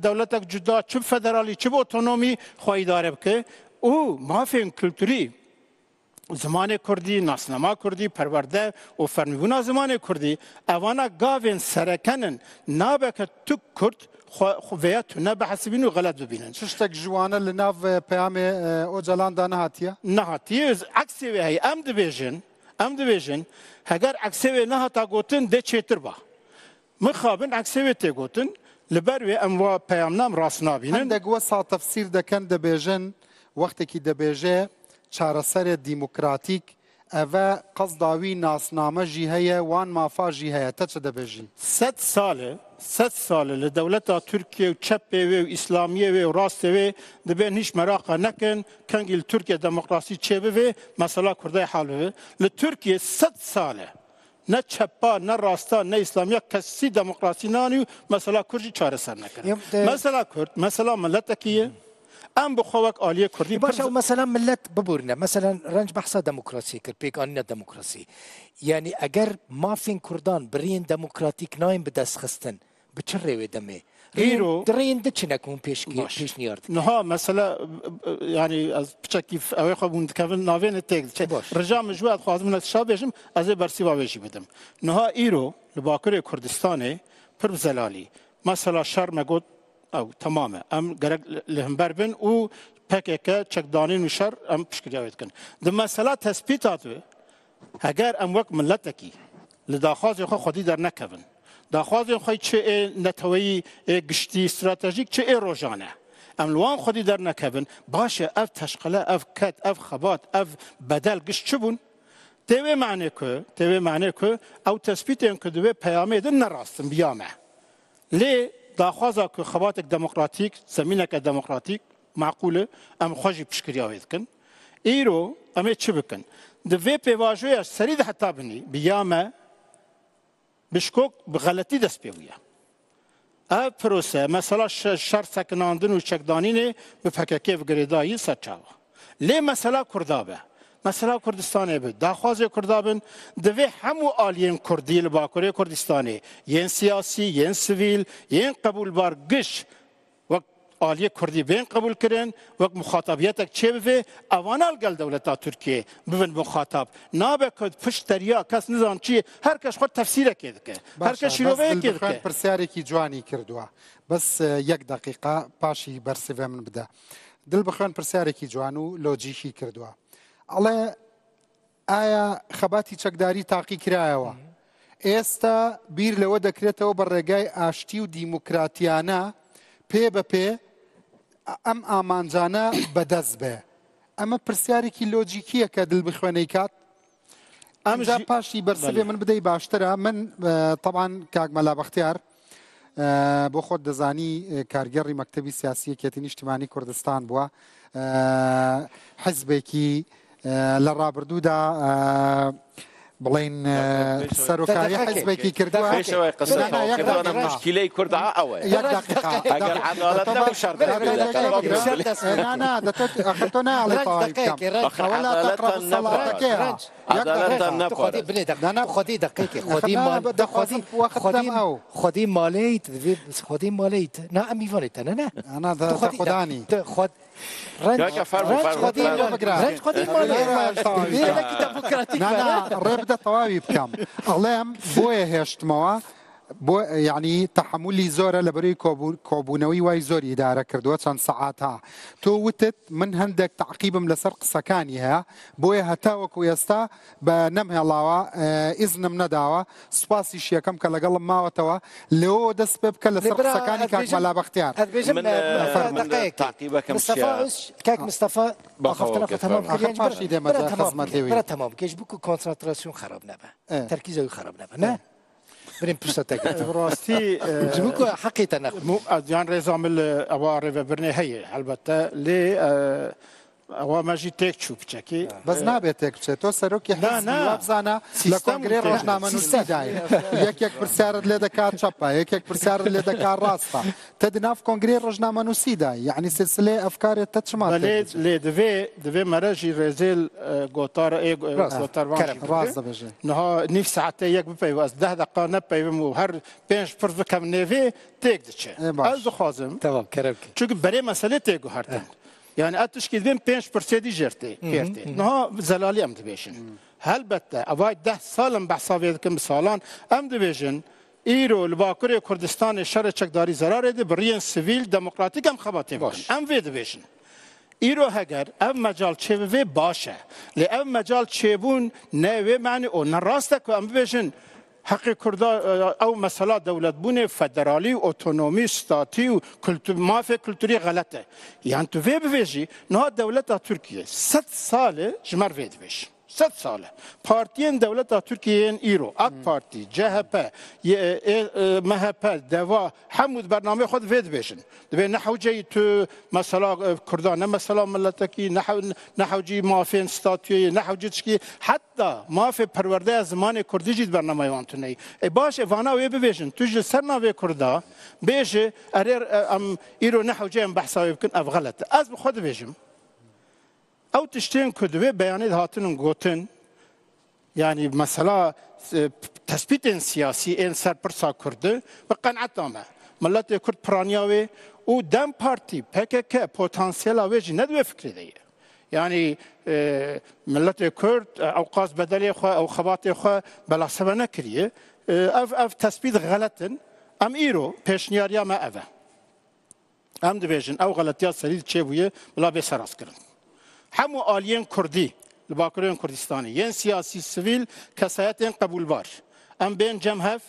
dewletek cuda, çi bi federalî, çi bi otonomî xwe îdare bike û mafên kulturî, zimanê kurdî, nasnama kurdî, perwerde û fermîbûna zimanê kurdî, evana gavên sereken in. Nabe ke tu kurd xwe, xwe vêya tune bihesibîn û xelet bibînin. Tiştek ji wane li nav, e, peyamê, e, Ocalan de nehatiye? Nehatiye, eksê wê heye. Em dibêjin, em dibêjin, heger eksê wê nehata gotin, dê çêtir ba. Mixabin eksê wê tê gotin, li ber wê em wa peyamna em rast nabînin. Hindek wesa tefsîr deken, dibêjin, wextekî dibêje çareserê demokratîk, eve qesda wî nasname jî heye, wan mafa jî heye. Te çi dibêjî? Sed sal e, sed sal e li dewleta Tirkiye û çepê wê û îslamiyê wê û rastê wê dibên hiç meraqa nekin, kengî li Tirkiye demokrasî çêbibe, mesela Kurda hal bibe. Li Tirkiye sed sal e. Ne çepa, ne rasta, ne îslamiya kesî demokrasî nanî û mesela Kurd jî çareser nekiriye. Yem, e, Mesela Kurd, mesela miletekî ye. Em bi xwe wek aliyê Kurdî E, baş, pir ew mesela millet biborîne. Mesela Renc behsa demokrasiyê kir, pêkanîna demokrasî. Yani eger mafên Kurdan bi rêyên demokratîk nayên bi dest xistin, bi çi rê wê demê? Rêyên, Îro di rêyên di çi ne ku hûn pêşkî-, Baş. pêşniyar dikin? Niha mesela, e, e, yani ez piçekî f-, ew ê xwe bûn dikevin navê ne têk diçe. Baş. Rija min ji we ez xwazim ne tişta bêjim, ez ê bersîva wê jî bidim. Niha îro li Bakurê Kurdistanê pir bi zelalî. Mesela şer me got, ew temam e. Em gerek li, li hember bin û P K K çekdanîn û şer em piştgiriya wê dikin. Di mesela tespîta tu, heger em wek miletekî li daxwazê xwe xwedî dernekevin, daxwazên xwe çi ê neteweyî, ê giştî, stratejîk, çi ê rojane, em li wan xwedî dernekevin, baş e, ev teşqile, ev ket, ev xebat, ev bedel giş çi bûn? Tê wê manê ku, tê wê manê ku ew tespîtên ku di wê peyamê de ne rast in, bi ya me. Lê daxwaza ku xebatek demokratîk, zemîneke demokratîk, maqûl e, em xwe jî piştgiriya wê dikin. Îro em ê çi bikin? Di vê pêvajoya serî de heta binî, bi ya me, bi şikok, bi xeletî dest pê bûye. Ev prose, mesela şe-, şer sekinandin û çekdanînê bi P K K ve girêdayî ser çawa. Lê mesela Kurda be, mesela Kurdistanê be, daxwazê Kurda bin, divê hemû aliyên Kurdî li Bakurê Kurdistanê, yên siyasî, yên sivîl, yên qebûlbar giş, wek aliyê Kurdî bên qebûlkirin, wek muxatabiyetek çêbibe, evana li gel dewleta Tirkiyê bibin muxatab. Nabe ku pişt deriya kes nizan çi, her kes xwe tefsîrekê dike. Her Baş e, kes bes şîroveyekê Dilbixwên dike. Pirsiyarekî ciwanî kirduwa. Bes, e, yek deqîqa, paşî bersivê min bide. Dilbixwên pirsiyarekî ciwan û lojîkî kirduwa. ئەڵێ، ئایا خەباتی چەکداری تاقی کرایەوە؟ ئێستا بیر لەوە دەکرێتەوە بە ڕێگای ئاشتی و دیموکراتیانە پێ بە پێ ئەم ئامانجانە بەدەست بێ؟ ئەمە پرسیارێکی لۆجیکیە کە دل بخوێنەی کات. ئەم ئەمجا ژی-، پاشی بەرسەێ بەڵێ. من بدەی باشترە. من، ئە، تەبان کاک مەلا بەختیار، ئە، بۆ خۆت دەزانی، ئە، کارگێڕی مەکتەبی سیاسی یەکێتی نیشتیمانی کوردستان بووە. ئە، حزبێکی، ئە، لە ڕابردوودا، ئە، بڵین، ئە، پێشەوەی. سەرۆکاری دەقەیەکێ. حزبێکی کردووە. دەقەیەکێ. پێشەوەی قسە نا، نا، تەواو یەک کردووە، دەقیقە. مشکلەی کورد ئەوەیە. یەک دەقیقە. ئەگەر عەدالەت نەبوو، شەر دەبێت. نا، نا، دەتەوێت ئەخەتۆ نایەڵێ تەواوی بکەم. ئەوە لا تەقرەبە سەڵاتەکەیە. عەدالەتتان نەپارێ. خودی بنێ دەق-، نانا. خودی دەقێکێ. خودی مال-، خودی، خودی مالەیت، خودی مالەیت. نا، ئەم میوانێت، نە، نە. ئەنا دە-، خودی دە-، خودانی. دە-، خود-، ڕەنج، کاکە، فەرموو، ڕەنج فەرموو، خودی فەرموو. مال-، ڕەنج خودی مالی. نا، نا، نا، ڕێ بدە تەواوی بکەم. ئەڵێم بۆیە هێشتمەوە، بۆ، یعنی، تەحەمولی زۆرە لە بەروی کۆبوو-، کۆبوونەوەی وای زۆر ئیدارە کردووە چەند سەعاتە. تۆ وتت، من هەندێک تعقیبم لەسەر قسەکانی هەیە، بۆیە هەتا وەکو ئێستا بە نەمهێڵاوە، ئە، ئیزنم نەداوە. سوپاسیش یەکەم کە لەگەڵم ماوەتەوە. لێەوە دەست پێ بکە لەسەر لێ برا، قسەکانی ئەت کاک بێژم، مەلا بەختیار. ئەت بێژم، من، ئە، ئە، فەرموو، دەقەیەک. تعقیبەکەم مستەفا چییە؟ ئەوش، کاک مستەفا، بەخەوە ئەو خەفتە کێ تەمام فەرموو. کردیان، ئەخە پاشی دێمە برا جا تەمام خزمەتێ بکەین، وی. برا تەمام بکەین، بکو کۆنسانتراسیۆن خراپ نەبە. ئە. تەرکیزەوی خراپ نەبە، نە؟ ئە. بریم پرسە تەگە. ڕاستی، ئە، ji bo ku heqê te nexwe. Mu-, ez yan rêza min li ewa rêvebirnê heye, helbette. Lê, ئە، ئەوە مەژی تێک چوو بچەکی. بەس نابێت تێک بچێت. تۆ سەرۆکی نا، حیزبی، نا. وابزانە لە سیستەم کۆنگرەی تێک ڕۆژنامەنووسیدای. سیستەم. یەکێک پرسیارت لێ دەکات چەپە، یەکێک پرسیارت لێ دەکات ڕاستە. تە دناف کۆنگرەی ڕۆژنامەنووسیدای. یعنی سلسلەی ئەفکارێت تە چما بەلێ، تێک دەچێت؟ لێ دەوێ، دەوێ مەرەژی ڕێزێل، ئێ، گۆتارە، ئێ، گۆ-، ڕاست. گۆتەروان کەرم. ڕاست دەبێژێ. نها نیف ساعتێ یەک بپەیوە، ئەس دە دەقا نەپەیوم و هەر پێنج پرس بکەم نێڤێ تێک دەچێ. ئێ، باش. ئەس دخوازم. تەمام، کەرم کە. چونکی بەرێ مەسەلێ تێک گوهرتن. ئێ. Yani ev tişkî dibên pênc pirsê dî jêr tê, Hı hı, kêr tê. Hı hı. Niha zelalî em dibêjin. Hı. Helbette, evay deh sal em behsa vê dikin, bi salan em dibêjin, îro li Bakurê Kurdistanê şerê çekdarî zerarê dide, bi riyên sivîl, demokratîk em xebatê bikin. Baş. Em vê dibêjin. Îro heger ev mecal çêbibe baş e. Lê ev mecal çêbûn ne wê manî û ne rast e ku em bibêjin heqê Kurda, e, ew mesela dewletbûnê, federalî û otonomî, statî û kultu-, mafê kulturî xelet e. Yan tu vê bibêjî, niha dewleta Tirkiye sed sal e ji me re vê dibêjin. Sed sal e. Partiyên dewleta Tirkiyê yên îro, AK Partî, C H P, Y-, e, e, M H P, DEVA, hemû di bernameyê xwe de vê dibêjin. Dibê ne hewceyî tu mesela, e, Kurda, ne mesela miletekî, ne hew-, ne hewcî mafên statuyê, ne hewcî tişkî, heta mafê perwerdeya zimanê Kurdî jî di bernameyê wan tune ye. E, baş e, vana wê bibêjin. Tu ji ser navê Kurda bêje, erê, e, em îro ne hewce em behsa wê bikin, ev xelet e. Ez bi xwe dibêjim. Ew tiştên ku di wê beyanê de hatinin gotin, yanî mesela, e, tespîtên siyasî ên ser pirsa Kurdi, bi qeneta me. Miletê Kurd piraniya wê û DEM Partî, P K K potansiyela wê jî ne di wê fikrê de ye. Yanî, e, miletê Kurd, e, ewqas bedelê xwe, ew xebatê xwe bela sebe nekiriye. E, ev, ev tespît xelet in. Em îro pêşniyariya me ev e. Em dibêjin, ew xeletiya serî çêbûye, bila bê serastkirin. Hemû aliyên Kurdî li Bakurê Kurdistanê, yên siyasî, sivîl, kesayetên qebûlbar, em bên cem hev,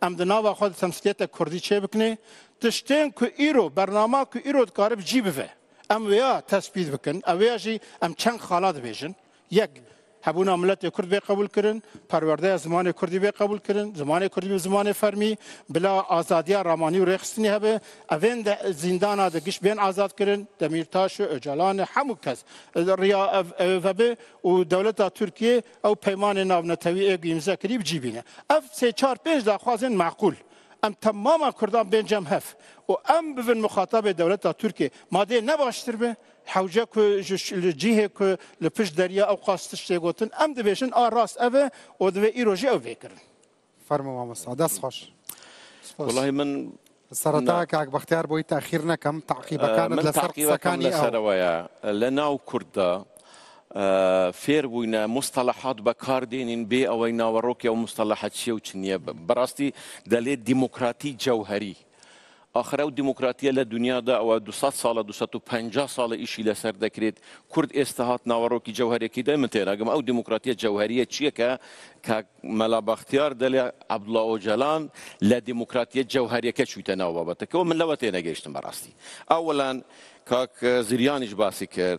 em di nava xwe de temsîliyeta Kurdî çêbikinê, tiştên ku îro, bernama ku îro dikare bi cî bive, em wêya tespît bikin, ew wêya jî em çend xala dibêjin. Yek, hebûna miletê Kurd bê qebûlkirin, perwerdeya zimanê Kurdî bê qebûlkirin, zimanê Kurdî bi zimanê fermî, bila azadiya ramanî û rêxistinî hebe, evên de zîndana de giş bên azadkirin, Demîrtaş e, Ocalan e, hemû kes. Riya ev, ev hebe û dewleta Tirkiyê ew peymanê navnetewî ê ku îmze kirî bi cî bîne. Ev sê çar pênc daxwazên meqûl. Em temama Kurdan bên cem hev û em bivin muxatabê dewleta Tirkiyê. Ma dê ne baştir be? Hewce ku ji ş-, li cihê ku li pişt deriya ew qas tiştê gotin, em dibêjin, a rast ev e û divê îro jî ew bê kirin. Fermo mamosta, dest xweş. Spas. Welahi min Sereta na- kak Bextiyar boyî texîr nekem, Ee, teqîbekanin min li ser teqîbekim qsekanî li ser ew. Ew ye. Li nav Kurd de, e, fêr bûyne, mustelehat bi kar dênîn, bê ew ê naverokê ew mustelehat çi ye û çi niye. Bi, bi rastî delê demokratî cewherî. Axir ew demokratiye li dinya de ew e du sed sal e, du sed û penca sal e îşî li ser dekirêt. Kurd êsta hat naverokî cewheriyekî de, min tênakim. Ew demokratiye cewheriye çi ye ke, ke Mela Baxtiyar delê Abdullah Ocalan li demokratiye cewheriyeke çûyte nav babeteke. Û min lewe tênegihiştin bi rastî. Ewilan kak Ziryanî jî basî kir.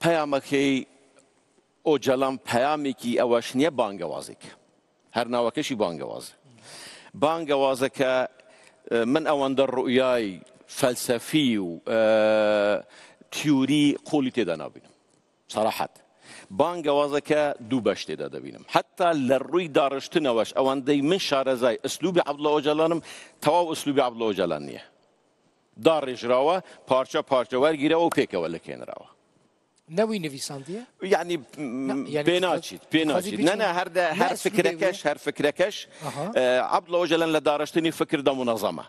Peyamekê Ocalan peyamekî ew e, şiniye bangewazek. Her naweke jî bangewaz e. Bangewazeke, e, min ewende ruyayî felsefî û, e, teorî qolî tê de nabînim. Serahet. Bangewazeke du beş tê de dibînim. Heta li rûyî dariştine weş, ewendeyî min şarezayî, uslûbê Abdullah Ocalan im, tewaw uslûbê Abdullah Ocalan niye. Darêjirawe, parçe parçe wergîrewe û pêkewe likênirawe. Ne wî nivîsandiye? Yani, m-, Na, yani pê naçît, pê naçît. Ne, ne, her de, ne her fikrekeş, her fikrekeş, aha, e, Abdullah Ocalan li dariştinî fikir de munezem e.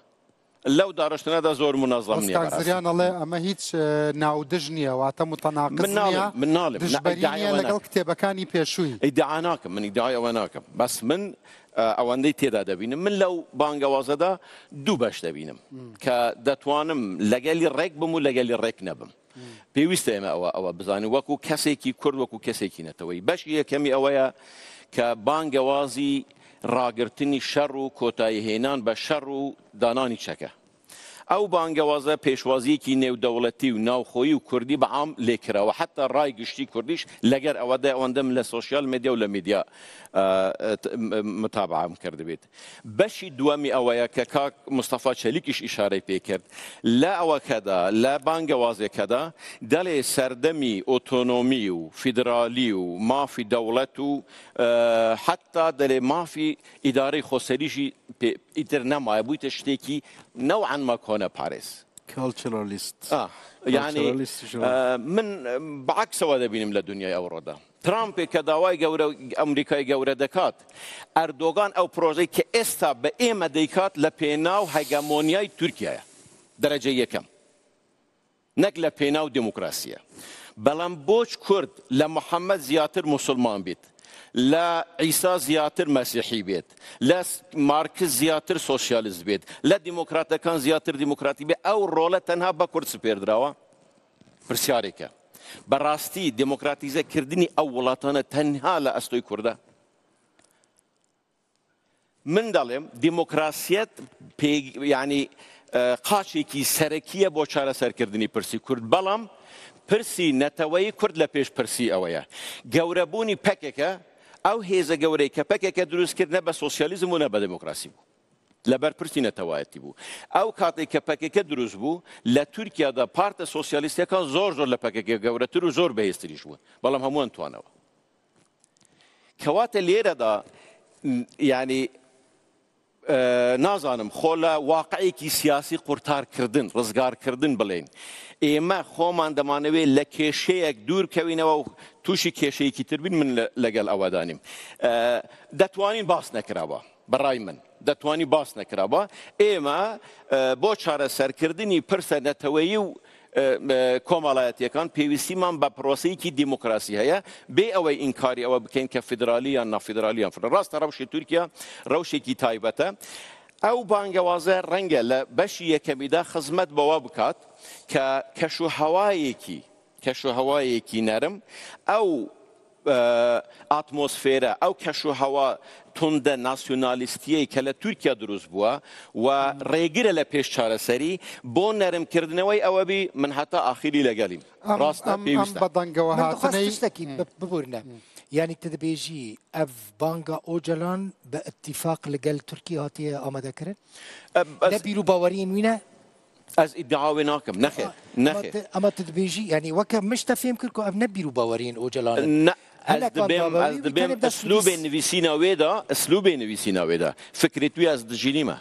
Lew dariştine de zor munezem niye. Rizkan Ziryan, ale, eme hiç, e, navdij niye, wate mutenaqız niye, min nalim, min nalim, dişberî niye legel kitêbekanî pêşûyî. Îdia nakim, min îdiaya we nakim. Bes min, e, ewendeyî tê de debînim. Min lew bangewaze de du beş debînim. Hmm. Ke detwanim legelî rêk bim û legelî rêk nebim. Pêwîst e me ewe, ewe bizanî, wekû kesekî Kurd, wekû kesekî neteweyî. Beşî yekemî ewe ye ke bangewazî ragirtinî şer û kotayîhênan be şer û dananî çek e. Ew bangewaze pêşwaziyekî nêwdewletî û navxweyî û Kurdî bi am lê kirawe. Heta ray giştî Kurdîş leger ewe de, ewende min le sosyal medya û le medya, e, e, t-, m-, mutabaa min kirdibêt. Beşî duwemî ewe ye ke kak Mustafa Çelîk îş îşareyê pê kir. Le eweke de, le bangewazeke de, delê serdemî, otonomî û federalî û mafî dewlet û, e, heta delê mafî îdareyê xoserî jî pê, îtir nemaye, bûyte ştêkî new'an ma koneparêz. Culturalist. Ah, yani, Culturalist, e, min, e, bi eksewa debînim le dinyayê ewro de. Trumpê ke dawayê gewre, Amerîkayê gewre dekat, Erdogan ew projeyê ke êsta bi ê me deykat li pênaw hegemonyayê Tirkiyeyê ye. Derece yekem. nek le pênaw demokrasiye. Belam boç Kurd le Muhammed ziyatir Musulman bît, le İsa ziyatir Mesîhî bît, le Markis ziyatir sosyalist bît, le demokratekan ziyatir demokratî bît, ew role tenha be Kurd spêrdirawa? Pirsyarêke. Bi rastî demokratîze kirdinî ew welatane tenha le estoy Kurd e? Min dalêm demokrasiyet pê, yanî, e, qaçekî serekî ye bo çareserkirdinî pirsî Kurd. Belam pirsî neteweyî Kurd le pêş pirsî ew ye. Gewrebûnî P K K, ew hêze gewreyê ke P K K dirust kir ne be sosyalîzm û ne be demokrasî bû. Leber pirsî netewayetî bû. Ew katê ke P K K dirust bû, le Tirkiye de parte sosyalîstekan zor zor le P K K gewretir û zor bihêztirî ji bûn. Belam hemû wan tuanewe. Kewate lêre de, m, yanî, e, nazanim, xo le waqeyekî siyasî qurtarkirdin, rizgarkirdin bilên. Ême xoman demanewê le kêşeyek dûr kewînewe û tûşî kêşeyekî tir bîn min le, legel ewe danîm. E, detwanîn bas nekiraba, bi ray min. Detwanî bas nekiraba. Ême, e, bo çareserkirdinî pirse neteweyî û e, e, komalayetiyêkan pêwîstîman be proseyekî demokrasî heye. Bê ew ê înkarî ew bikin ke federalî yan nafederalî yan filan. Rast e, rewşê Tirkiye rewşekî taybet e. Ew bangewaze renge le beşî yekemî de xizmet be wa bikat ke keşûhewayekî, keşûhewayekî nerim, ew e, atmosfere, ew keşûhewa tunde nasyonalîstiyê ke le Tirkiye dirust bûye we rêgire le pêş çareserî, bo nerimkirdine wey ewe bî, min heta axirî legelîm. Em, Rast e, em, em pêwîst e. Bi dengewê Min dixwest hatinê tiştekî bi-, biborîne. Yanî tu dibêjî ev banga Ocalan bi îtîfaq li gel Tirkiye hatiye amadekirin? E, ez Ne bîr û baweriyên wî ne? Ez îdia wê nakim. Nexêr, Ama, ama nexêr. tu, ama tu dibêjî, yani weke min ji te fêm kir ku ev ne bîr û baweriyên Ocalan in. Ne, ez Hinek wan dibêm, bawerî ez wî dibêm tenê bi dest eslûbê nivîs. nivîsîna wê de, eslûbê nivîsîna wê de. Fikrê wî ez dijî nîme.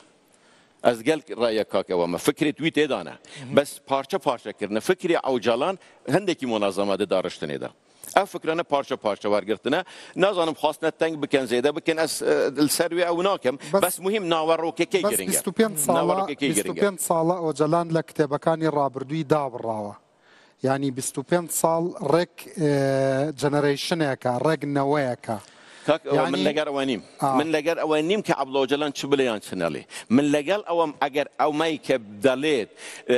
Ez gel raya kak ewa me. Fikrê wî tê de ne. Bes parçe parçe kirine. Fikrê Ocalan hindekî munazeme de dariştinê de. Ev fikrane parçe parçe wergirtine. Nazanim xwastine teng bikin, zêde bikin. Ez, e, li ser wê ew nakim. Bes, Bes muhîm naverokekê bes giring e. bîst û pênc sala, Naverokekê giring e. bîst û pênc sala Ocalan li kitêbekanî rabirdûyî dabirawe. Yanî bîst û pênc sal rek, e, generationeke, rek neweyeke. Kak, ewe min Yani leger ewe nîm. A. Min leger ewe nîm ke Abdullah Ocalan çi bile yan çi nelê. Min legel ew em, eger ew me ke delêt, e,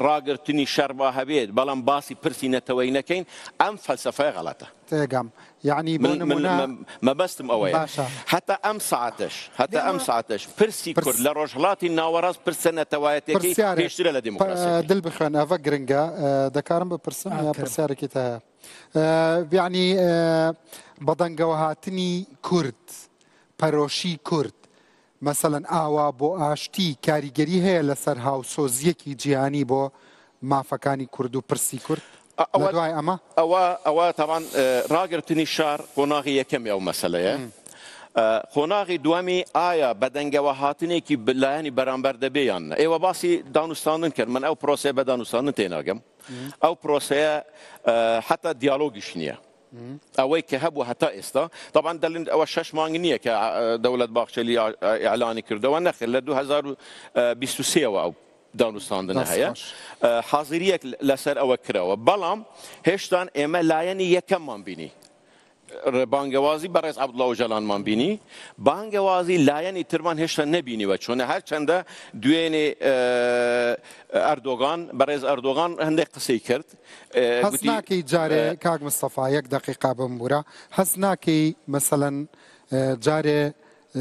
ragirtinî şer ba hebêt, belam basî pirsî neteweyî nekeyn, em felsefeya xelet e. Têgem. Yani bo Min, min, nimûne me, mebestim ew e. Baş e. Heta em saeteş, heta Dema em saeteş, pirsî Pirs- Kurd le Rojhilatî Nawerast pirse netewayetêkî Pirsyarê. pêştir e le Pa-, demokrasiyekî. Dil bixwin, eve giring e. E, dekarim bipirsim Ha, ya kirim. pirsyarêkî te heye? E, yanî, e, bi dengewê hatinî Kurd, peroşî Kurd, meselen, awa bo aştî karîgerî heye li ser hawsoziyekî cîhanî bo mafekanî Kurd û pirsî Kurd? A, Li ewa, duay ema? ewa, ewa, taban, e, ragirtinî şar qonaxî yekem ya ew mesele ye. Hmm. E, qonaxî duwemî aya bi dengewê hatinekî bi layenî beramber de bê yan ne? Êwe basî danûstandin kir. Min ew proseye be danûstandin tênakim. Ew proseye, e, heta diyalogî jî niye. Ew ê ke hebû heta êsta. Taban delil ew şeş mang niye ke, e, Dewlet Bahçelî, e, îlanî kirdo. Ew nexêr, li du hezar û bîst û sê ew danûstandine Dest heye. xweş. E, haziriyek li ser ew kirawe. Belam hêştan ême layenî yekem man bînî. Re-, bangewazî berêz Abdullah Ocalan man bînî. Bangewazî layenî tirman hêşta nebînî we çûne. Her çende duyênê, e, Erdogan, berêz Erdogan hindek qisey kir. E, Hes gotî, nakey carê, e, kak Mistefa, yek deqîqa bim bûra. Hes nakey, meselen, e, carê, e,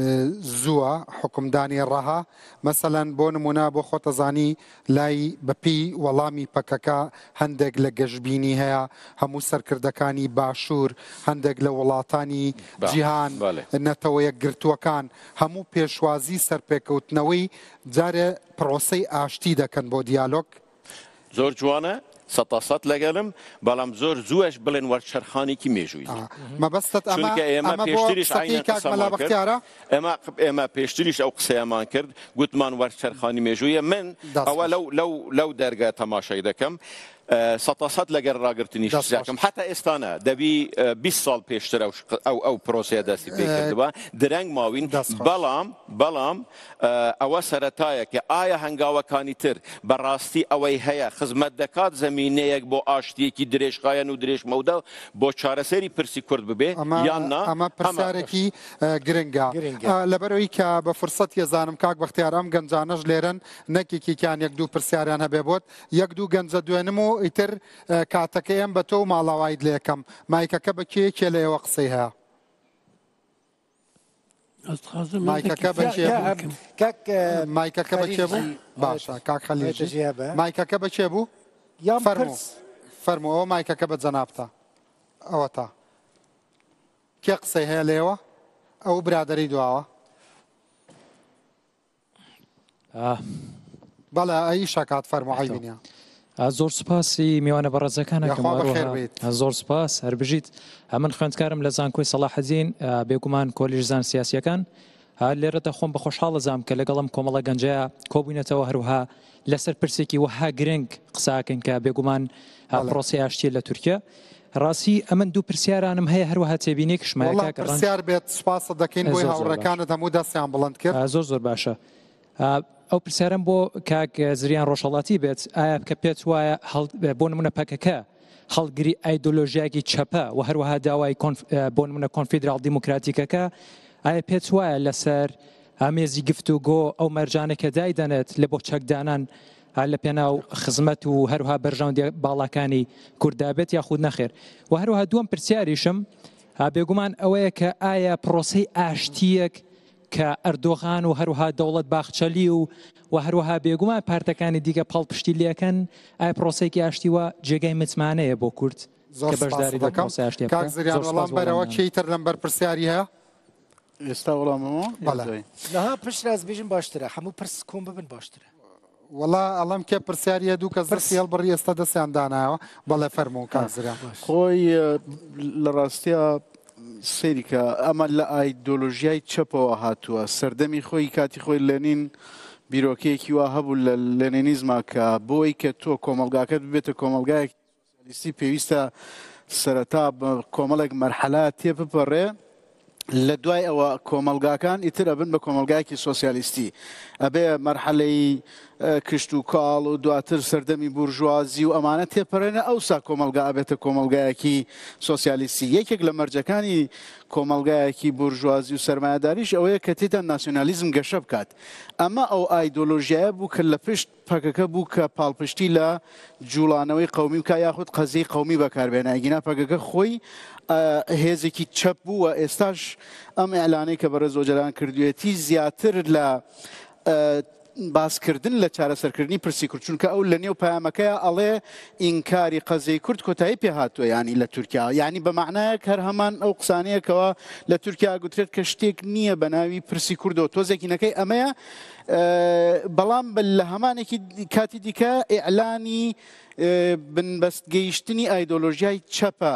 zû a hukimdanê reha. Meselen, bo nimûne, bo xwe te zanî, lay bi pî welamî P K K hindek li geşbînî heye, hemû serkirdekanî başûr, hindek li welatanî Ba-, cîhan, bale. Netewe Yekgirtûekan, hemû pêşwazî serpêkewtinewî carê prosey aştî dekin bo diyalog. Zor ciwan e, seta sed legelim, belam zor zû eş bilên wer çerxanîkî mêjûyî. Aha. Mebestet ema, Çunke ema bo pêştirîş qiseyî aynen kak Mela qisema kir. Bextiyar e? Ema, ema pêştirîş ew qiseya man kir, gotman wer çerxanî mêjûyî ye. Min Dest ewa xweş. lew, lew, lew derge temaşey dekem. سەتا سەد لەگەر ڕاگرتنیش قسەکەم. حتا ئێستانە دەبی بیست ساڵ پێشتر ئەو ئەو ئەو پرۆسەیە دەستی پێ کردبا، درەنگ ماوین. بەڵام بەڵام ئەوە سەرەتایەکە. ئایا هەنگاوەکانی تر بەڕاستی ئەوەی هەیە خزمەت دەکات زەمینەیەک بۆ ئاشتیەکی درێژخایەن و درێژمەودە بۆ چارەسەری پرسی کورد ببێ یان نا؟ ئەمە پرسیارێکی گرنگە. لەبەرەوەی کە بە فرسەت یەزانم کاک بەختیار ئەم گەنجانەش لێرن، نەکێکێکیان یەک دوو پرسیاریان هەبێ بۆت. یەک دوو گەنجە دوێنم و ئیتر کاتەکەی ئەم بە تۆ و ماڵاوایت لێکەم. مایکەکە بە کێ؟ کێ لە ئێوە قسەی هەیە؟ مایکەکە بە کێ بوو؟ مایکەکە بە کێ بوو؟ باشە کاک خەلیجی، مایکەکە بە کێ بوو؟ فەرموو. فەرموو، ئەوە مایکەکە بە جەنابتە. ئەوە تا کێ قسەی هەیە لێوە؟ ئەو برادری دواوە. بەڵێ ئەیشەکات فەرموو، عیبی نیە. زۆر سوپاسی میوانە بەڕێزەکانەکەم. زۆر سوپاس، هەر بژیت. من خوێندکارم لە زانکۆی سەڵاحەدین، بێگومان کۆلیژ زان سیاسیەکان. لێرەدا خۆم بە خۆشحاڵ ئەزانم کە لەگەڵ ئەم کۆمەڵە گەنجەیە کۆبووینەتەوە، هەروەها لەسەر پرسێکی وەها گرنگ قساکەین کە بێگومان پرۆسەی ئاشتیە لە تورکیا. ڕاستی ئەمن دوو پرسیارانم هەیە، هەروەها تێبینێکشمە. پرسیار بێت سوپاست دەکەین بۆی هاوڕێکانت هەموو دەستیان بڵند کرد. زۆر زۆر باشە. ئەو پرسیارم بۆ کاک زریان ڕۆژهەڵاتی بێت، ئایا کە پێت وایە بۆ نمونە پەکەکە هەڵگری ئایدۆلۆژیاکی چەپە و هەروەها داوای بۆ نمونە کۆنفیدرال دیموکراتیکەکە، ئایا پێت وایە لەسەر ئامێزی گفتوگۆ ئەو مەرجانە کە دایدەنێت لە بۆ چەکدانان لە پێناو خزمەت و هەروها بەرژەوەندیە باڵاکانی کورددا بێت یاخود نەخێر؟ و هەروها دووەم پرسیاریشم، بێگومان ئەوەیە کە ئایا پرۆسەی ئاشتیەک کە ئەردۆغان و هەروها دەوڵەت باخچەلی و و هەروها بێگومان پارتەکانی دیکە پاڵپشتی لێکەن، ئایا پرۆسەیەکی ئاشتی وە جێگای متمانەیە بۆ کورد کە بەشداری لە پرۆسەی ئاشتی بکەن؟ کاک زریان، وەڵام بەرەوە کێی تر لەمبەر پرسیاری هەیە؟ ئێستا وەڵامەوە؟ بەڵێ. نەها پشت راست بێژم باشترە، هەموو پرس کۆم ببن باشترە. وەڵا ئەڵەم کێ پرسیاریە، دوو کەس دەستی هەڵبڕی ئێستا دەستیان دانایەوە. بەڵێ فەرموو کاک زریان. خۆی لە ڕاستیە سەیری کە ئەمە لە ئایدۆلۆژیای چەپەوە هاتووە. سەردەمی خۆی، کاتی خۆی لێنین بیرۆکەیەکی وا هەبوو لە لێنینیزما کە بۆی کە تۆ کۆمەلگاکەت ببێتە کۆمەلگایەک سوسیالیستی پێویستە سەرەتا بە کۆمەڵێک مەرحەلە تێ بپەڕێ، لە دوای ئەوە کۆمەلگاکان ئیتر ئەبن بە کۆمەلگایەکی سوسیالیستی، ئەبێ مەرحەلەی کشت و کاڵ و دواتر سەردەمی بورژوازی و ئەمانە تێپەڕێنە، ئەوسا کۆمەلگا ئەبێتە کۆمەلگایەکی سوسیالیستی. یەکێک لە مەرجەکانی کۆمەلگایەکی بورژوازی و سەرمایەداریش ئەوەیە کە تێدا ناسیۆنالیزم گەشە بکات. ئەمە ئەو ئایدۆلۆژیایە بوو کە لە پشت پەکەکە بوو کە پاڵپشتی لە جوڵانەوەی قەومی بکا یاخود قەزیەی قەومی بەکاربێنە. ئەگینا پەکەکە خۆی هێزێکی چەپ بوو و ئێستاش ئەم ئیعلانەی کە بەڕێز ئۆجەلان کردوویەتی زیاتر لە باسکردن لە چارەسەرکردنی پرسی کورد، چونکە ئەو لە نێو پەیامەکەیە ئەڵێ ئینکاری قەزیەی کورد کۆتایی پێ هاتووە، یعنی لە تورکیا، یعنی بە معنایەک هەر هەمان ئەو قسانەیە کەوا لە تورکیا گوترێت کە شتێک نییە بە ناوی پرسی کوردەوە. تۆزێکی نەکەی ئەمەیە، بەڵام لە هەمانێکی کاتی دیکە ئیعلانی بنبەست گەیشتنی ئایدۆلۆژیای چەپە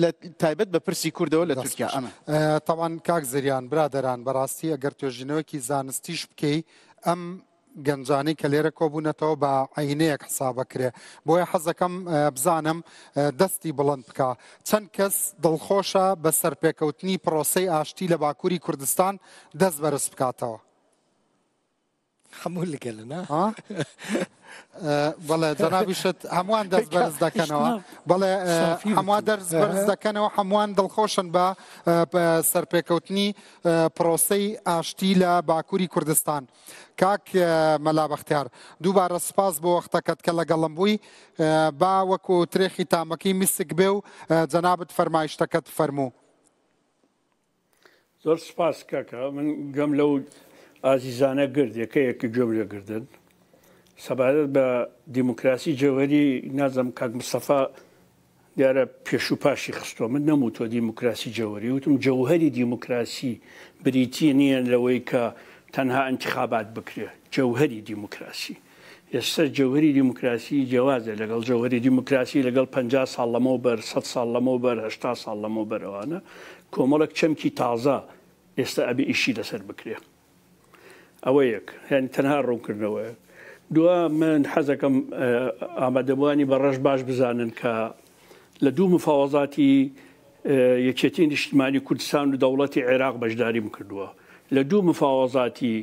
لە تایبەت بە پرسی کوردەوە لە تورکیا. ئەمە تەوان کاک زریان، برادەران، بەڕاستی ئەگەر توێژینەوەیەکی زانستیش بکەی، ئەم گەنجانەی کە لێرە کۆبوونەتەوە بە عینەیەک حسابە کرێ. بۆیە حەزەکەم بزانم دەستی بڵند بکە، چەند کەس دڵخۆشە بە سەرپێکەوتنی پرۆسەی ئاشتی لە باکووری کوردستان دەست بەرز بکاتەوە؟ هەموو لەگەلن، ها؟ بەڵێ، جەنابیشت هەمووان دەست بەرز دەکەنەوە. بەڵێ، هەمووان دەست بەرز دەکەنەوە، هەمووان دڵخۆشن بە سەرپێکەوتنی پرۆسەی ئاشتی لە باکووری کوردستان. کاک مەلا بەختیار، دووبارە سپاس بۆ وەختەکەت کە لەگەڵم بووی. با وەکو ترێخی تامەکەی میسک بێ و جەنابت فەرمایشتەکەت فەرموو. زۆر سپاس کاکە. من گەم لەو ئازیزانە گرد یەکە یەکی گەم لێ گردن. سەبارەت بە دیموکراسی جەوهەری، نازم کاک مستەفا دیارە پێش و پاشی خستووە. من نەموتوە دیموکراسی جەوهەری، وتم جەوهەری دیموکراسی بریتی نییە لەوەی کە تەنها انتخابات بکرێ. جەوهەری دیموکراسی، ئێستا جەوهەری دیموکراسی جیاوازە لەگەڵ جەوهەری دیموکراسی لەگەڵ پەنجا ساڵ لەمەو بەر، سەد ساڵ لەمەو بەر، هەشتا ساڵ لەمەو بەر. ئەوانە کۆمەڵێک چەمکی تازە ئێستا ئەبێ ئیشی لەسەر بکرێ. ئەوە یەک، یعنی تەنها ڕوونکردنەوەیە. دوا من حەزەکەم ئامادەبووانی بە ڕەش باش بزانن کە لە دوو مفاوەزاتی یەکێتی نیشتمانی کوردستان و دەوڵەتی عێراق بەشداریم کردووە، لە دوو مفاوەزاتی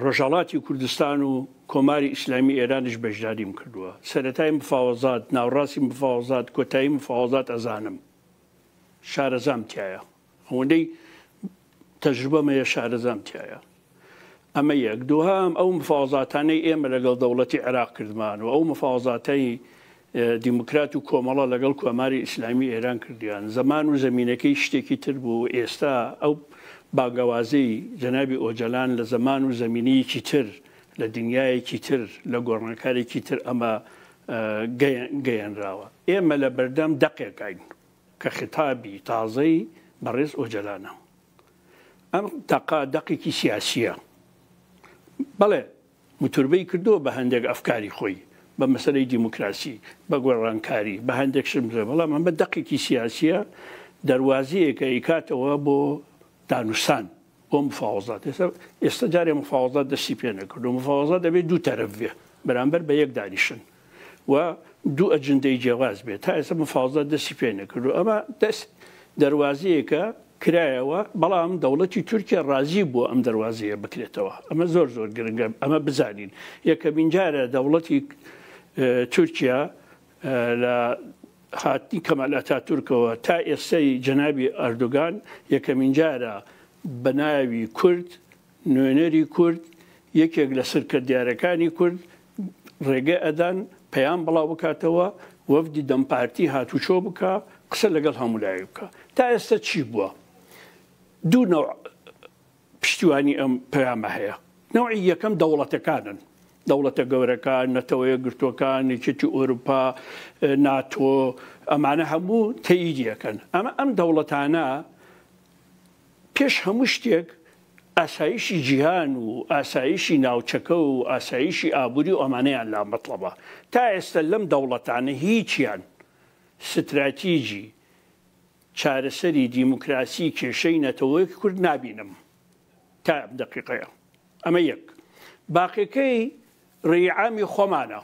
ڕۆژهەڵاتی کوردستان و کۆماری ئیسلامی ئێرانش بەشداریم کردووە. سەرەتای مفاوەزات، ناوڕاستی مفاوەزات، کۆتایی مفاوەزات ئەزانم، شارەزام تایە، ئەوەندەی تەجروبەم هەیە شارەزام تایە. ئەمە یەک. دووهام، ئەو مفاوەزاتانەی ئێمە لەگەڵ دەوڵەتی عێراق کردمان و ئەو مفاوەزاتەی دیموکرات و کۆمەڵە لەگەڵ کۆماری ئیسلامی ئێران کردیان، زەمان و زەمینەکەی شتێکی تر بوو. ئێستا ئەو بانگەوازەی جەنابی ئۆجەلان لە زەمان و زەمینەیەکی تر، لە دنیایەکی تر، لە گۆڕانکارێکی تر ئەمە گەیەنراوە. ئێمە لە بەردەم دەقێکین کە خیتابی تازەی بەڕێز ئۆجەلانە. ئەم دەقە دەقێکی سیاسیە. بەڵێ، متوربەی کردووە بە هەندێک ئەفکاری خۆی، بە مەسەلەی دیموکراسی، بە گۆڕانکاری، بە هەندێک شت بڵێ، بەڵام ئەمە دەقێکی سیاسیە، دەروازەیەکە ئیکاتەوە بۆ دانوستان، بۆ مفاوەزات. ئێستا، ئێستا جارێ مفاوەزات دەستی پێ نەکردو. مفاوەزات دەبێت دوو تەرەف بێ، بەرامبەر بە یەک دانیشن و دوو ئەجندەی جیاواز بێت. تا ئێستا مفاوەزات دەستی پێ نەکردو. ئەمە دەست دەروازەیەکە کرایەوە، بەڵام دەوڵەتی تورکیا ڕازی بووە ئەم دەروازەیە بکرێتەوە. ئەمە زۆر زۆر گرنگە، ئەمە بزانین. یەکەمین جارە دەوڵەتی تورکیا لە هاتنی کەمال ئەتاتورکەوە تا ئێستای جەنابی ئەردوگان یەکەمین جارە بە ناوی کورد، نوێنەری کورد، یەکێک لە سەرکردیارەکانی کورد ڕێگە ئەدان پەیام بڵاو بکاتەوە، وەفدی دەمپارتی هاتوچۆ بکە، قسە لەگەڵ هەموو لایەک بکە. تا ئێستا چی بووە؟ دوو نەوع پشتیوانی ئەم پەیامە هەیە. نەوعی یەکەم دەوڵەتەکانن، دەوڵەتە گەورەکان، نەتەوە یەکگرتووەکان، یەکێتی ئەوروپا، ناتۆ، ئەمانە هەموو تەییدیەکەن. ئەمە ئەم دەوڵەتانە پێش هەموو شتێک ئاسایشی جیهان و ئاسایشی ناوچەکە و ئاسایشی ئابووری و ئەمانەیان لا مەتڵەبە. تا ئێستا لەم دەوڵەتانە هیچیان ستراتیجی چارەسەری دیموکراسی کێشەی نەتەوەیەکی کورد نابینم تا ئەم دەقیقەیە. ئەمە یەک. باقیەکەی ڕێی عامی خۆمانە.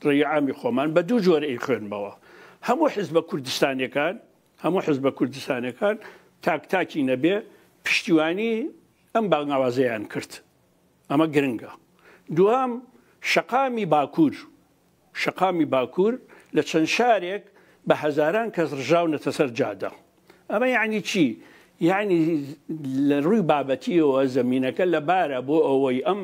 ڕێی عامی خۆمان بە دوو جۆر ئەی خوێنمەوە. هەموو حزبە کوردستانیەکان، هەموو حزبە کوردستانیەکان تاک تاکی نەبێ پشتیوانی ئەم بانگاوازەیان کرد. ئەمە گرنگە. دوام، شەقامی باکوور، شەقامی باکوور لە چەند شارێک بە هەزاران کەس ڕژاونەتە سەر جادە. ئەمە یعنی چی؟ یعنی لە ڕووی بابەتیەوە زەمینەکە لە بارە بۆ ئەوەی ئەم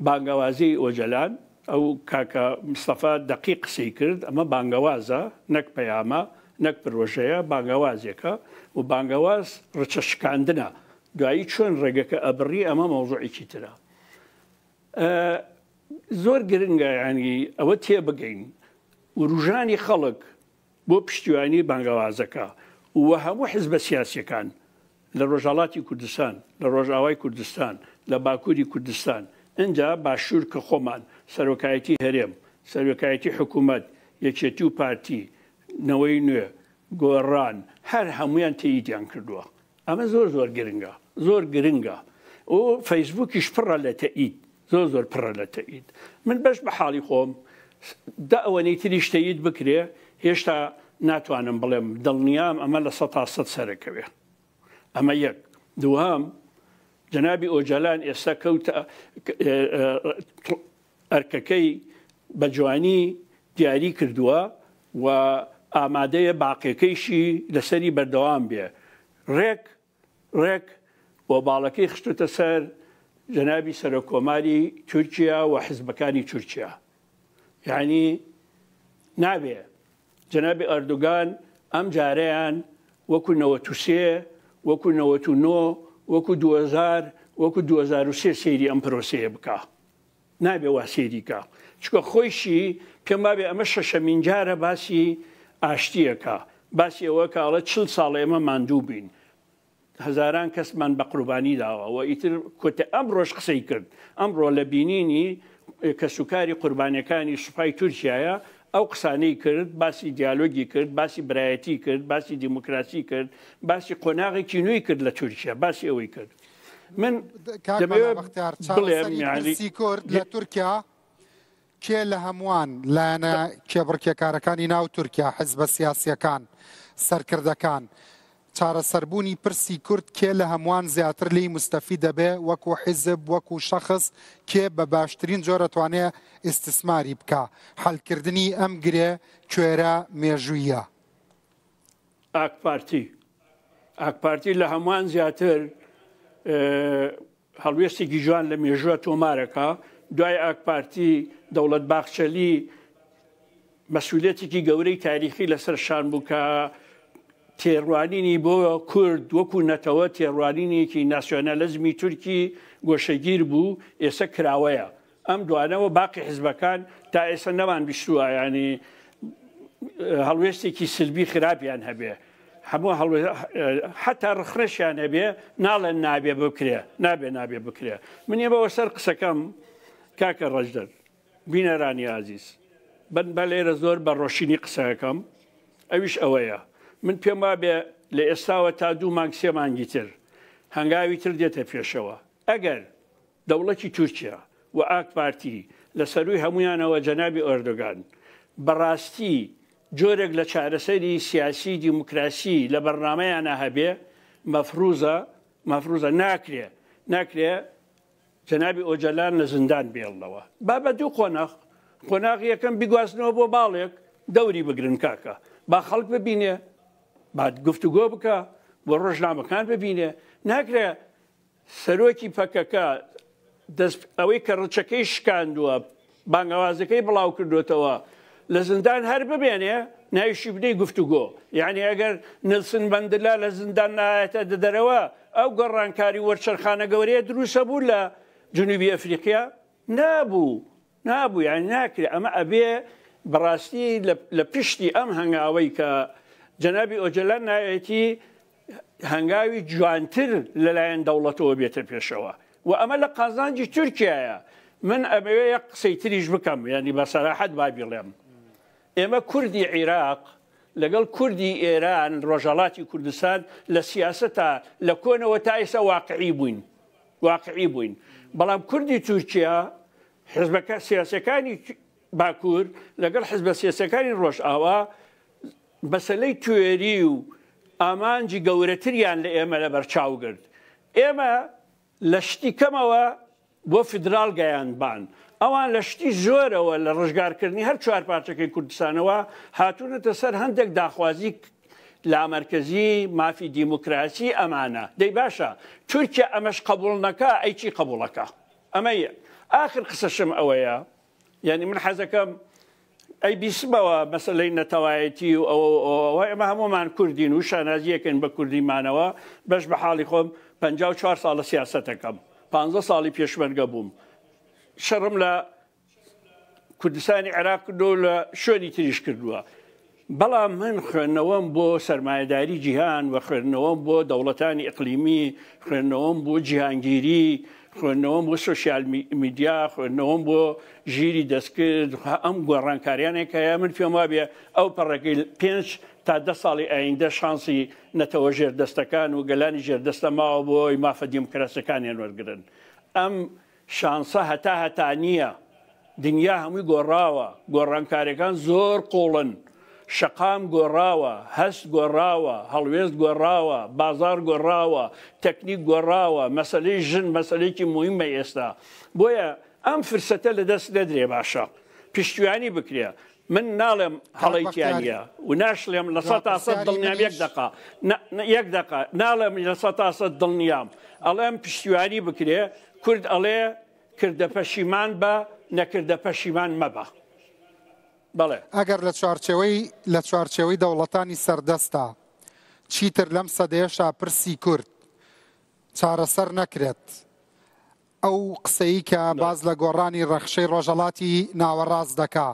بانگەوازەی ئۆجەلان، ئەو کاکە مستەفا دەقیق قسەی کرد، ئەمە بانگەوازە، نەک پەیامە، نەک پرۆژەیە، بانگەوازێکە و بانگەواز ڕچە شکاندنە. دوایی چۆن ڕێگەکە ئەبڕی، ئەمە مەوزوعێکی ترە. زۆر گرنگە یعنی ئەوە تێبگەین، وروژانی خەڵک بۆ پشتیوانی بانگەوازەکە و هەموو حزبە سیاسیەکان لە ڕۆژهەڵاتی کوردستان، لە ڕۆژئاوای کوردستان، لە باکووری کوردستان، ئینجا باشوور کە خۆمان، سەرۆکایەتی هەرێم، سەرۆکایەتی حکوومەت، یەکێتی و پارتی، نەوەی نوێ، گۆڕان، هەر هەمویان تەییدیان کردووە. ئەمە زۆر زۆر گرنگە، زۆر گرنگە. و فەیسبووکیش پڕە لە تەئید، زۆر زۆر پڕە لە تەئید. من بەش بە حاڵی خۆم، دە ئەوەنەی تریش تەئید بکرێ، هێشتا ناتوانم بڵێم دڵنیام ئەمە لە سەد تا سەد سەرەکەوێ. ئەمە یەک. دووهەم، جەنابی ئۆجالان ئێستا کەوتە ئەرکەکەی بە جوانی دیاری کردووە و ئامادەیە باقیەکەیشی لەسەری بەردەوام بێ. ڕێک ڕێک و باڵەکەی خستوتە سەر جەنابی سەرۆکۆماری تورکیا و حزبەکانی تورکیا. یعنی نابێ جەنابی ئەردوگان ئەم جارەیان وەکو نەوەد و سێ، وەکو نەوەد و نۆ، وەکو دوو هەزار، وەکو دوو هەزار و سێ سەیری ئەم پرۆسەیە بکا. نابێ وا سەیری کا. چونکە خۆیشی پێم وابێ ئەمە شەشەمین جارە باسی ئاشتیەکە، باسی ئەوە کە ئەڵێ چل ساڵ ئێمە ماندوو بین، هەزاران کەسمان بە قوربانی داوە و ئیتر کۆتە ئەمڕۆش قسەی کرد. ئەمڕۆ لە بینینی کەسوکاری قوربانیەکانی سوپای تورکیایە، ئەو قسانەی کرد، باسی دیالۆگی کرد، باسی برایەتی کرد، باسی دیموکراسی کرد، باسی قۆناغێکی نوێی کرد لە تورکیا، باسی ئەوەی کرد. من کاک دەمەوێت مەلا بەختیار، بڵێم، چارەسەری یعنی، پرسی کورد لە تورکیا کێ لە هەمووان لایەنە کێبڕکێکارەکانی ناو تورکیا، حزبە سیاسیەکان، سەرکردەکان، چارەسەربوونی پرسی کورد کێ لە هەمووان زیاتر لێی مستەفی دەبێ، وەکو حیزب، وەکو شەخص، کێ بە باشترین جۆرە توانێ ئیستیسماری بکا؟ حەلکردنی ئەم گرێ کوێرە مێژوویە. ئاک پارتی. ئاک پارتی لە هەمووان زیاتر، ئێ، هەڵوێستێکی جوان لە مێژووە تۆمارەکە. دوای ئاک پارتی، دەوڵەت باخچەلی مەسئولیەتێکی گەورەی تاریخی لەسەر شان بوو کە تێڕوانینی بۆ کورد وەکو نەتەوە تێڕوانینێکی ناسیۆنالیزمی تورکی گۆشەگیر بوو، ئێستا کراوەیە. ئەم دوانەوە باقی حزبەکان تا ئێستا نەمان بیستووە، یعنی، هەڵوێستێکی سلبی خراپیان هەبێ. هەموو هەڵوێ-، حتا ڕخنەشیان هەبێ، ناڵێن نابێ بکرێ، نابێ، نابێ بکرێ. من ێ بەوە سەر قسەکەم، کاکە ڕەجدەر، بینەرانی ئازیز، بن بە لێرە زۆر بە ڕۆشنی قسەکەم، ئەویش ئەوەیە. من پێم وابێ لە ئێستاوە تا دوو مانگ، سێ مانگی تر، هەنگاوی تر دێتە پێشەوە. ئەگەر دەوڵەتی تورکیا و ئاک پارتی لە سەرووی هەمویانەوە جەنابی ئۆردۆگان بەڕاستی جۆرێک لە چارەسەری سیاسی دیموکراسی لە بەرنامەیانە هەبێ، مەفروزە، مەفروزە ناکرێ، ناکرێ جەنابی ئۆجەلان لە زیندان بێڵنەوە. با بە دوو قۆناغ، قۆناغی یەکەم بیگوازنەوە بۆ باڵێک، دەوری بگرن کاکە، با خەڵک ببینێ، با گفتوگۆ بکە، بۆ ڕۆژنامەکان ببینێ. ناکرێ سەرۆکی پەکەکە دەست ئەوەی کە ڕچەکەی شکاندووە، بانگەوازەکەی بڵاو کردوتەوە، لە زیندان هەر ببێنێ، ناویشی بدەی گفتوگۆ. یعنی ئەگەر نلسن مەندلا لە زیندان نایەتە دەرەوە، ئەو گۆڕانکاری وەرچەرخانە گەورەیە دروستە بوو لە جنوبی ئەفریقیا؟ نابوو، نابوو، یعنی ناکرێ. ئەمە ئەبێ بەڕاستی لە، لە پشتی ئەم هەنگاوەی کە جەنابی ئۆجەلان نایەتی، هەنگاوی جوانتر لەلایەن دەوڵەتەوە بێتە پێشەوە و ئەمە لە قازانجی تورکیایە. من ئەمەوێ یەک قسەی تریش بکەم، یعنی بە سەراحەت با بیڵێم، ئێمە کوردی عێراق لەگەڵ کوردی ئێران، ڕۆژهەڵاتی کوردستان، لە سیاسەتا لە کۆنەوە تا ئێستا واقعی بووین، واقعی بووین. بەڵام کوردی تورکیا، حزبەکە سیاسەکانی باکوور لەگەڵ حزبە سیاسەکانی ڕۆژئاوا مەسەلەی توێری و ئامانجی گەورەتریان لە ئێمە لە بەرچاو گرت. ئێمە لە شتی کەمەوە بۆ فیدرال گەیاندبان. ئەوان لە شتی زۆرەوە لە ڕژگارکردنی هەر چوار پارچەکەی کوردستانەوە هاتوونەتە سەر هەندێک داخوازی لامەرکەزی، مافی دیموکراسی، ئەمانە. دەی باشە، تورکیا ئەمەش قبوڵ نەکا، ئەی چی قبوڵەکە؟ ئەمە یە. ئاخر قسەشم ئەوەیە، یعنی من حەزەکەم ئەی بیسمەوە مەسەلەی نەتەوایەتی و ئەوە، ئەوە، ئەوە، ئێمە هەمومان کوردین و شانازیەکەین بە کوردیمانەوە. بەش بە حاڵی خۆم، پەنجا و چوار ساڵە سیاسەتەکەم، پانزە ساڵی پێشمەرگە بووم، شەڕم لە کوردستانی عێراق کردو لە شوێنی تریش کردووە. بەڵام من خوێندنەوەم بۆ سەرمایەداری جیهان و خوێندنەوەم بۆ دەوڵەتانی ئیقلیمی، خوێندنەوەم بۆ جیهانگیری، خوێندنەوەم بۆ سوسیال می-، میدیا، خوێندنەوەم بۆ ژیری دەستکرد، ئەم گۆڕانکاریانێک هەیە. من پێم وابێ ئەو پەڕەکەی پێنج تا دە ساڵی ئایندە شانسی نەتەوە ژێردەستەکان و گەلانی ژێردەستە ماوە بۆی مافە دیموکراسیەکانیان وەرگرن. ئەم شانسە هەتا هەتا نییە. دنیا هەمووی گۆڕاوە، گۆڕانکاریەکان زۆر قوڵن. شەقام گۆڕاوە، هەست گۆڕاوە، هەڵوێست گۆڕاوە، بازار گۆڕاوە، تەکنیک گۆڕاوە، مەسەلەی ژن مەسەلەیەکی مهمە ئێستا. بۆیە ئەم فرسەتە لە دەست نەدرێ، باشە پشتیوانی بکرێ. من ناڵێم هەڵەی تیا نییە و ناشڵێم لە سەد تا سەد دڵنیام، یەک دەقە، نە، نە، یەک دەقە، ناڵێم لە سەد تا سەد دڵنیام. ئەڵێم پشتیوانی بکرێ. کورد ئەڵێ کردە پەشیمان بە، نەکردە پەشیمان مەبە. بەڵێ. ئەگەر لە چوارچێوەی، لە چوارچێوەی دەوڵەتانی سەردەستا چیتر لەم سەدەیەشا پرسی کورد چارەسەر نەکرێت، ئەو قسەی کە باز لە گۆڕانی ڕەخشەی ڕۆژهەڵاتی ناوەڕاست دەکا،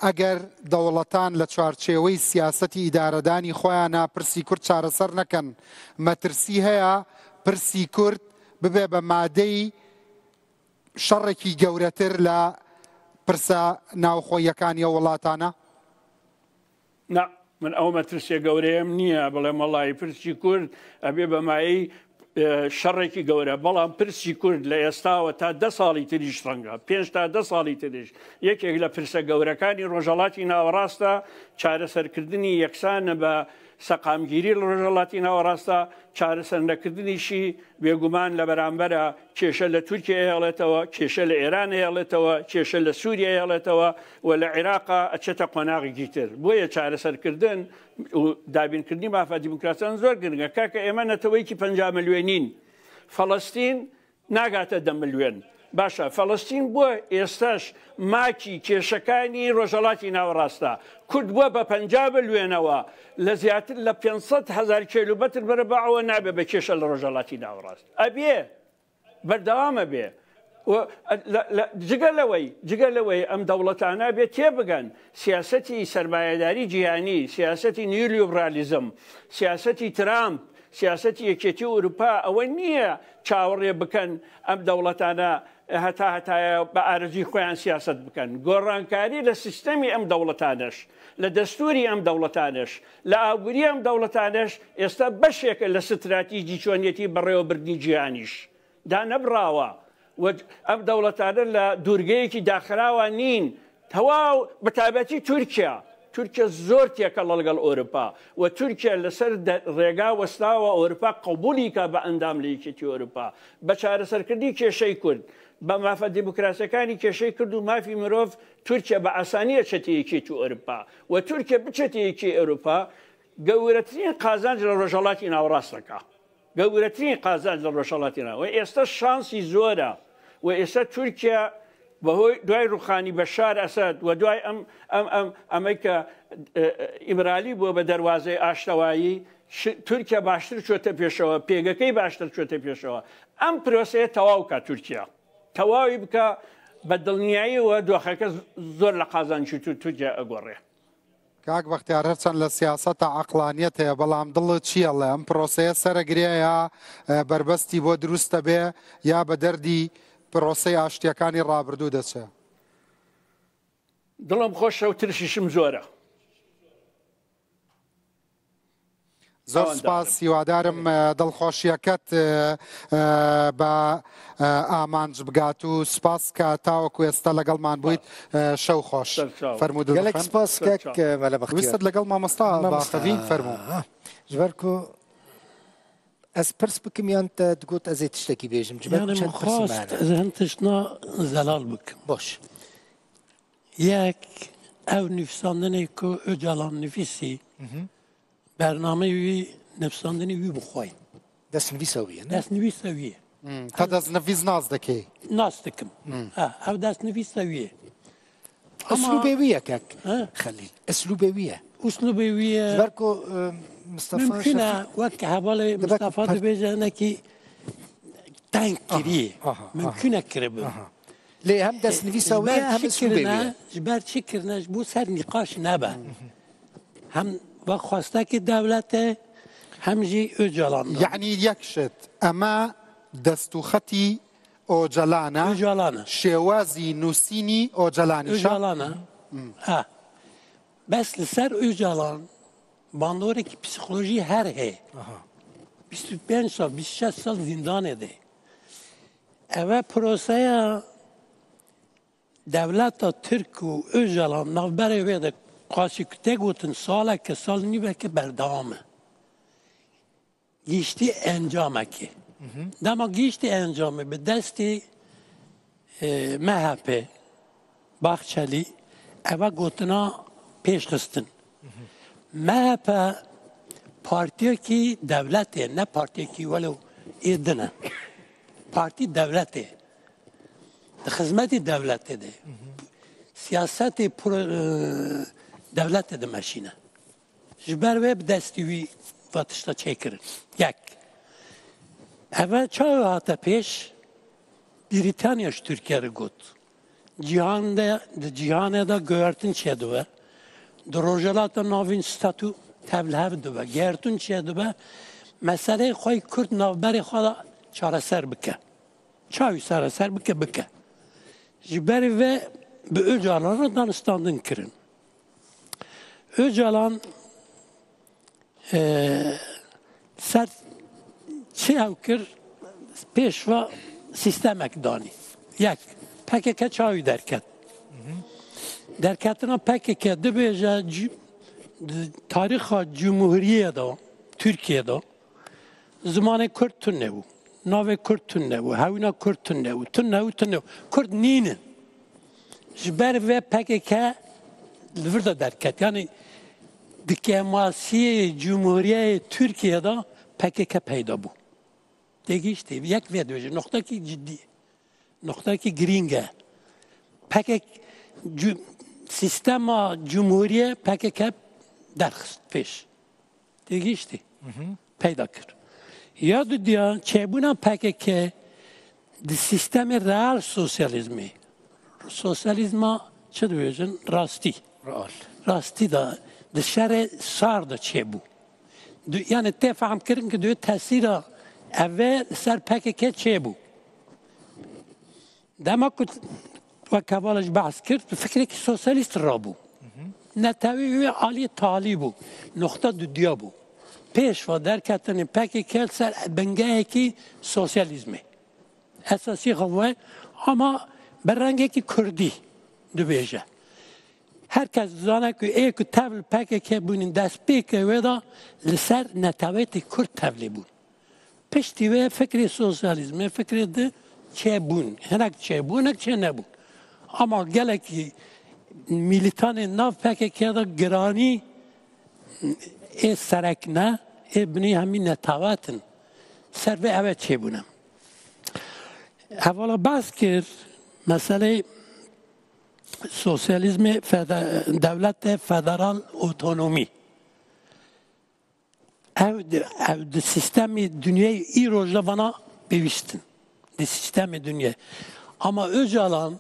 ئەگەر دەوڵەتان لە چوارچێوەی سیاسەتی ئیدارەدانی خۆیانە پرسی کورد چارەسەر نەکەن، مەترسی هەیە پرسی کورد ببێ بە مادەی شەڕێکی گەورەتر لە پرسە ناوخۆییەکانی ئەو وڵاتانە؟ نا، من ئەو مەترسیە گەورەیەم نییە بڵێم وەڵی پرسی کورد ئەبێ بە مایەی ئێ، شەڕێکی گەورە، بەڵام پرسی کورد لە ئێستاوە تا دە ساڵی تریش، ڕەنگە پێنج تا دە ساڵی تریش، یەکێک لە پرسە گەورەکانی ڕۆژهەڵاتی ناوەڕاستە، چارەسەرکردنی یەکسانە بە سەقامگیری لە ڕۆژهەڵاتی ناوەڕاستە، چارەسەر نەکردنیشی بێگومان لە بەرامبەرە کێشە لە تورکیا هێڵێتەوە، کێشە لە ئێران هێڵێتەوە، کێشە لە سووریا هێڵێتەوە و لە عێراقا ئەچێتە قۆناغێکی تر. بۆیە چارەسەرکردن و دابینکردنی مافە دیموکراسیان زۆر گرنگە. کاکە، ئێمە نەتەوەیەکی پەنجا ملیۆنین. فەڵەستین ناگاتە دە ملیۆن. باشە، فەڵەستین بووە ئێستاش ماکی کێشەکانی ڕۆژهەڵاتی ناوەڕاستە. کورد بووە بە پەنجا ملیۆنەوە، لە زیاتر لە پێنج سەد هەزار کیلومەتر مەرەبەعەوە نابێ بە کێشە لە ڕۆژهەڵاتی ناوەڕاست. ئەبێ بەردەوامە بێ. و لە، لە، جگە لەوەی، جگە لەوەی ئەم دەوڵەتانە بێ تێبگەن، سیاسەتی سەرمایەداری جیهانی، سیاسەتی نیولیبرالیزم، سیاسەتی ترامپ، سیاسەتی یەکێتی ئەوروپا ئەوە نییە چاوەڕێ بکەن ئەم دەوڵەتانە هەتا هەتایە بە ئارەزوی خۆیان سیاسەت بکەن. گۆڕانکاری لە سیستەمی ئەم دەوڵەتانەش، لە دەستوری ئەم دەوڵەتانەش، لە ئابووری ئەم دەوڵەتانەش ئێستا بەشێکە لە ستراتیژی چۆنیەتی بەڕێوەبردنی جیهانیش. دانەبڕاوە و ئەم دەوڵەتانە لە دوورگەیەکی داخراوە نین. تەواو، بە تایبەتی تورکیا. تورکیا زۆر تێکەڵە لەگەڵ ئەوروپا و تورکیا لەسەر دە-، ڕێگا وەستاوە ئەوروپا قبولی کا بە ئەندام لە یەکێتی ئەوروپا. بە چارەسەرکردنی کێشەی کورد، بە مافە دیموکراسیەکانی کێشەی کورد و مافی مرۆڤ، تورکیا بە ئاسانی ئەچێتە یەکێتی ئەوروپا و تورکیا بچێتە یەکێتی ئەوروپا، گەورەترین قازانج لە ڕۆژهەڵاتی ناوەڕاست دەکا. گەورەترین قازانج لە ڕۆژهەڵاتی ناوەڕاست. و ئێستا شانسی زۆرە. و ئێستا تورکیا بەهۆی دوای ڕوخانی بەشار ئەسەد و دوای ئەم، ئەم، ئەم، ئەمەی کە، ئە، ئە، ئیمرالی بووە بە دەروازەی ئاشتەوایی، ش-، تورکیا باشتر چۆتە پێشەوە، پێگەکەی باشتر چۆتە پێشەوە. ئەم پرۆسەیە تەواو کا تورکیا. تەواوی بکە بە دڵنیاییەوە دۆخەکە ز-، زۆر لە قازانجی تو-، تورکیا ئەگۆڕێ. کاک بەختیار، هەرچەند لە سیاسەتە عەقڵانیەت هەیە، بەڵام دڵت چییە ئەڵێ؟ ئەم پرۆسەیە سەرەگرێ یا، ئە، بەربەستی بۆ دروستە بێ، یا بە دەردی پرۆسەی ئاشتیەکانی ڕابردوو دەچێ؟ دڵم خۆشە و ترسیشم زۆرە. زۆر ئەوان سپاس، دارم. هیوادارم، ئە، دڵخۆشیەکەت، ئە، ئە، بە، ئە، ئامانج بگات و سپاس کە تاوەکو ئێستا لەگەڵمان بوویت. سپاس. ئە، شەو خۆش. سەر چاو. فەرموو، گەلێک دڵخۆش. سپاس سەر کەک چاو. مەلە بەختیار. ویستت لەگەڵ مامۆستا مامۆستا. باخەوین، فەرموو. ئە، ji ber ku ez pirs bikim yan te digot ez ê tiştekî bêjim? Ji ber Yani ku çend pirsî me hene. Ez hin tiştna zelal bikim. Baş. Yek, ew nivîsandinê ku Ocalan nivîsî, Hı hı. bernameyê wî, nivîsandinê wî bi xwe ye. Destnivîsa wî ye, ne? Destnivîsa wî ye. Hmm, te destnivîs nas dikê? Nas dikim. Hmm. Ha, ev destnivîsa wî ye. Ama Uslûbê wî ye kek He? Xelîl. Uslûbê wî ye. Uslûbê wî ye. Ji ber ku, e, Mistefa Mimkun e, Şefîq wek hevalê Dibek Mistefa per- dibêje, hinekî teng Aha, kiriye. Aha, Mimkun aha. e kiribin. Aha. Lê hem destnivîsa wî ye, hem uslûbê wî ye. Ji ber çi kirine? Ji bo ser nîqaş nebe. Hem wek xwestekê dewletê, hem jî Ocalan de. Yanî yek şit, eme destûxetî Ocalan e. Ocalan e. Şêwazî nûsînî Ocalanî şa. Ocalan e. Hmm. Ha. Bes li ser Ocalan bandorek psîkolojî her heye. Aha. Bîst û pênc sal, bîst û şeş sal zîndanê de. Eve proseya dewleta Tirk û Ocalan navberê wê de, qasî ku tê gotin, saleke, sal nîveke berdewam e. Gihîştî encamekê. Hı hı. Dema gihîştî encamê, bi destê, e, M H P, Bahçelî, eve gotina pêş xistin. Hı hı. M H P partiyekî dewletê, ne partiyekî welew ê din e. Partî dewletê. Di xizmetî dewletê de. Hı hı. Siyasetê pro-, e, dewletê dimeşîne. Ji ber wê bi destî wî va tişta çêkirin. Yek. Eve çawa hate pêş? Brîtanya ji Tirkiye re got. Cîhan de, di cîhanê de guhertin çêdibe. Di Rojhilata Navîn statû tevlihev dibe. Guhertin çêdibe. Meseleyê xwe yê Kurd navberê xwe de çareser bike. Çawa wî çareser bike, bike. Ji ber vê bi Ocalan re danûstandin kirin. Ocalan, e, ser Çi ew kir? Pêşva sîstemek danî. Yek, P K K çawa derket? Derketina P K K dibêje cü-, di tarîxa cumhuriyê de, Tirkiyê de, zimanê Kurd tune bû. Navê Kurd tune bû. Hewîna Kurd tune bû. Tune bû, tune bû. Kurd nînin. Ji ber vê P K K li vir de derket. Yani di kemasiyê Cumhuriyeyê Tirkiyê de P K K peyda bû. Têgihiştî, yek vê dibêje, noqtekî cidî, noqtekî girîng e. P K K, cu-, sîstema cumhuriyê P K K derxist pêş. Têgihiştî. Peyda kir. Ya dudiya, çêbûna P K K di sîstemê real sosyalîzmê. Sosyalîzma çi dibêjin? Rastî. Real. Rastî de di şerê sar de çêbû. Du-, yani tê fehm kirin ki duyê tesîra eve li ser P K K çêbû. Dema ku wek hevala ji behs kir, bi fikrekî sosyalîst rabû. Netewî wê alî talî bû. Noxta dudiya bû. Pêşva derketinê P K K li ser bingehekî sosyalîzmê. Esasî xwe, ama bi rengekî kurdî dibêje. Her kes dizane ku ê ku tev li P K K bûnin, destpêkê wê de li ser netewetê kurd tevlê bûn. Piştî wê fikrê sosyalîzmê, fikrê di çêbûn. Hinek çêbûn, hinek çênebûn. Ama gelekî mîlîtanên nav P K K de giranî ê serek ne, ê binî hemî netewet in. Ser vê ev e çêbûne. Hevala behs kir, meseleyê sosyalîzmê fede-, dewletê federal otonomî. Ev di, ev di sîstemê dinyayê îroj de vana pêwîst in. Di sîstemê dinyayê. Ama Ocalan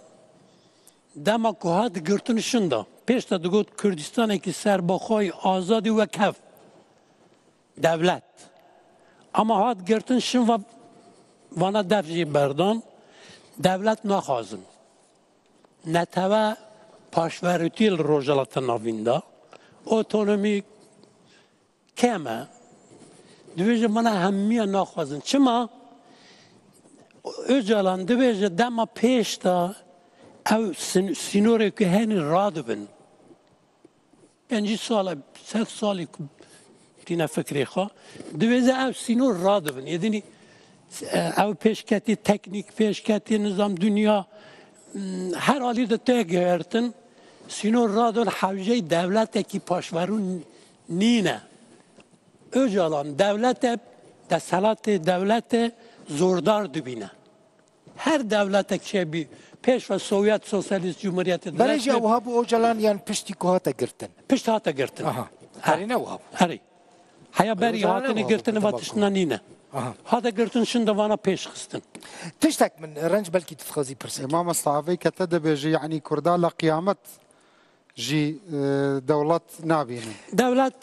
dema ku hat girtin şinda, pêş de digot Kurdistanekî serbexwe, azadî wek hev dewlet. Ama hat girtin şin va-, vana dev jî berdan, dewlet naxwazin. Netewe paşverûtî li Rojhilata Navîn de, otonomî kêm e. Dibêje, vana hemiya naxwazin. Çima? Ocalan dibêje, dema pêş de ew sin-, sînorê ku henî radibin. Pêncî sal e, sed salî ku tîne fikrê xwe. Dibêje ev sînor radibin. Êdînî, e, ew pêşketî teknîk, pêşketî nizam, dinya, m, her alî de tê guhertin. Sînor radibin, hewceyî dewletekî paşverû n-, nîne. Ocalan dewlete, desthilatê dewlete zordar dibîne. Her dewletek çêbî, pêş ve Sovyet Sosyalîst Cumhuriyetê Berê jî dibîne. Ew hebû Ocalan yan piştî ku hate girtin? Pişt hate girtin. Aha. Ha. Erê ne ew hebû? Erê. Heya berî Ocalan hatine ne ew girtin hebû, va tamam. Tiştine nîne. Aha. Hate girtin şin de vana pêş xistin. Tiştek min renc belkî tu dixwazî pirsek. E, mamosta, avê ke te dibêjî, yanî Kurda la qiyamet jî, e, dewlet nabînin. Dewlet,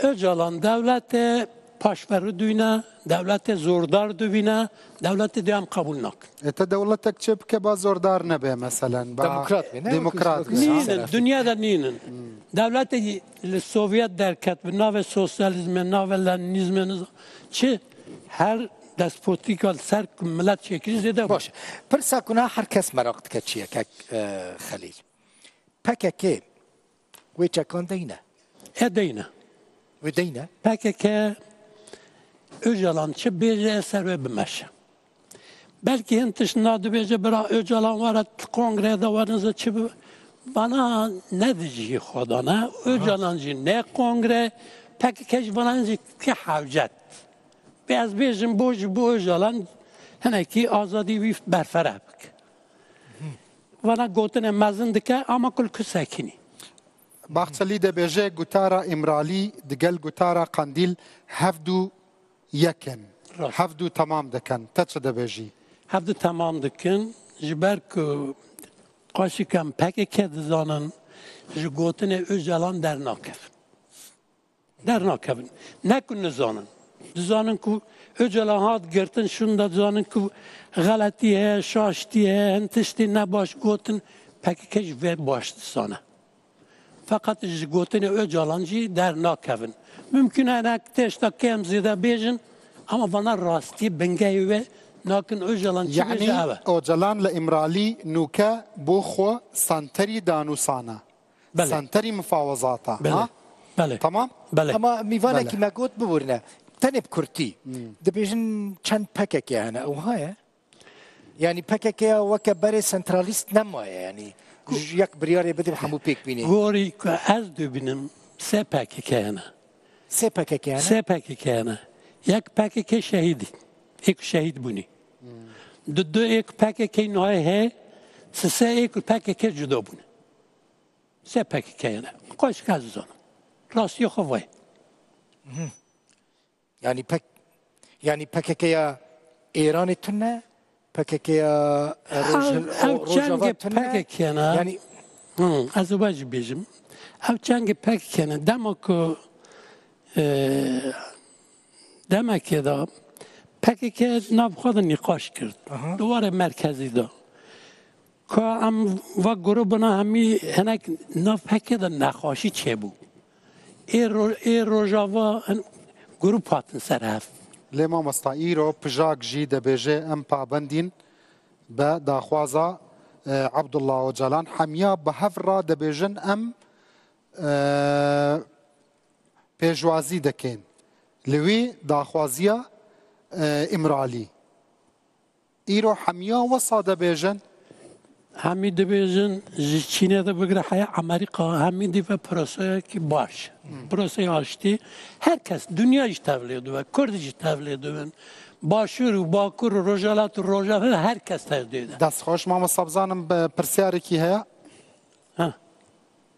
Ocalan, dewletê paşverû dûyne, dewletê zordar dûbîne, dewletê dê em qebûl nakin. E, te dewletek çê bike ba zordar nebe, meselen, ba Demokrat be, ne? demokrat be. Nînin, Serafî. Dinya de nînin. Dewletê li Sovyet derket, bi navê sosyalîzmê, navê lenînîzmê, niza-, çi her despotîka li ser milet çêkirî zêde bû. Baş. Pirsa ku na her kes meraq dike çi ye, kek, e, Xelîl? P K K wê çekan deyne. E deyne. Wê deyne? P K K Ocalan çi bêje, e ser wê bimeşe. Belkî hin tişt na dibêje, bira Ocalan were kongre de were niza çi bi-, bana ne di cihê xwe de ne. Ocalan jî ne kongre, P K K jî bana jî ke hewcet. Bê ez bêjim bo ji bo Ocalan hinekî azadî wî berfireh bike. Vana gotinê mezin dike, ama kul ku sekinî. Bahçelî dibêje gotara Îmralî digel gotara Qandîl hevdu yek in. Rast. Hevdu temam dikin. Te çi dibêjî? Hevdu temam dikin. Ji ber ku qaşî kem P K K dizanin, ji gotinê Ocalan dernakevin. Dernakevin. Ne ku nizanin. Dizanin ku Ocalan hat girtin, şûnda dizanin ku xeletî heye, şaştî heye, hin tiştê ne baş gotin, P K K jî vê baş dizane. Feqet ji gotinê Ocalan jî dernakevin. Mimkun e hinek tişta kêm zêde bêjin, Ama vana rastî bingehê wê nakin Ocalan çi bêje ev e. Yanî Ocalan li Îmralî nûke bo xwe senterî danûsana. Belê. Senterî mifawezata. Belê. Ha? Belê. Tamam? Belê. Ama mîvanekî Belê. me got biborîne. Tenê bi kurtî. Hmm. Dibêjin çend P K K hene. Ew ha ye? Yanî P K K ya weke berê sentralîst nemaye yanî. Ku- Ji yek biryarê bidin hemû pêk bînê. Gorî ku ez dibînim sê P K K hene. Sê P K K hene? Sê P K K hene. Yek P K K şehîdî. Êk şehîd bûnî. Hmm. Du, du êk P K K nayê he, sisê êk P K K cuda bûne. Sê P K K hene. Qaşik ez zanim. Rastiya xwe vay. Mhm. Yanî pek, yanî P K K ya Êranê tune, P K K ya Roj-, Ev, ev Rojava çengê tune. P K K ne? Yanî Hı, ez ê vajî bêjim. Ev çengê P K K ne? Dema ku, e, demekê de P K K nav xwe de nîqaş kir. Aha. Di warê merkezî de. Ka em va grûbina hemî hinek nav P K K de nexweşî çêbû. Ê ro-, ê Rojava hin grûp hatin ser hev. Lê mamosta, îro pijak jî dibêje em pabendîn be daxwaza, e, Abdullah Ocalan. Hemiya bi hev re dibêjin em, e, pêşwazî dikin. Li wî daxwaziya, e, Îmralî. Îro hemiya wisa dibêjin. Hemî dibêjin ji Çînê de bigire heya Amerîka, hemî dî ve proseyekî baş. Hmm. Proseyê aştî. Her kes, dinya jî tevlê dibe, Kurd jî tevlê dibin. Başûr û Bakur û Rojhilat û Rojava her kes tevlê de. Dest xweş, mamosta, bizanim bi pirsiyarekî heye? Ha.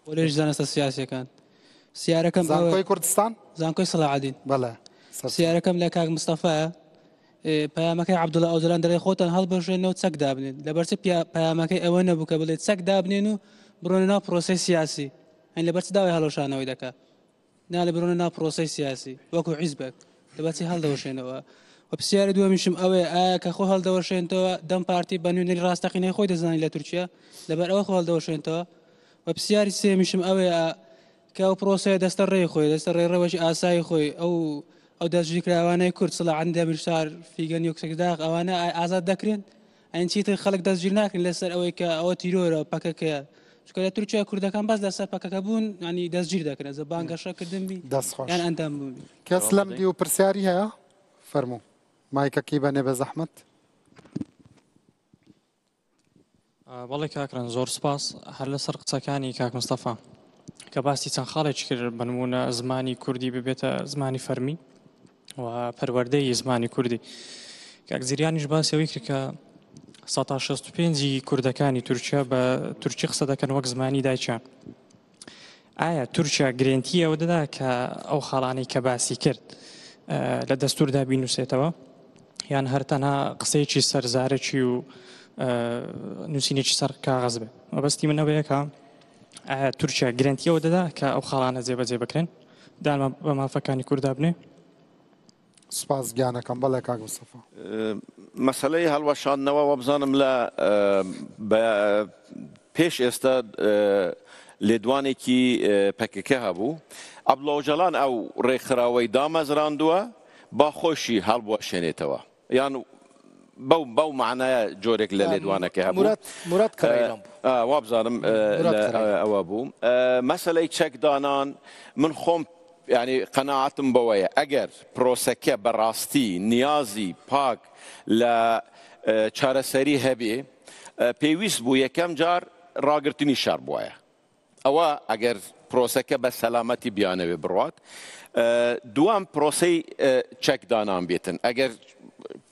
Kolejî Zanista Siyasîyekan. Siyareka me Zankoyê Kurdistan? Zankoyê Selahedîn. Bele. Siyareka me li kak Mistefa ye. Ê, peyamekê Abdullah Ocalan derê xwe tên hilbijêrin û çek dabinên. Li ber çi piya-, peyamekê ew nebû ke bilê çek dabinên û birûnê nav proseyê siyasî. Yanî li ber çi dawê hilweşanê wê dike? Nalê birûnê nav proseyê siyasî, wekû hizbek. Li ber çi hildiweşêne we? We pisyarê duyemî şim ew ê, eya ke xwe hildiweşênte we, DEM Partî bi nûnerî rasteqînê xwe dizanî li Tirkiye, li ber ew xwe hildiweşênte we. We pisyarî sêyemî şim ew ê, ke ew proseyê deste rê xwe, deste rê rewşî asayî xwe, ew, ew destgîrkirawanê Kurd, Selahaddîn Demîrşar, Fîgen Yüksekdağ, ewane a-, azad dekirin. Yanî çîtî xelk destgîr nakin li ser ew ê ke ew tîror e, P K K ye. Çunke li Tirkiye Kurdekan bes li ser P K K bûn, yanî destgîr dekirin. Ez ê bangehşa kirdin bî, Dest xweş. yan endam bûn bî. Kes Cevap lem bidin. Dî û pirsyarî heye? Fermo. Maykekî be nebe zehmet. بەڵێ کاک ڕەنج، زۆر سپاس. هەر لەسەر قسەکانی کاک مستەفا کە باسی چەند خاڵێکی کرد، بە نمونە زمانی کوردی ببێتە زمانی فەرمی و پەروەردەی زمانی کوردی. کاک زیریانیش باسی ئەوەی کرد کە سەدا شەست و پێنجی کوردەکانی تورکیا بە تورکی قسە دەکەن وەک زمانی دایکیان. ئایا تورکیا گرنتی ئەوە دەدا کە ئەو خاڵانەی کە باسی کرد، ئە، لە دەستوردا بینووسێتەوە؟ یان هەر تەنها قسەیەکی سەر زارەکی و، ئە، نووسینێکی سەر کاغەز بێ؟ مەبەستی من ئەوەیە کە ئایا تورکیا گرنتی ئەوە دەدا کە ئەو خاڵانە جێبەجێ بکرێن؟ دانمە بە مافەکانی کووردا بنێ؟ سپاس گیانەکەم. بەڵێ کاک مستەفا. ئە، مەسەلەی هەڵوەشاندنەوە وە بزانم لە، ئە، بە پێش ئێستا، ئە، لێدوانێکی، ئە، پەکەکە هەبوو. عەبدوڵا ئۆجالان ئەو ڕێکخراوەی دامەزراندووە، با خۆشی هەڵبوەشێنێتەوە. یان بەو، بەو معنایە جۆرێک لە ئە، لێدوانەکە هەبوو. مورات، مورات ئە، کەرەیلان بوو. ئە، وابزانم، ئە، مورات لە، کەرەیلان. ئە، ئەوە بوو. ئە، مەسەلەی چەکدانان، من خۆم یعنی، قەناعەتم بەوەیە، ئەگەر پرۆسەکە بەڕاستی نیازی پاک لە، ئە، چارەسەری هەبێ، ئە، پێویست بوو یەکەم جار ڕاگرتنی شەڕ بوایە. ئەوە ئەگەر پرۆسەکە بە سەلامەتی بیانەوێ بڕوات. ئە، دوام پرۆسەی، ئە، چەکدانان بێتن. ئەگەر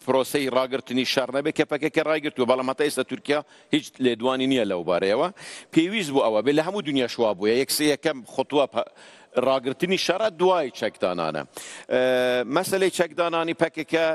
پرۆسەی ڕاگرتنی شەڕ نەبێت کە پەکەکە ڕایگرتووە، بەڵام هەتا ئێستا تورکیا هیچ لێدوانی نییە لەو بارەیەوە. پێویست بوو ئەوە بێ، لە هەموو دنیا شوا بووە. یەک سێ یەکەم خطوە پە-، ڕاگرتنی شەڕە دوای چەکدانانە. ئە، مەسەلەی چەکدانانی پەکەکە،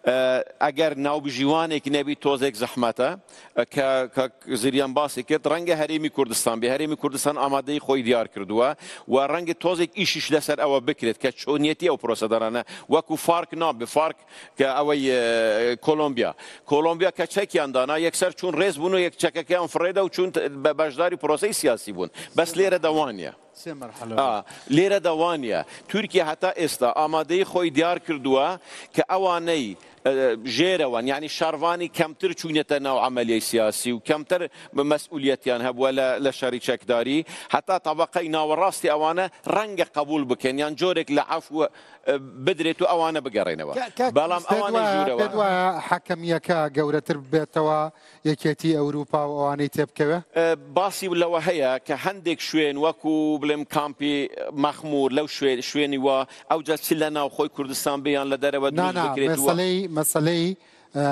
ئە، ئەگەر ناوبژیوانێک نەبی تۆزێک زەحمەتە، ئە، کە، کە زریان باسی کرد، ڕەنگە هەرێمی کوردستان بێ. هەرێمی کوردستان ئامادەی خۆی دیار کردووە و ڕەنگە تۆزێک ئیشیش لەسەر ئەوە بکرێت کە چۆنیەتی ئەو پرۆسەدارانە وەکو فارک نابێ. فارک کە ئەوەی، ئە، کۆلۆمبیا. کۆلۆمبیا کە چەکیان دانا، یەکسەر چوون ڕێز بوون و یەک چەکەکەیان فڕێدا و چوون ت-، بە بەشداری پرۆسەی سیاسی بوون. بەس لێرە دەوانە. Sê merhele. A, lêre de waniye. Tirkiye heta êsta amadeyî xwe diyar kirduwa ke ewaney, e, jêrewan, yanî şervanî kemtir çûynete nav emeliyê siyasî û kemtir mesûliyetiyan hebûwe le, le şerî çekdarî. Heta tabaqey nawerastî ewane renge qebûl bikin, yan corek le efw, e, bidrêt û ewane bigerênewe. Ke-, ke-, Belam ewanê jûrewe. Pêt waya hekemiyeke gewretir bibêtewa Yekêtî Ewropa û ewanî têbikeve؟ E, basî lewe heye ke hendêk şwên wekû, bilêm, kampî Mexmûr, lew şwê-, şwênî wa, ewca çi le nav xwe Kurdistan bê yan le derewe Na, dirûst na, bikrêt û wa. Meseley, meseley, e,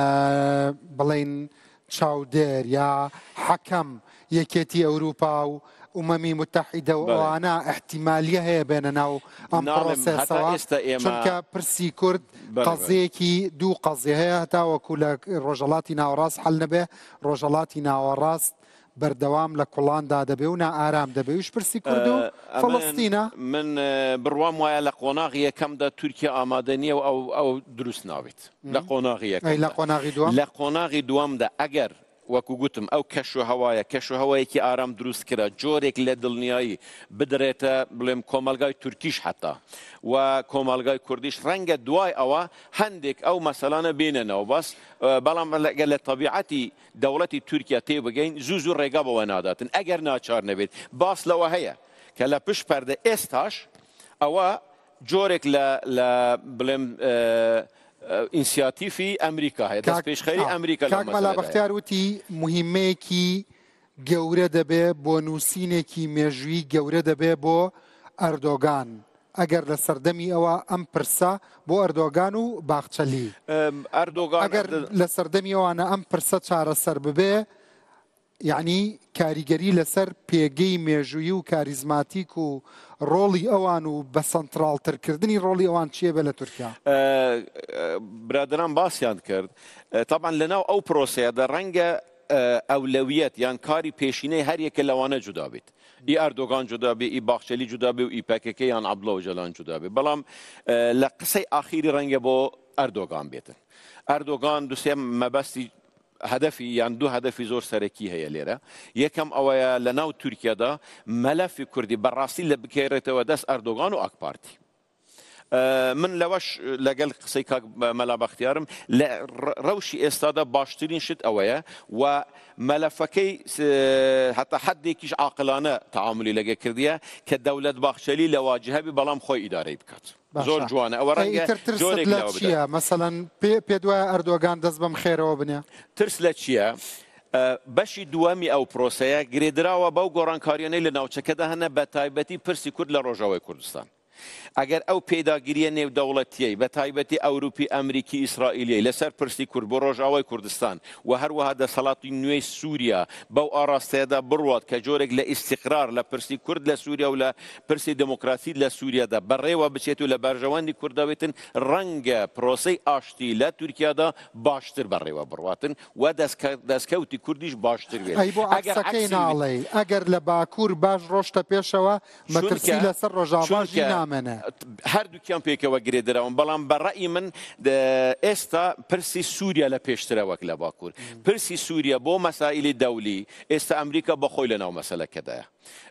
bilên çavdêr ya hekem Yekêtî Ewropa û Umemî Mutehîde û Belê. Ewana ihtimaliye heye bêne nav em Nalem, heta prosesewa. Êsta ême Çunke pirsî Kurd Belê, belê. Qeziyekî, du qeziyê heye, heta wekû le Rojhelatî Nawerast hel nebe, Rojhelatî Nawerast berdewam le kulan da debe û naaram debe. Û ji pirsî Kurd û Ee, Filistîn e. Min, e, bi rwa waya le qonaxî yekem de Tirkiye amade niye û ew, ew dirûst nabît. Le qonaxî yekem Ey, le de. Qonaxî duwam? Le qonaxî duwam de eger wekû gotim, ew keşûhewa ye, keşûhewayekî aram dirûst kira, corek le dilniyayî bidirête, bilêm, komelgay Tirkîş heta we komelgay Kurdîş, renge duway ewa hendêk ew meselane bêne navbas, e, belam le, gele tebîetî dewletî Tirkiye tê bigeyn, zû zû rêga be we nadatin. Eger naçar nebêt, bas le we heye ke le pişt perde êstaş ewa corek le, le, bilêm, e, e, însiyatîfî Emerîka heye, Kak, destpêşxerî ha, Emerîka le Kak Mela mesele de ye. Bextiyar witî muhîmeyekî gewre debe bo nûsînekî mêjûyî gewre debe bo Erdogan. Eger le serdemî ewa em pirsa bo Erdogan û Baxçelî. Em, Erdogan Eger de- le serdemî ewa ne em pirsa çareser bibe, Yanî karîgerî leser pêgehî mêjûyî û karîzmatîk û rolî ewan û besentraltirkirdinî rolî ewan çi yê be li Tirkiye? E, e, biraderan basiyan kir. E, taban li nav ew proseya de renge, e, ewlewiyet yan karî pêşîney her yeke lewane cuda bît. Î Erdogan cuda bî, î Baxçelî cuda bî û î P K K yan Abdullah Ocalan cuda bî. Belam, e, li qisey axîrî renge bo Erdogan bêtin. Erdogan du sê mebestî hedefî, yan du hedefî zor serekî heye lêre. Yekem ew ye, li nav Tirkiye de melefî Kurdî berastî li bikêrêtewe dest Erdogan û AK Partî. Ee, min leweş legel qisey kak Mela Bextiyar im. Li re-, rewşî êsta de baştirîn şit ew ye. We melefekey, e, heta heddêkî ji aqilane teamulî lege kirdiye ke Dewlet Baxçelî lewa cih hebî, belam xwe îdareyî bikat. Baş e. Zor ciwan e. Ew renge îtir tirsit corek le lew çi bide. Ye? Meselen, pê, pê duaya Erdogan dest bim xêrewe binê? Tirs le çi ye? E, beşî duwemî ew proseye girêdirawa bew gorankariyê li navçeke de hene, be taybetî pirsî Kurd li Rojavayê Kurdistan. Eger ew pêdagiriyê nêvdewletiyê, be taybetî Ewropî, Emerîkî, Îsraîliyê li ser pirsî Kurd bo Rojavayê Kurdistan, we her wiha desthilatî nûyê Sûriya bew arasteye de birwat ke corek li îstîqrar li pirsî Kurd li Sûriye û li pirsê demokrasî li Sûriye de berê we biçêt û li berjewendî Kurd de bêtin, renge prosey aştî li Tirkiye de baştir berê we birwatin we destke-, destkewtî Kurdî jî baştir bêt. Ey bo Eger eksekey eksî naley, eger li Bakur baş roşte pêşewe, me Çunke, tirsî li ser Rojava jî çunke namene. Her dukiyan pêke we girêdire ûn, belam be re'yî min de êsta pirsî Sûriye le pêştire wek le Bakur. Hmm. Pirsî Sûriye bo mesaîlî dewlî, êsta Emerîka bi xwe li nav meseleke de ye.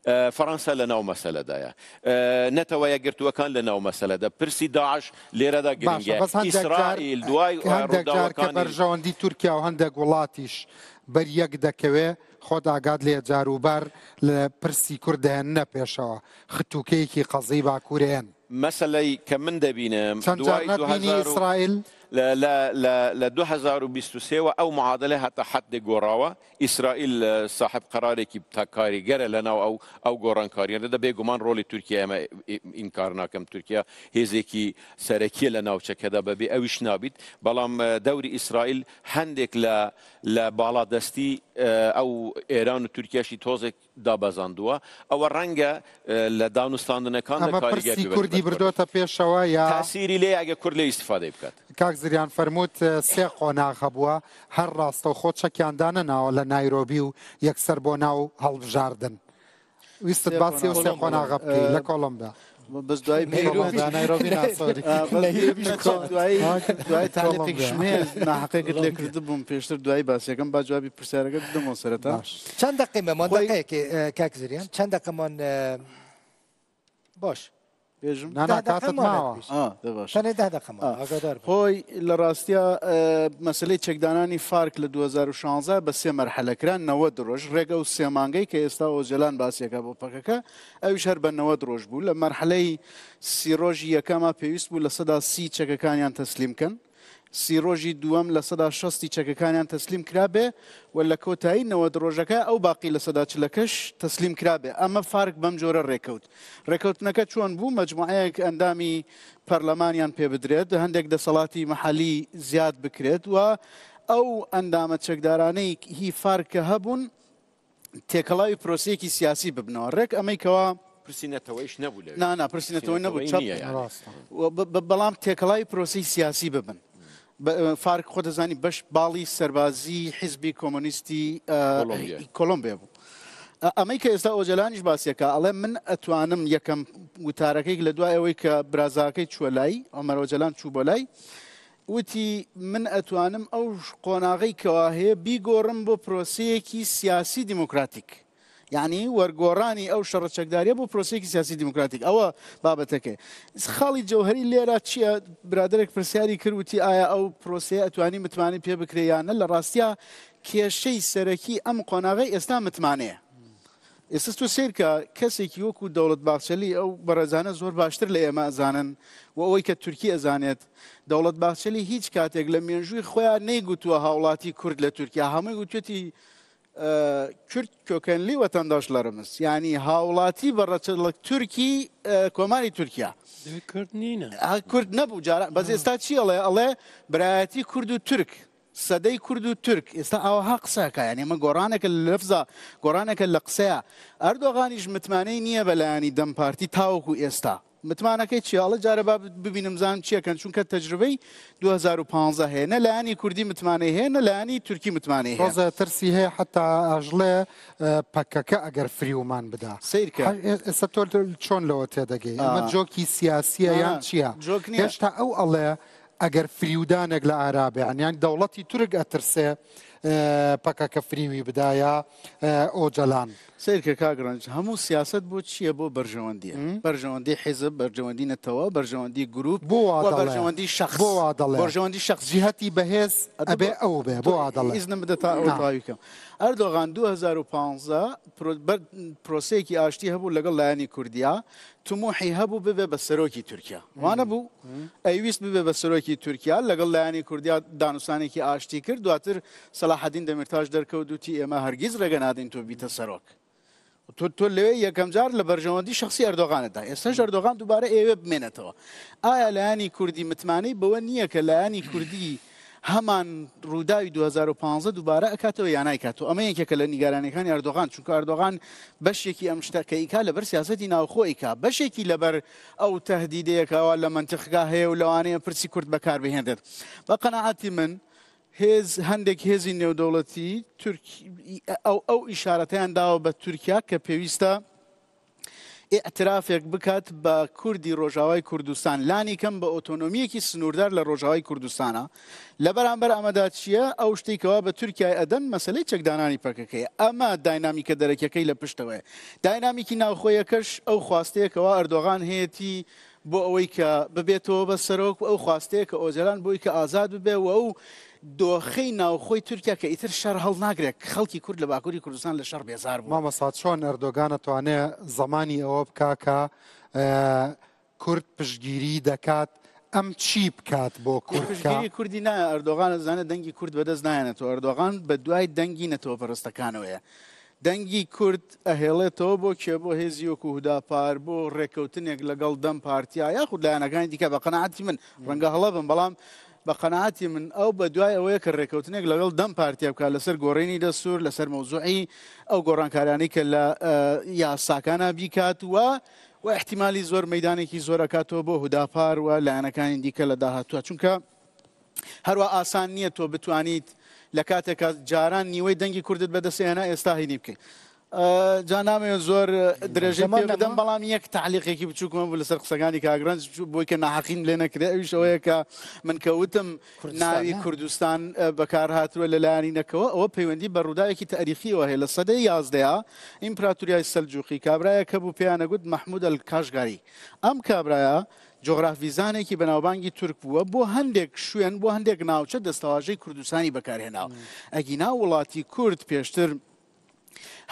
E, Fransa li nav mesele de ye. E, Netewa Yekgirtûekan li nav mesele de. Pirsî DAIŞ lêre de giring e. Baş e, bes hendek car, Îsraîl, duay, e, hendek car ke Rûdawekanî berjewendî Tirkiye û hendek welatîş ber yek dekeve, xwe dagat lê car û ber li pirsî Kurd dihênine pêşewe. Xitûkeyekî qezî Bakurê yên. Meseley ke min debînim, Çend duay car netbînî du hezar û Îsraîl? Li, li, li, li du hezar û bîst û sê we ew muadele heta heddê gorawe. Îsraîl, e, sahib qerarekî te-, karîger e li nav ew, ew gorankariyan de, de bêguman rolê Tirkiye em ê, ê, înkar nakim. Tirkiye hêzekî serekî ye li navçeke de bibî, ew îş nabît. Belam, e, dewrî Îsraîl hendêk li, li baladestî, e, ew Êran û Tirkiye jî tozek dabezandiwa. Ew renge, e, li danûstandinekan de Ama karîger pirsî bibe li Kurdî ber Kurd. Birdote pêşewe ya? Tesîrî lê ege Kurd lê îstîfadeyê bikat. Kak Ziryan fermût, e, sê qonax hebûa. Her rastewxo çekiyan dane nawo li Nayrobî û yekser bo nav hilbijardin. Wîstit Sê basî ew qonax. Sê qonax bikî, e, li Kolombiya. Bes duayî Nairobi. Kolombiya, Nairobi na, sorry. E, bes Nairobi. Duayî, Ha, duayî talîqek Kolombiya. Ji me naheqekê lê kirdibûm pêştir duayî basê kim. Ba cewabî pirsyareke didim o sereta. Baş. Çend deqe me man, Xwey- deqeyekê, e, kak Ziryan? Çend deqe man, e, باش. بێژم؟ نا، نا، دە دەقە کاتت ماوە. ماوە. ئا، دەباش. تەنێ دە دەقە ماوە، ئاگادار بن. خۆی لە ڕاستیا، ئە، مەسلەی چەکدانانی فارک لە دوو هەزار و شانزە بە سێ مەرحەلە کرا، نەوەد ڕۆژ، ڕێک ئەو سێ مانگەی کە ئێستا ئۆجەلان باسیەکە بۆ پەکەکە، ئەویش هەر بە نەوەد ڕۆژ بوو. لە مەرحەلەی سی ڕۆژی یەکەما پێویست بوو لە سەدا سی چەکەکانیان تەسلیم کەن. سی ڕۆژی دووەم لە سەدا شەستی چەکەکانیان تەسلیم کرابێ و لە کۆتایی نەوەد ڕۆژەکە ئەو باقی لە سەدا چلەکەش تەسلیم کرابێ. ئەمە فارک بەم جۆرە ڕێکەوت. ڕێکەوتنەکە چۆن بوو؟ مەجموعەیەک ئەندامی پەرلەمانیان پێ بدرێت، هەندێک دەسەڵاتی مەحەلی زیاد بکرێت و ئەو ئەندامە چەکدارانەی هی فارک کە هەبوون، تێکەڵاوی پرۆسەیەکی سیاسی ببنەوە ڕێک. ئەمەی کەوا پرسی نەتەوەیش نەبوو لەوێ. نا، نا، پرسی نەتەوەی نەبوو، چەپ. نییە یعنی. ڕاستە. و ب- ب- بەڵام تێکەڵاوی پرۆسەی سیاسی ببن. بە- فارک خۆ دەزانی بەش باڵی سەربازی حیزبی کۆمۆنیستی، ئە، کۆلۆمبیا. کۆلۆمبیا بوو. ئە- ئەمەی کە ئێستا ئۆجەلانیش باسیەکە، ئەڵێ من ئەتوانم یەکەم وتارەکەی لە دوای ئەوەی کە برازاکەی چووە لای، عمر ئۆجەلان چوو بۆ لای، وتی من ئەتوانم ئەو قۆناغی کەوا هەیە بیگۆڕم بۆ پرۆسەیەکی سیاسی دیموکراتیک. یعنی وەرگۆڕانی ئەو شەڕە چەکداریە بۆ پرۆسەیەکی سیاسی دیموکراتیک. ئەوە بابەتەکە. خاڵی جەوهەری لێرە چییە؟ برادرێک پرسیاری کرد، وتی ئایا ئەو پرۆسەیە ئەتوانی متمانەی پێ بکرێ یان نە؟ لە ڕاستیا کێشەی سەرەکی ئەم قۆناغی ئێستا متمانەیە. ئێستا تۆ سیر کە کەسێکی وەکو دەوڵەت باخچەلی، ئەو بەڕێزانە زۆر باشتر لە ئێمە ئەزانن و ئەوەی کە تورکی ئەزانێت، دەوڵەت باخچەلی هیچ کاتێک لە مێژووی خۆیان نەیگوتووە هاوڵاتی کورد لە تورکیا. هەمووی گوتوێتی، ئە، کورد کۆکەنلی وەتەنداشلەرمز، یعنی هاوڵاتی بە ڕەچەڵک تورکی، ئە، کۆماری تورکیا. دەبێت کورد نینە. ها، کورد نەبوو جاران. بەس ئێستا چی ئەڵێ؟ ئەڵێ برایەتی کورد و تورک، سەدەی کورد و تورک. ئێستا ئاوەها قسەکە، یعنی ئەمە گۆڕانێکە لە لەفزە، گۆڕانێکە لە قسەیە. ئەردۆغانیش متمانەی نییە بە لایەنی دەم پارتی تاوەکو ئێستا. متمانەکەی چیە؟ ئەڵێ جارە با ببینم زان چیەکەن، چونکە تەجروبەی دوو هەزار و پانزدە هەیە، نە لایەنی کوردی متمانەی هەیە، نە لایەنی تورکی متمانەی هەیە. تۆزە ترسی هەیە، حتا ئەژڵێ، ئە، پەکەکە ئەگەر فریومان بدا. سیر کە. حە-، ئێ-، ئێستا تۆ چۆن لەوە تێدەگەی؟ ئەمە ئا. جۆکی سیاسیە ئا. یان چییە؟ جۆک نییە. هێشتا ئەو ئەڵێ ئەگەر فریودانێک لە ئارابێ، یعنی دەوڵەتی تورک ئەترسێ، ئە، پەکەکە فریوی بدایە، ئە، ئۆجەلان. سیر کە کاک ڕەنج، هەموو سیاست بۆ چییە؟ بۆ بەرژەوەندیە. بەرژەوەندی حیزب، بەرژەوەندی نەتەوە، بەرژەوەندی گروپ، بۆ وا و دەڵێ؟ بەرژەوەندی شخص. بۆ وا دەڵێ؟ بەرژەوەندی شخص. جیهەتی بەهێز ئەبێ ئەو بێ، بۆ وا دەڵێ؟ ئیزنم بدە تا ئەو نا. تاوی بکەم. ئەردۆغان دوو هەزار و پانزدە پرۆ-، بەر-، پرۆسەیەکی ئاشتی هەبوو لەگەڵ لایەنی کوردیا، تموحی هەبوو ببێ بە سەرۆکی تورکیا. وانە بوو؟ ئەیویست ببێ بە سەرۆکی تورکیا، لەگەڵ لایەنی کوردیا دانوستانێکی ئاشتی کرد، دواتر سەلاحەدین دەمیرتاش دەرکەوت وتی ئێمە هەرگیز ڕێگە نادەین تۆ بیتە سەرۆک. تۆ، تۆ لەوێ یەکەم جار لە بەرژەوەندی شخصی ئەردۆغانتدا. ئێستاش ئەردۆغان دووبارە ئێوێ بمێنێتەوە. ئایا لایەنی کوردی متمانەی بەوە نییە کە لایەنی کوردی هەمان ڕووداوی دوو هەزار و پانزدە دووبارە ئەکاتەوە یا نایکاتەوە؟ ئەمە یەکێکە لە نیگەرانیەکانی ئەردۆغان، چونکە ئەردۆغان بەشێکی ئەم شتە کە ئیکا لەبەر سیاسەتی ناوخۆ ئیکا، بەشێکی لەبەر ئەو تەهدیدەیە کەوا لە منتیقەکە هەیە و لەوانەیە پرسی کورد بەکاربهێنرێت. بە قەناعەتی من، هێز، هەندێک هێزی نێودەوڵەتی تورک-، ئەو، ئەو ئیشارەتەیان داوە بە تورکیا کە پێویستە ئیعترافێک بکات بە کوردی ڕۆژاوای کوردستان، لانی کەم بە ئۆتۆنۆمیەکی سنووردار لە ڕۆژاوای کوردستانە. لە بەرامبەر ئەمەدا چییە؟ ئەو شتێکەوە بە تورکیای ئەدەن مەسلەی چەکدانانی پەکەکەیە. ئەمە داینامیکە دەرەکیەکەی لە پشتەوەیە. داینامیکی ناوخۆیەکەش ئەو خواستەیەکەوە ئەردۆغان هەیەتی بۆ ئەوەی کە ببێتەوە بە سەرۆک و ئەو خواستەیە کە ئۆجەلان بۆی کە ئازاد ببێ و ئەو دۆخەی ناوخۆی تورکیا کە ئیتر شەر هەڵناگرێت، خەڵکی کورد لە باکووری کوردستان لە شەڕ بێزار بوو. مامۆستا، چۆن ئەردۆگانە توانێ زەمانی ئەوە بکا کە، ئە، کورد پشگیری دەکات، ئەم چی بکات بۆ کورد کە؟ پشتگیری کوردی نایە. ئەردۆغان ئەزانێت دەنگی کورد بەدەست نایەنێتەوە. ئەردۆغان بە دوای دەنگی نەتەوەپەرستەکانەوەیە. دەنگی کورد ئەهێڵێتەوە بۆ کێ؟ بۆ هێزی وەکو هوداپار، بۆ ڕێکەوتنێک لەگەڵ دەم پارتیا یاخود لایەنەکانی دیکە. بە قەناعەتی من، ڕەنگە هەڵە بم، بەڵام بە قەناعەتی من ئەو بە دوای ئەوەیە کە ڕێکەوتنێک لەگەڵ دەم پارتیا بکات لەسەر گۆڕینی دەستور، لەسەر مەوزوعی ئەو گۆڕانکاریانەی کە لە، ئە، یاساکانە بیکات و، و احتیمالی زۆر مەیدانێکی زۆر ئەکاتەوە بۆ هوداپار و لایەنەکانی دیکە لە داهاتووە. چونکە هەروە ئاسان نییە تۆ بتوانیت لە کاتێکا جاران نیوەی دەنگی کوردت بەدەستهێنا، ئێستا هینی بکەیت. جا نامەوێت زۆر درێژەی پێ بدەم، بەڵام یەک تەعلیقێکی بچووکمە بوو لەسەر قسەکانی کاگرنج، بۆی کە ناحەقیم لێ نەکرێ، ئەویش ئەوەیە کە من کەوتم ناوی کوردستان بەکار هاتووە لە لایەنی نەکەوە. ئەوە پەیوەندی بە ڕووداوێکی تاریخیەوە هەیە. لە سەدەی یازدەیا ئیمپراتوریای سەلجوقی کابرایەک هەبوو پێیان ئەگوت مەحمود ئەلکاشگاری. ئەم کابرایە جۆغرافیزانێکی بەناوبانگی تورک بووە، بۆ هەندێک شوێن، بۆ هەندێک ناوچە دەستەواژەی کوردستانی بەکارهێناوە. ئەگینا وڵاتی کورد پێشتر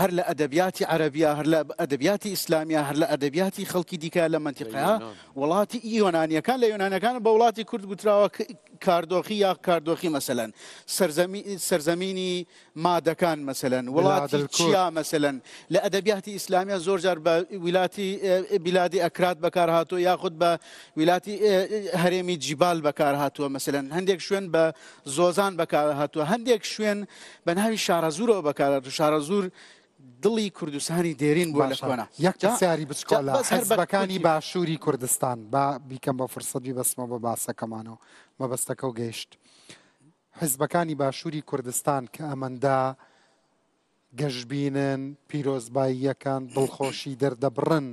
هەر لە ئەدەبیاتی عەرەبیە، هەر لە ئەدەبیاتی ئیسلامیە، هەر لە ئەدەبیاتی خەڵکی دیکە لە منتیقەیە، وڵاتی یۆنانیەکان، لە یۆنانیەکان بە وڵاتی کورد گوتراوە کاردۆخی یا کاردۆخی مەسەلەن سەرزەمینی مادەکان مەسەلەن، وڵاتی چیا مەسەلەن، لە ئەدەبیاتی ئیسلامیە زۆر جار بە ویلاتی بیلادی ئەکرات بەکار هاتووە، یاخود بە ویلاتی هەرێمی جیبال بەکار هاتووە. مەسەلەن هەندێک شوێن بە زۆزان بەکار هاتووە، هەندێک شوێن بە ناوی شارەزوورەوە بەکار هاتووە. شارەزوور دڵی کوردستانی دێرین بووە لە کۆنا. یەک پرسیاری بچکۆلە، حزبەکانی باشووری کوردستان، با بیکەم بە فرسەت بیبەستمەوە بە باسەکەمانەوە، مەبەستەکە و گەیشت. حزبەکانی باشووری کوردستان کە ئەمەندە گەشبینن، پیرۆزباییەکان، دڵخۆشی دەردەبڕن،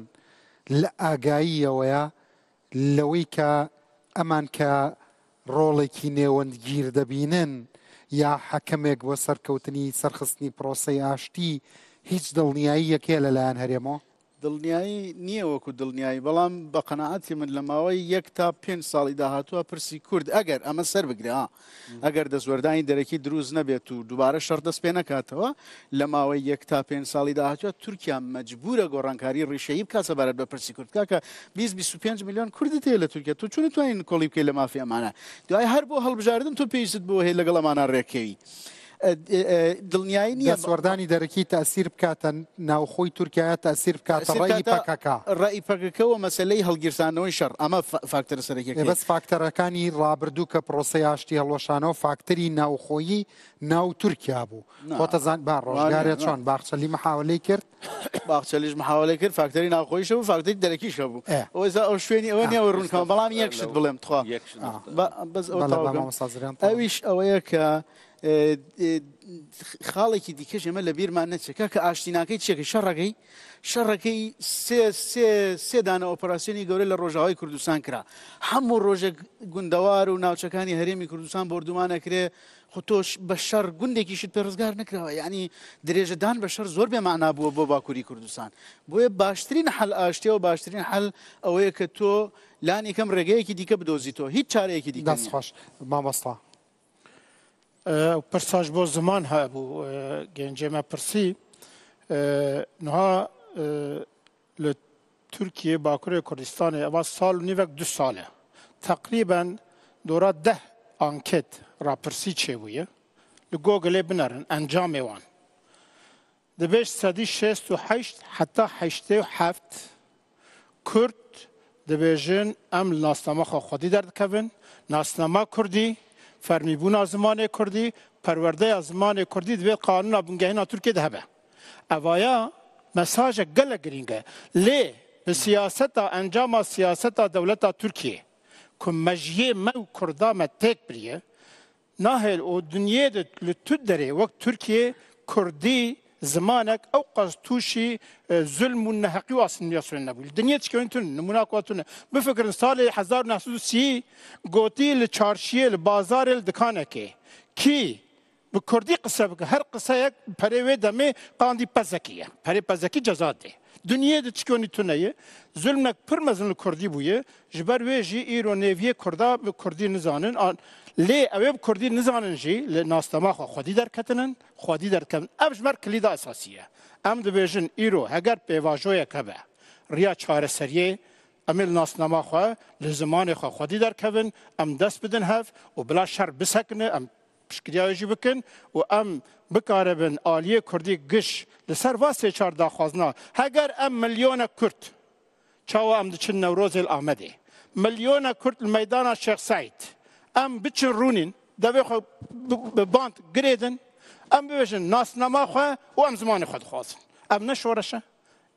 لە ئاگاییەوەیە لەوەی کە ئەمان کە ڕۆڵێکی نێوەندگیر دەبینن یا حەکەمێک بۆ سەرکەوتنی سەرخستنی پرۆسەی ئاشتی، هیچ دڵنیاییەک هەیە لەلایەن هەرێمەوە؟ دڵنیایی نییە وەکو دڵنیایی، بەڵام بە قەناعەتی من لە ماوەی یەک تا پێنج ساڵی داهاتووە پرسی کورد، ئەگەر ئەمە سەر بگرێ، ها، ئەگەر دەستوەردانی دەرەکی دروست نەبێت و دووبارە شەڕ دەست پێ نەکاتەوە، لە ماوەی یەک تا پێنج ساڵی داهاتووە تورکیا مەجبورە گۆڕانکاری ڕیشەیی بکات سەبارەت بە پرسی کورد. کاکە، بیست بیست و پێنج ملیۆن کوردت هەیە لە تورکیا، تۆ چۆن توانین کۆڵی بکەی لە مافی ئەمانە؟ دوای هەر بۆ هەڵبژاردن تۆ پێویستت بۆ هەیە لەگەڵ ئەمانە ڕێکەوی. دڵنیایی نییە. دەستوەردانی دەرەکی تەسیر بکاتە ناوخۆی تورکیا، تەسیر بکاتە ڕێی پەکەکە. ڕێی پەکەکە و مەسەلەی هەڵگیرسانەوەی شەڕ، ئەمە فاکتەرە سەرەکیەکەی. بەس فاکتەرەکانی ڕابردوو کە پرۆسەی ئاشتی هەڵوەشانەوە فاکتەری ناوخۆیی ناو تورکیا بوو. خۆتەزان با ڕۆژگارێ چۆن باخچەلی محاولەی کرد. باخچەلیش محاولەی کرد، فاکتەری ناوخۆییش بوو، فاکتەری دەرەکیش بوو. ئەوەزا ئەو شوێنی ئەوە نییە ڕوونکەم، بەڵام یەک شت بڵێم تخوا. بەس ئەویش ئەوەیە کە خاڵێکی دیکەش ئێمە لە بیرمان نەچێت، کاکە ئاشتیناکەی چیەکەی؟ شەڕەکەی، شەڕەکەی سێ سێ سێ دانە ئۆپەراسیۆنی گەورە لە ڕۆژاوای کوردستان کرا. هەموو ڕۆژێک گوندەوار و ناوچەکانی هەرێمی کوردستان بۆردومانەکرێ. خۆ تۆش بە شەڕ گوندێکیشت پێ ڕزگار نەکراوە، یعنی درێژەدان بە شەڕ زۆر بێ مەعنا بووە بۆ باکووری کوردستان. بۆیە باشترین حەل ئاشتیە و باشترین حەل ئەوەیە کە تۆ لانی کەم ڕێگەیەکی دیکە بدۆزیتەوە، هیچ چارەیەکی دیکە نییە. دەست خۆش مامۆستا. Pirsaş bo ziman hebû, gencê me pirsî, niha li Tirkiyê, Bakurê Kurdistanê, eva sal û nîvek du sal e. Teqrîben dora deh anket, rapirsî çêbûye. Li Googleê binerin, encamê wan. Dibêj sedî şêst û heşt heta heştê û heft Kurd dibêjin, em li nasnama xwe xwedî derdikevin, nasnama Kurdî, fermîbûna zimanê Kurdî, perwerdeya zimanê Kurdî divê qanûna bingehîna Tirkiyê de hebe. Evaya mesajek gelek girîng e. Lê bi siyaseta, encama siyaseta dewleta Tirkiyê ku mejiyê me û Kurda me têk biriye, Nahêl û dinyê de li tu derê wek Tirkiyê Kurdî zimanek ew qas tûşî e, zulm û neheqî û asîmîlasyonê nebû. Li dinyê tişkewîn tune, nimûna ku tune. Bifikirin salê hezar û neh sed û sî gotî li çarşiyê, li bazarê, li dikanekê kî bi Kurdî qise bike, her qiseyek perê wê demê qandî pezekî ye. Perê pezekî ceza dê. Dinyê de tişkewîn tune ye. Zulmek pir mezin li Kurdî bûye. Ji ber wê jî îro nêviyê Kurda bi Kurdî nizanin. Lê ew ê bi Kurdî nizanin jî li nasnama xwe xwedî derketinin, xwedî derkevin. Ev ji me re kilîda esasî ye. Em dibêjin îro heger pêvajoyek hebe, riya çareseriyê, em ê li nasnama xwe, li zimanê xwe xwedî derkevin, em dest bidin hev û bila şer bisekine, em piştgiriya wê jî bikin û em bikaribin aliyê Kurdî giş li ser va sê çar daxwazina. Heger em milyonek Kurd Çawa em diçin Newrozê li Amedê? Milyona Kurd li meydana Şêx Seîd. Em biçin rûnîn, devê xwe bi, bi band girêdin, em bibêjin nasnama xwe û em zimanê xwe dixwazin. Ev ne şoreş e?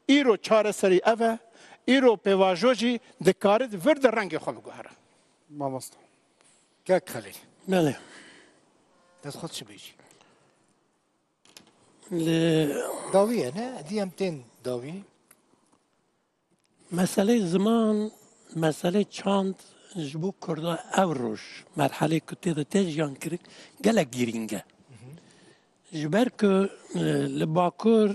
Îro çareserî ev e. Îro pêvajo jî dikare di vir de rengê xwe biguhere. Mamosta. Kak Xelîl. Belê. Dest xwe çi bêjî? Li dawî ye, ne? Dî em tên dawî. Meselê ziman, meselê çand ji bo Kurda ev roj, merhelê ku tê de tê jiyan kirin, gelek girîng e. Ji ber ku, e, li Bakur,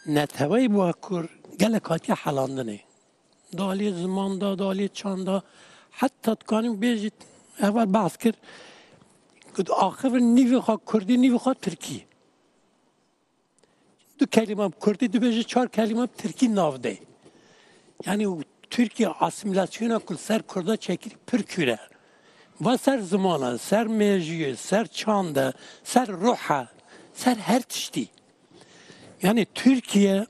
neteweyê Bakur gelek hatiye helandinê. Di aliyê ziman de, di aliyê çand de, heta dikanî bêjî, heval behs kir, ku axivin nîvê xwe kurdî, nîvê xwe tirkî. Du kelîme bi kurdî dibêje, çar kelîme bi tirkî nav de. Yanî û Tirkiye asîmîlasyona ku li ser kurda çêkirî pir kûr e. Va ser ziman e, ser mêjiyê, ser çand e, ser ruh e, ser her tiştî. Yanî Tirkiye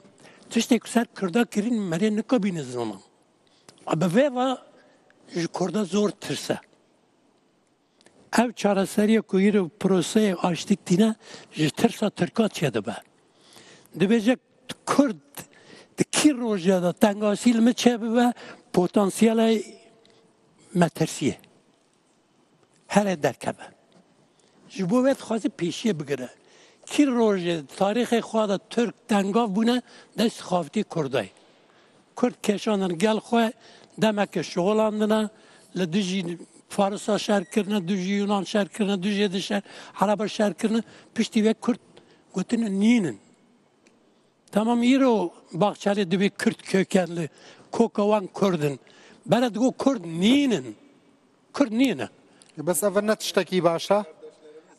tiştê ku ser kurda kirîn merê nikabîne ziman. A bi vê va ji kurda zor tirse. Ev çareseriya ku îro proseyê aştî tîne ji tirsa Tirka çêdibe. Dibêje Kurd di kî rojê de tengasî li min çêbibe, potansiyelê metirsiyê here derkeve. Ji bo wê dixwaze pêşiyê bigire. Kî rojê di tarîxê xwe de Tirk tengav bûne dest xaftî Kurdayê. Kurd kêşandin gel xwe, demeke şixulandine, li dijî Farisa şer kirine, dijî Yunan şer kirine, dijî di şer, Ereba şer kirine, piştî wê Kurd gotine nînin. Tamam, îro Baxçelî dibê Kurd kökenli, koka wan Kurd in. Bere digo Kurd nînin. Kurd nîne. Bes ev ne tiştekî baş e.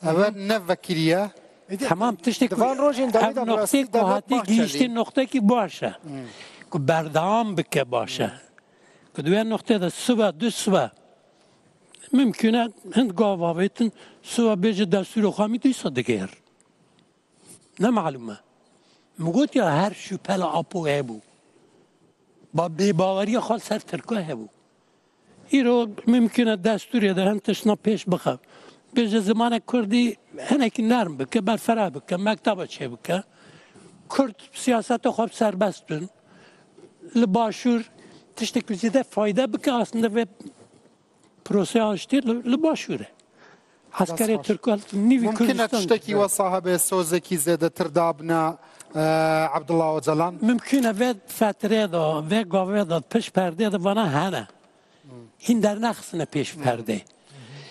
Ev ne vekirî ye. Tamam, tiştek Di van rojên dawî de ev bi noqtê rastî ku Devlet hatî Bahçelî gihiştê noqtekî baş e. Ku berdewam bike baş e. Ku di wê noqtê de sibe, du sibe. Mimkun e hind gav avêtin, sibe bêje destûrê xwe min dîsa digêr. Ne malûm e. Min got ya her şüphe li Apo hebû. Ba bêbaweriya xwe li ser Tirka hebû. Îro mimkun e destûrê de hin tiştna pêş bixe. Bêje zimanek kurdî hinekî nerm bike, berfireh bike, mekteba çêbike. Kurd siyaseta xwe bi serbest bin. Li başûr tiştek ku zêde fayde bike, aslında vê Proseya aştî li, li başûr e. Eskerê Tirk nîvî Mumkin e Kurdistan. Tiştekî wesa hebe sozekî zêdetir dabine, e, Abdullah Ocalan? Mumkin e vê fetrê de, vê gavê de, pişt perdê de vana hene. Hîn dernexistine pêş perdê.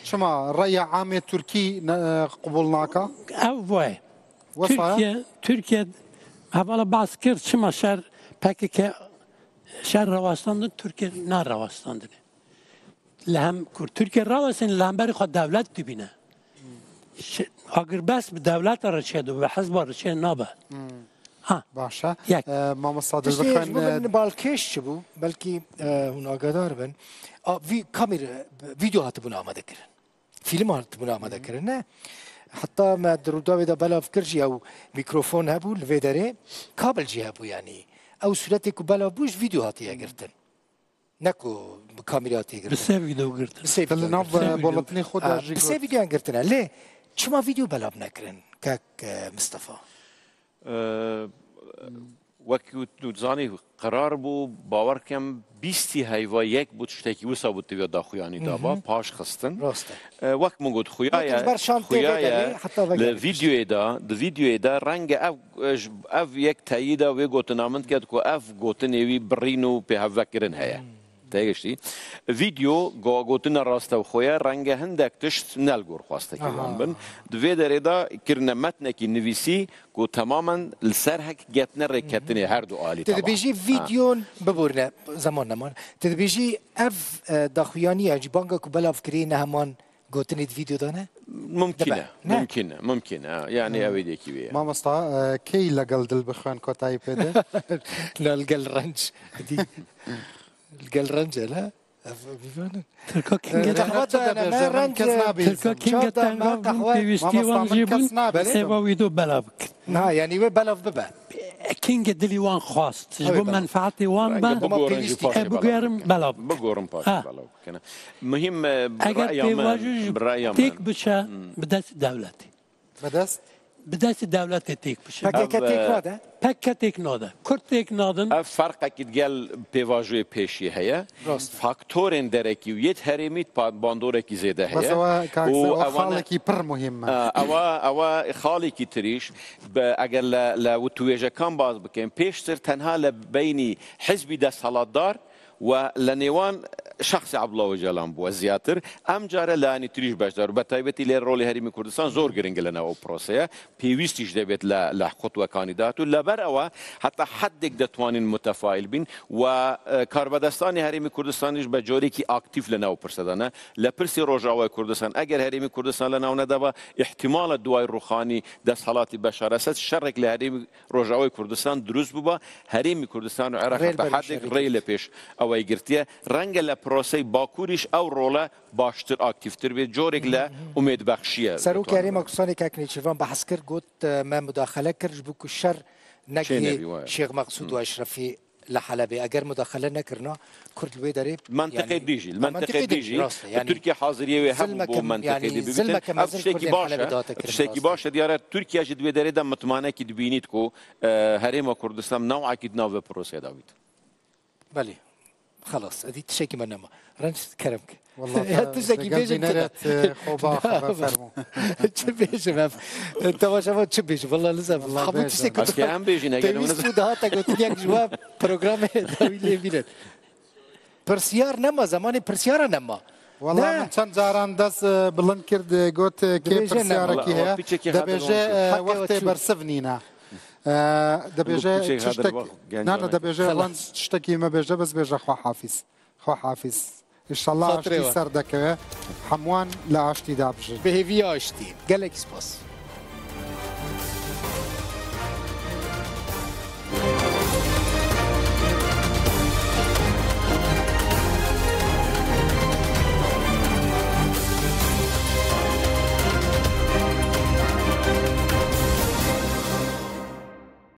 Çima reya amê Tirkî ne, e, qubul naka? Ev vay. Wesa? Tirkiye, Tirkiye hevala behs kir çima şer P K K şer rawestandin, Tirkiye narawestandine. Li hem ku Tirkiye rawestin li hemberî xwe dewlet dibîne. Şi-, agirbest bi dewleta re çêdibe, bi hizba re çê nabe. Ha. Baş e. Yek. E, mamosta Tiştê dibixin, ji bo e, min balkêş çi bû? Belkî, e, hûn agadar bin. A, vî-, kamîr-, vîdeo hatibûn amade kirin. Fîlm hatibûn amade kirin, ne? Heta me di Rûdawê de belav kir jî ew mîkrofon hebû li vê derê, kabel jî hebû yanî. Ew sûretê ku belav bû ji vîdeo hatiye girtin. Ne ku bi kamîra tê girtin. Bi se vîdeo girtin. Bi se vîdeo girtin. Li nav, e, boletinê xwe de jî got. Bi se vîdeoyan girtine. Lê çima vîdeo belav nekirin, kek, e, Mistefa? E, wek tu dizanî qerar bû, bawer kem bîstî heyva yek bû, tiştekî wisa bû, tiviya daxuyanî daba, paş xistin. Rast e. E, wek min got, xuya ye, xuya ye. Li vîdeoyê de, di vîdeoyê de renge ev, e, ji, ev yek teyîda wê gotina min diket ku ev gotinê wî birîn û pêhevvekirin heye. Te giştî. Vîdeo, go-, gotina rastewxwe ye, renge hindek tişt ne li gor xwestekî wan bin. Di vê derê de kirine metnekî nivîsî ku temamen li ser hek getine rêketinê her du alî. Tu dibêjî vîdeo, biborine, zeman neman. Tu dibêjî ev, e, daxuyaniya jî banga ku belav kirî ne heman gotinê di vîdeo de ne? Mumkin e, mumkin e, mumkin e. Yani ew êdekî wê ye. Mamosta, e, key legel dil bixwên kotayî pê de? Na, li gel renc. Dî. Li gel renc e, ne? Ev, ev, ev, Tirka kingê, e, qehwe dayane me, renc, kes nabî. Tirka kingê tengav bûn, pêwîstî wan jî bûn, eva wî do belav bikin. Na, yani wê belav bibe. Kingê dilî wan xwast, ji bo menfaatê wan be, e, bigerin belav bikin. Bigorin paşê belav bikine. Muhîm, e, reya min, reya min. Eger pêvajo ji têk biçe bi dest dewletê. Bi dest? bi destê dewletê têk bişîne. P K K Ev, têk e, nade? P K K têk nade. Kurd têk nadin. Ev ferqekî digel pêvajoyê pêşî heye. Rast. Faktorên derekî û yêt herêmî pa-, bandorekî zêde heye. Bes ewa, kak, Û ewa ewana xalekî pir muhîm e. Ewa, ewa xalekî tirîş, be, eger le, le witûwêjekan baz bikin, pêştir tenha le beynî hizbî desthilatdar we le nêwan şexsê Abdullah Ocalan bû, ez ziyatir. Em care le anî tirîş beşdar û be taybetî lê rolê Herêmî Kurdistan zor giring e li nav ew proseye. Pêwîstî jî debêt le, le xutwe kanîdat û leber ewa heta heddêk detwanîn mutefaîl bîn we, e, karbedestanê Herêmî Kurdistan jî be corekî aktîf li nav pirse de ne. Le pirsî Rojavayê Kurdistan, eger Herêmî Kurdistan li nav nedeba, îhtimala duway Ruxanî desthilatî Beşar Esed şerek li Herêmî Rojavayê Kurdistan dirust biba, Herêmî Kurdistan û Iraq Rêl heta berî hedek şerî rêy li pêş ew ê girtiye. Renge le proseyê Bakurîş ew role baştir, aktîftir bê. Corêk le umêdbexşî ye. Serokê Herêma Kurdistanê Kek Nêçîrvan behs kir, got, e, me mudaxele kir ji bo ku şer negihê Şêx Meqsûd û Eşrefî li Helebê. Eger mudaxele nekirina, Kurd li wê derê, Mentiqê yanî, dî jî, li mentiqê dî jî, rast e, yanî Tirkiye haziriyê wê hebû bo mentiqê dî bibîtin. Ev tiştekî baş e. Tiştekî baş e. Diyar e, Tirkiye jî di wê derê de mitmanekî dibînît ku, e, Herêma Kurdistan newekî di nav vê proseyê de bît. Belê. Xelas. Edî tiştekî me nema. Renc kerem ke. Wallah, ya te tiştekî bêjin, bîneret, e, xwe ba xwe fermo. Çi bêjim em? Temaşevan çi bêjim? Wallah, lizem. Wallah, hemû tiştekî. Ez ke em bêjin, eger pêwîst bû, dihate gotin, yek ji we programê dawî lê bînin. Pirsiyar nema, zemanê pirsiyara nema. Wallah, ne? Min çend caran dest, e, bilind kir, e, got, e, kê pirsiyarekî heye. Dibêje, e, wextê bersiv nîne. E, dibêje tiştek, na, na, dibêje wan tiştekî me bêje, bes bêje xwe hafîz. Xwe hafîz. Înşallah aştî ser dekeve. Hemwan li aştî dabijin. Bi hêviya aştî. Gelek spas.